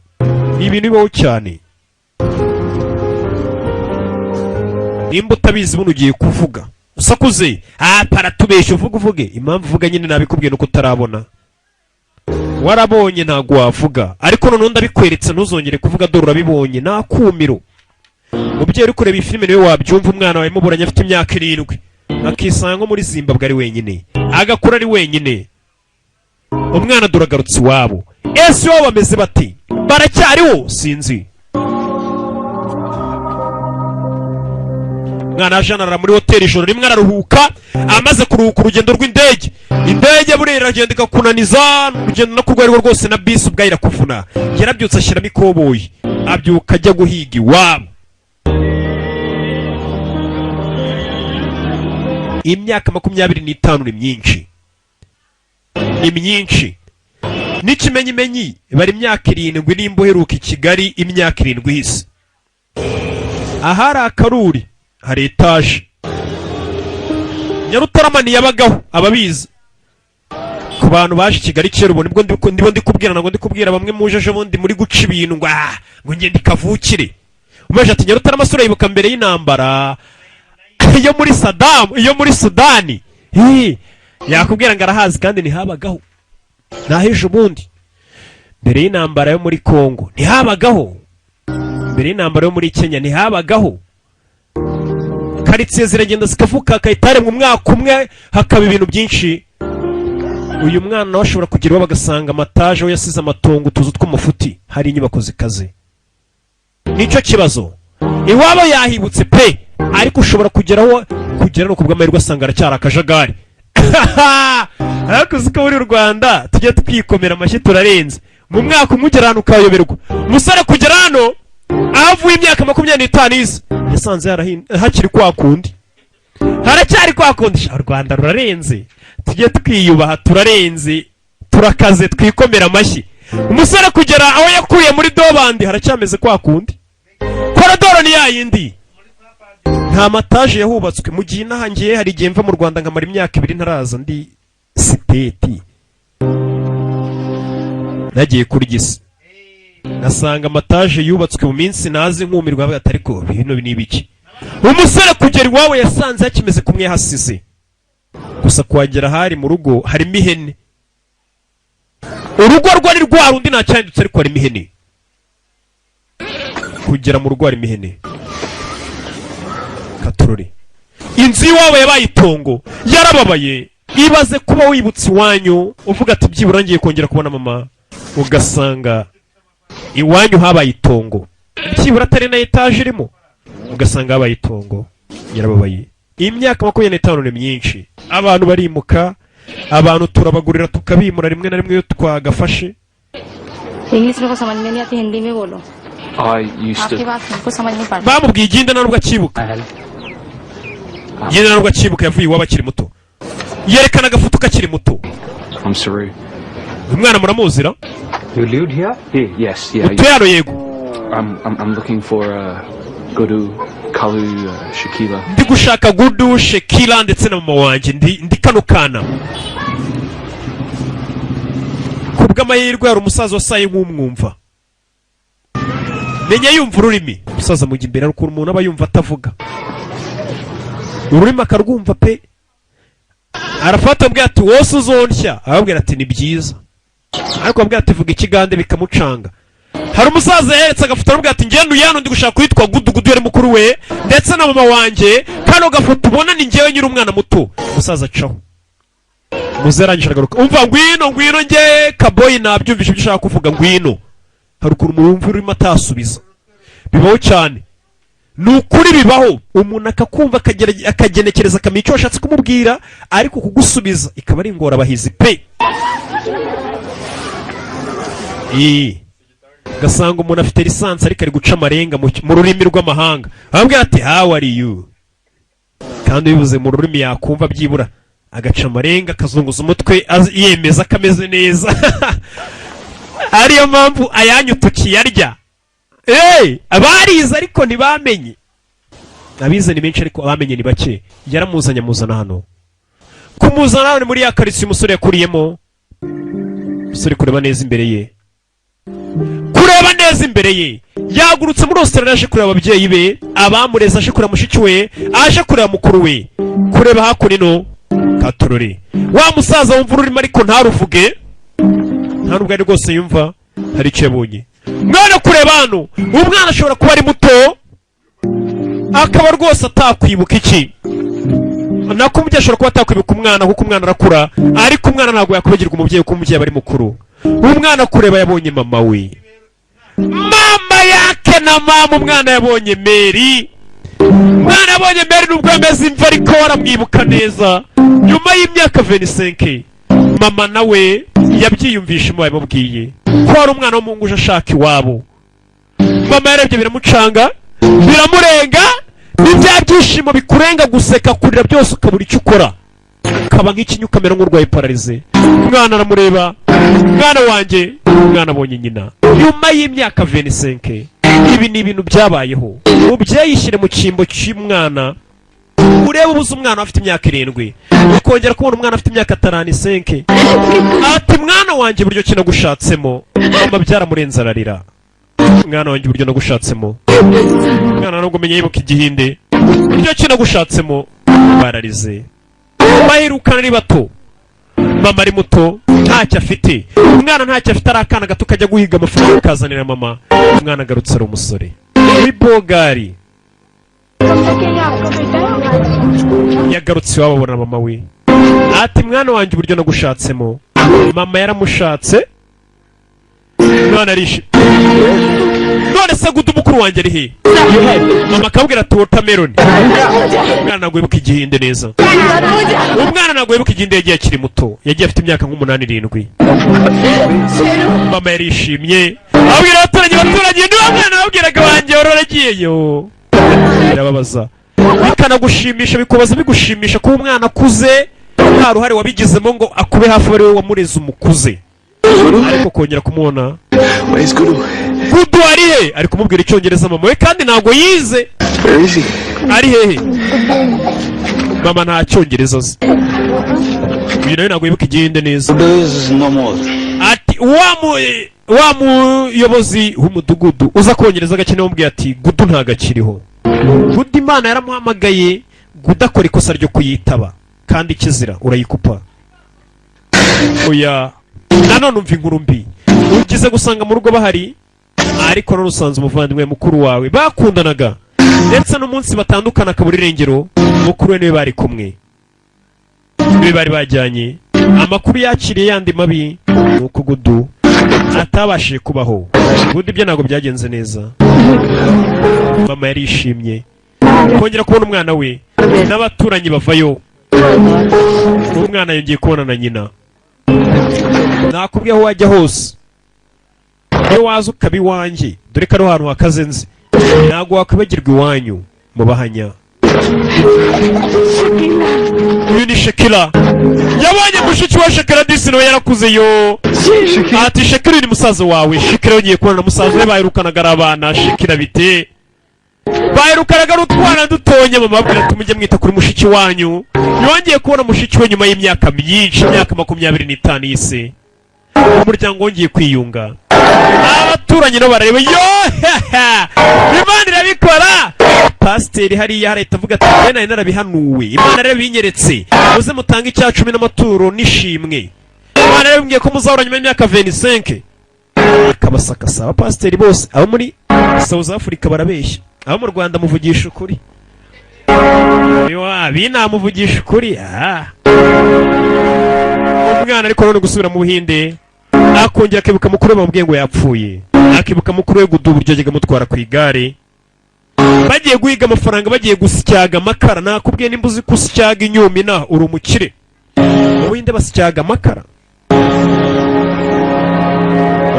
Ni ibintu bibaho cyane. Nimba utabizi, buno ugiye kuvuga usakuze. Ah, paratubeshya. Uvuge, uvuge impamvu uvuga nyine. Nabikubwiye nuko utarabona. Warabonye ntabwo wavuga, ariko noneho ndabikweretse, ntuzongere kuvuga. Dore urabibonye, nta kumiro. Umubyeyi uri kureba iyi filime niwe wabyumva. Umwana wawe muburanye afite imyaka 7, akisanga nko muri Zimbabwe ari wenyine, agakura ari wenyine. Umwana dore agarutse iwabo. Ese iwabo bameze bati? Baracyariho? Sinzi. Umwana yaje arara muri hoteli ijoro rimwe, araruhuka. Amaze kuruhuka urugendo rw'indege, indege buriya iragenda ikakunaniza, urugendo no ku rwo rwose, na bisi ubwayo irakuvuna. Yarabyutse ashyiramo ikoboyi, abyuka ajya guhiga iwabo. Imyaka 25 ni myinshi, ni myinshi. N'ikimenyimenyi bari imyaka 7. Nimba uheruka i Kigali imyaka 7 ihise, ahari akaruri hari etaje. Nyarutarama ntiyabagaho. Ababizi, ku bantu baje i Kigali kera, ubu nibwo ndimo ndikubwira. Ntabwo ndikubwira bamwe muje ejo bundi muri guca ibintu ngo ah, ngo ngende kavukire. Umaje ati Nyarutarama sura, yibuka mbere y'intambara iyo muri Sadamu, iyo muri Sudani. Hi, yakubwira ngo arahazi kandi ntihabagaho. Naho ubundi mbere y'intambara yo muri Kongo ntihabagaho, mbere y'intambara yo muri Kenya ntihabagaho. Karitsiye ziragenda zikavuka, hakahita mu mwaka umwe hakaba ibintu byinshi. Uyu mwana nawe ashobora kugira iwabo bagasanga amataje aho yasize amatongo, utuzu tw'umufuti, hari inyubako zikaze. Nicyo kibazo. Iwabo yahibutse pe, ariko ushobora kugeraho, kugera no kubw'amahirwe asanga aracyari akajagari. Ariko uzi ko muri Rwanda tujya twikomera amashyi, turarenze. Mu mwaka umwe ugera hano ukayoberwa. Umusore kugera hano aho avuye imyaka 25 ize, yasanze hakiri kwa kundi, haracyari kwa kundi. Sha, u Rwanda rurarenze, tujye twiyubaha, turarenze, turakaze, twikomera amashyi. Umusore kugera aho yakuye muri dobandi, haracyameze kwa kundi, korodoro ni yayindi, nta mataje yahubatswe. Mu gihe inaha ngiye, hari igihe mva mu Rwanda nkamara imyaka 2 ntaraza. Ndi siteti nagiye kurya isi, ngasanga amataje yubatswe mu minsi nazi, nkumirwa bavuga ati: "Ariko bino ni ibiki?" Umusore kugera iwabo yasanze hakimeze kumwe hasize. Gusa kuhagera hari mu rugo harimo ihene. Urugo rwo ni rwa rundi, nta cyahindutse, ariko harimo ihene. Kugera mu rugo harimo ihene. Katurori, inzu y'iwabo yabaye itongo. Yarababaye. Ibaze kuba wibutse iwanyu uvuga ati: "Byibura ngiye kongera kubona mama," ugasanga iwanyu habaye itongo, byibura atari na etaje irimo, ugasanga habaye itongo. Yarababaye. Imyaka 25 ni myinshi. Abantu barimuka, abantu turabagurira tukabimura rimwe na rimwe iyo twagafashe. English मेरे को समझ में नहीं आती, हिंदी में बोलो। I used आपकी to. बात बिल्कुल समझ नहीं पाती। Bamubwiye igenda nta nubwo akibuka, igenda nta nubwo akibuka. Yavuye iwabo akiri muto, yerekana agafoto kakiri muto. I'm Saru. Uyu mwana muramuzira? You lived here? Here, yes, yeah. Utuye hano? Yego. I'm looking for Gudu, Kalu, Shakila. Ndi gushaka Gudu, Shekila ndetse na mama wanjye. Ndi kano kana. Ku bw'amahirwe hari umusaza wasaye nk'umwumva. Menya yumva ururimi. Umusaza mujya imbere, hari ukuntu umuntu aba yumva atavuga ururimi akarwumva pe. Arafata, ambwira ati: "Wose uzonsya." Arababwira ati: "Ni byiza." Ariko abwira ati: "Vuga ikigande," bikamucanga. Hari umusaza yeretse agafoto, aramubwira ati: "Ngende uyano, ndi gushaka uwitwa Gudu." Gudu yari mukuru we ndetse na mama wanjye. Kano gafoto ubona ni njyewe nyiri umwana muto. Umusaza acaho, muze arangije aragaruka. Umva, ngwino, ngwino, nge kaboyi nabyumvishe ibyo ushaka kuvuga, ngwino. Hari ukuntu umuntu wumva urimo atasubiza, bibaho cyane, ni ukuri bibaho. Umuntu akakumva, akagenekereza, akamenya icyo washatse kumubwira, ariko kugusubiza ikaba ari ingorabahizi pe. Ii. Ugasanga umuntu afite licence ariko ari guca amarenga mu rurimi rw'amahanga, arabwira ati: "How are you?" Kandi bivuze mu rurimi yakumva byibura, agaca amarenga, akazunguza umutwe, yemeza ko ameze neza. Ariyo mpamvu ayanyu tukiyarya. Hey, abarize ariko ntibamenye. Abize ni benshi ariko abamenye ni bake. Yaramuzanye, amuzana hano. Kumuzana hano ni muri ya karitsiye umusore yakuriyemo. Umusore kureba neza imbere ye, kureba neza imbere ye, yagurutse muri Australia aje kureba ababyeyi be abamureze, aje kureba mushiki we, aje kureba mukuru we. Kureba hakuno katorore, wa musaza wumva ururimi ariko ntaruvuge, nta nubwo ari rwose yumva, hari icyo yabonye. Mwana, kureba hano, umwana ashobora kuba ari muto, akaba rwose atakwibuka iki nako umubyeyi ashobora kuba atakwibuka umwana, kuko umwana arakura, ariko umwana ntabwo yakwibagirwa umubyeyi, kuko umubyeyi aba ari mukuru. Umwana kureba, yabonye mama we, mama yake na mama. Umwana yabonye Mary, umwana yabonye Mary nubwo yameze imva, ariko aramwibuka neza nyuma y'imyaka 25. Mama nawe yabyiyumvishemo, yamubwiye ko hari umwana w'umuhungu uje ashaka iwabo. Mama yarebye biramucanga, biramurenga. Ni bya byishimo bikurenga, guseka, kurira, byose ukabura icyo ukora, ukaba nk'ikinya, ukamera nk'urwaye paralysie. Umwana aramureba: "Mwana wanjye." Umwana abonye nyina nyuma y'imyaka 25. Ibi ni ibintu byabayeho. Mubyeyi, ishyire mu cyimbo cy'umwana, urebe ubuze umwana afite imyaka 7, ukongera kubona umwana afite imyaka 35, ati: "Mwana wanjye, uburyo ki nagushatsemo." Mama byaramurenze, ararira: "Mwana wanjye, uburyo nagushatsemo." Umwana nubwo umenya yibuka igihinde, uburyo ki nagushatsemo. Bararize, baherukana ari bato. Mama ari muto, ntacyo afite, umwana ntacyo afite, ari akana gato kajya guhiga amafaranga kazanira mama. Umwana agarutse ari umusore w'ibogari. Yagarutse iwabo, abona mama we, ati: "Mwana wanjye, uburyo nagushatsemo." Mama yaramushatse, umwana arishimye. None se Gudu mukuru wanjye ari he? Mama akabwira ati: "Watermelon." Umwana ntabwo yibuka igihinde neza, umwana ntabwo yibuka igihinde. Yagiye akiri muto, yagiye afite imyaka nk'umunani, 7. Mama yarishimye, abwira abaturanyi: "Abaturanyi, niba mwana wabwiraga wanjye wari waragiyeyo." Birababaza bikanagushimisha, bikubaza bigushimisha kuba umwana akuze nta ruhare wabigizemo ngo akube hafi, ari wowe wamureze umukuze, ariko kongera kumubona. Where's Guru? Gudu ari he? Ari kumubwira icyongereza mama we, kandi ntabwo yize. Where is he? Ari hehe? Mama nta cyongereza azi, uyu nawe ntabwo yibuka igihinde neza. Guru is no more. Ati wa muyobozi w'umudugudu uza kongereza agakene wamubwiye ati: "Gudu ntabwo akiriho." Gudu Imana yaramuhamagaye. Gudu akora ikosa ryo kuyitaba, kandi ikizira urayikupa. Oya, nanone umva inkuru mbi: ugize gusanga mu rugo bahari, ariko none usanze umuvandimwe mukuru wawe bakundanaga, ndetse n'umunsi batandukana akabura irengero, mukuru we niwe bari kumwe, niwe bari bajyanye. Amakuru yakiriye yandi mabi ni uko Gudu atabashije kubaho. Gudu ibyo ntabwo byagenze neza. Mama yarishimye kongera kubona umwana we, n'abaturanyi bavayo. Umwana yongeye kubona na nyina. Nakubwiye, aho wajya hose, iyo waza ukaba iwanjye, dore ko ari ahantu hakaze nzi, ntabwo wakwibagirwa iwanyu mu Bahanya. Uyu ni Shekira, yabonye mushiki wa Shekira. Disi nawe yarakuze yo. Ati: "Shekira, uyu ni musaza wawe." Shekira yongeye kubona na musaza we baherukanaga ari abana. Shekira bite? Baherukanaga ari utwana dutonya. Mama ababwira ati: "Mujye mwita kuri mushiki wanyu." Yongeye kubona mushiki we nyuma y'imyaka myinshi, imyaka 25 y'isi. Umuryango wongeye kwiyunga. Abaturanyi nabo barareba. Yo, Imana irabikora. Pasiteri hariya leta avuga ati: "Njye nari narabihanuwe, Imana rero binyeretse, muze mutange icya cumi n'amaturo n'ishimwe. Imana rero bimbwiye ko muzahura nyuma y'imyaka 25." Akabasakasa abapasiteri bose. Abo muri South Africa barabeshya, abo mu Rwanda muvugisha ukuri. Binamuvugisha ukuri. Ah. Umwana ariko none gusubira mu Buhinde, akongera akibuka mukuru we bamubwiye ngo yapfuye, akibuka mukuru we Gudu, uburyo yajyaga amutwara ku igare bagiye guhiga amafaranga, bagiye gusyaga amakara. Nakubwiye, nimba uzi gusyaga inyumina uri umukire. Mu Buhinde basyaga amakara.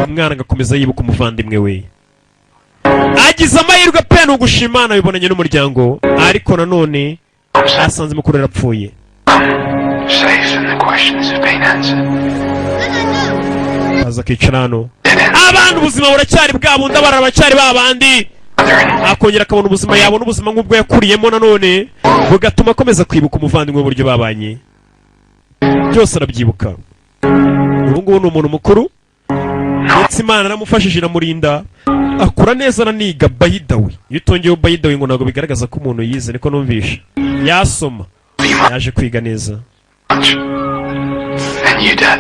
Umwana agakomeza yibuka umuvandimwe we. Agize amahirwe pe, ni ugushima Imana, bibonanye n'umuryango, ariko nanone asanze mukuru yarapfuye. Safe and the questions have been answered. Aza akicara hano. Abantu ubuzima buracyari bwa bundi, abana baracyari ba bandi. Akongera akabona ubuzima, yabona ubuzima nk'ubwo yakuriyemo, nanone bugatuma akomeza kwibuka umuvandimwe, w'uburyo babanye, byose arabyibuka. Ubu ngubu ni umuntu mukuru, ndetse Imana yaramufashije, iramurinda, akura neza, araniga. By the way, iyo utongeyeho by the way ngo ntabwo bigaragaza ko umuntu yize, niko numvisha. Yasoma, yaje kwiga neza. And you, Dad.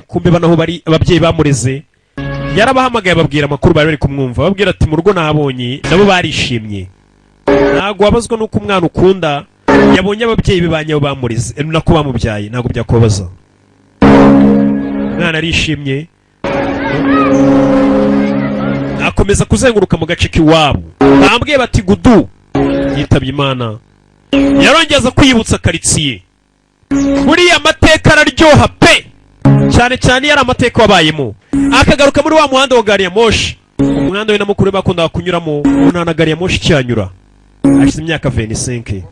Kumbe banaho bari ababyeyi bamureze, yarabahamagaye ababwira amakuru, bari bari kumwumva, babwira ati: "Mu rugo nabonye." Nabo barishimye. Ntabwo wabazwa n'uko umwana ukunda yabonye ababyeyi be ba nyabo bamureze, nako bamubyaye, ntabwo byakubabaza. Umwana arishimye, akomeza kuzenguruka mu gace k'iwabo. Bambwiye bati: "Gudu yitabye Imana." Yarongeza kwiyibutsa karitsiye. Buriya amateka araryoha pe, cyane cyane iyo ari amateka wabayemo. Akagaruka muri wa muhanda wa gari ya moshi, umuhanda we na mukuru we bakundaga kunyuramo. Ubu nta na gari ya moshi icyanyura, hashize imyaka 25.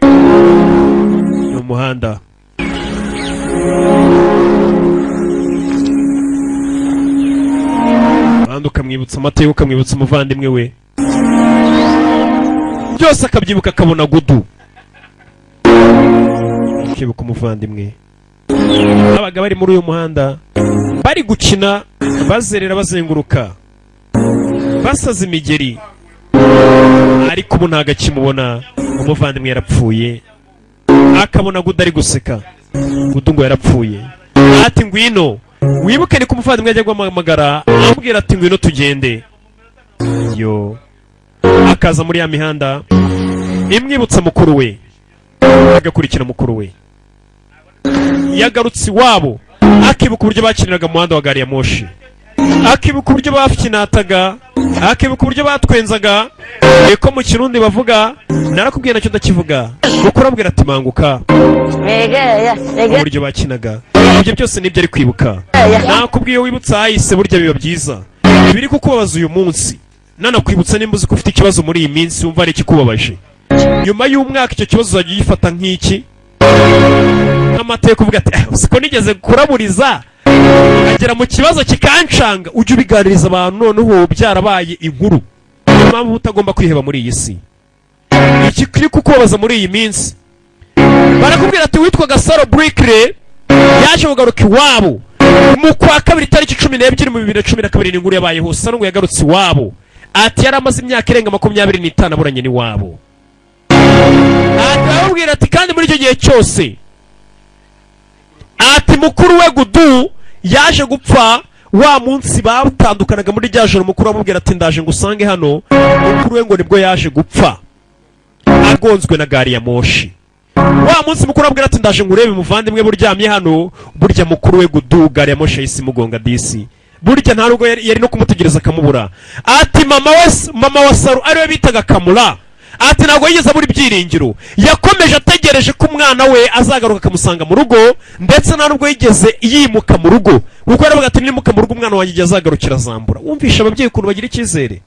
Ni umuhanda. Umuhanda ukamwibutsa amateka, ukamwibutsa umuvandimwe we, byose akabyibuka, akabona Gudu, akibuka umuvandimwe. Babaga bari muri uyu muhanda bari gukina, bazerera, bazenguruka, basaza imigeri, ariko ubu ntabwo akimubona, umuvandimwe yarapfuye. Akabona Gudu ari guseka. Gudu ngo yarapfuye. Ati: "Ngwino wibuke." Niko umuvandimwe ajya guhamagara, amubwira ati: "Ngwino tugende." Yo, akaza muri ya mihanda imwibutsa mukuru we, agakurikira mukuru we. Yagarutse iwabo, akibuka uburyo bakiniraga mu muhanda wa gari ya moshi, akibuka uburyo bakinataga, akibuka uburyo batwenzaga. Niko mu Kirundi bavuga, narakubwiye, nacyo ndakivuga. Kuko urabwira ati: "Manguka." Uburyo bakinaga, ibyo byose nibyo ari kwibuka. Nakubwiye, wibutsa ahahise burya biba byiza. Ibiri kukubabaza uyu munsi, nanakwibutsa, nimba uzi ko ufite ikibazo muri iyi minsi, wumva ari ikikubabaje, nyuma y'umwaka icyo kibazo uzajya ugifata nk'iki, nk'amateka, uvuga ati: "Eh, siko nigeze kuraburiza nkagera mu kibazo kikancanga." Ujye ubiganiriza abantu noneho byarabaye inkuru. Niyo mpamvu utagomba kwiheba muri iyi si. Iki kiri kukubabaza muri iyi minsi, barakubwira ati witwaga Saro Burikire yaje kugaruka iwabo mu kwa kabiri tariki 12 mu 2012. Ni inkuru yabayeho. Saro ngo yagarutse iwabo, ati yari amaze imyaka irenga 25 aburanye n'iwabo. Ati baramubwira ati kandi muri icyo gihe cyose, ati mukuru we Gudu yaje gupfa wa munsi batandukanaga muri rya joro. Mukuru amubwira ati: "Ndaje ngo usange hano." Mukuru we ngo nibwo yaje gupfa agonzwe na gari ya moshi. Wa munsi mukuru amubwira ati: "Ndaje ngo urebe umuvandimwe buryamye hano." Burya mukuru we Gudu gari ya moshi yahise imugonga disi. Burya nta nubwo yari no kumutegereza akamubura. Ati mama we, mama wa Saru ariwe bitaga Kamura, ati ntabwo yigeze abura ibyiringiro, yakomeje ategereje ko umwana we azagaruka akamusanga mu rugo, ndetse nta nubwo yigeze yimuka mu rugo, kuko yaravuga ati: "Nimuka mu rugo, umwana wanjye igihe azagarukira azambura." Wumvisha ababyeyi ukuntu bagira icyizere.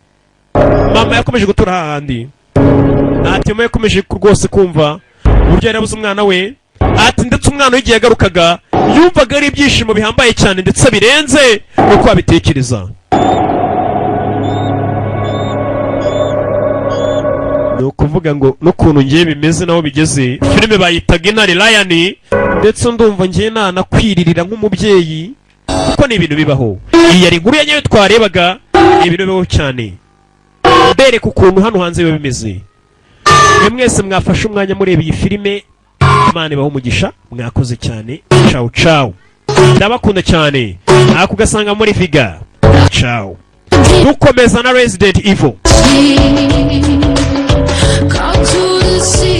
Mama yakomeje gutura hahandi. Ati mama yakomeje rwose kumva uburyo yari yabuze umwana we. Ati ndetse umwana we igihe yagarukaga yumvaga ari ibyishimo bihambaye cyane, ndetse birenze uko abitekereza. Ni ukuvuga ngo n'ukuntu ngiye bimeze naho bigeze, filime bayitaga Intare, Lion. Ndetse ndumva ngiye nanakwiririra nk'umubyeyi. Kuko ni ibintu bibaho. Iyi yari inkuru ya nyayo twarebaga, ni ibintu bibaho cyane, mbereka ukuntu hano hanze biba bimeze. Mwe mwese mwafashe umwanya mureba iyi filime, Imana ibahe umugisha, mwakoze cyane. Ciao ciao, ndabakunda cyane. Ako ugasanga muri viga. Ciao, dukomeza na Resident Evil. Come to the sea.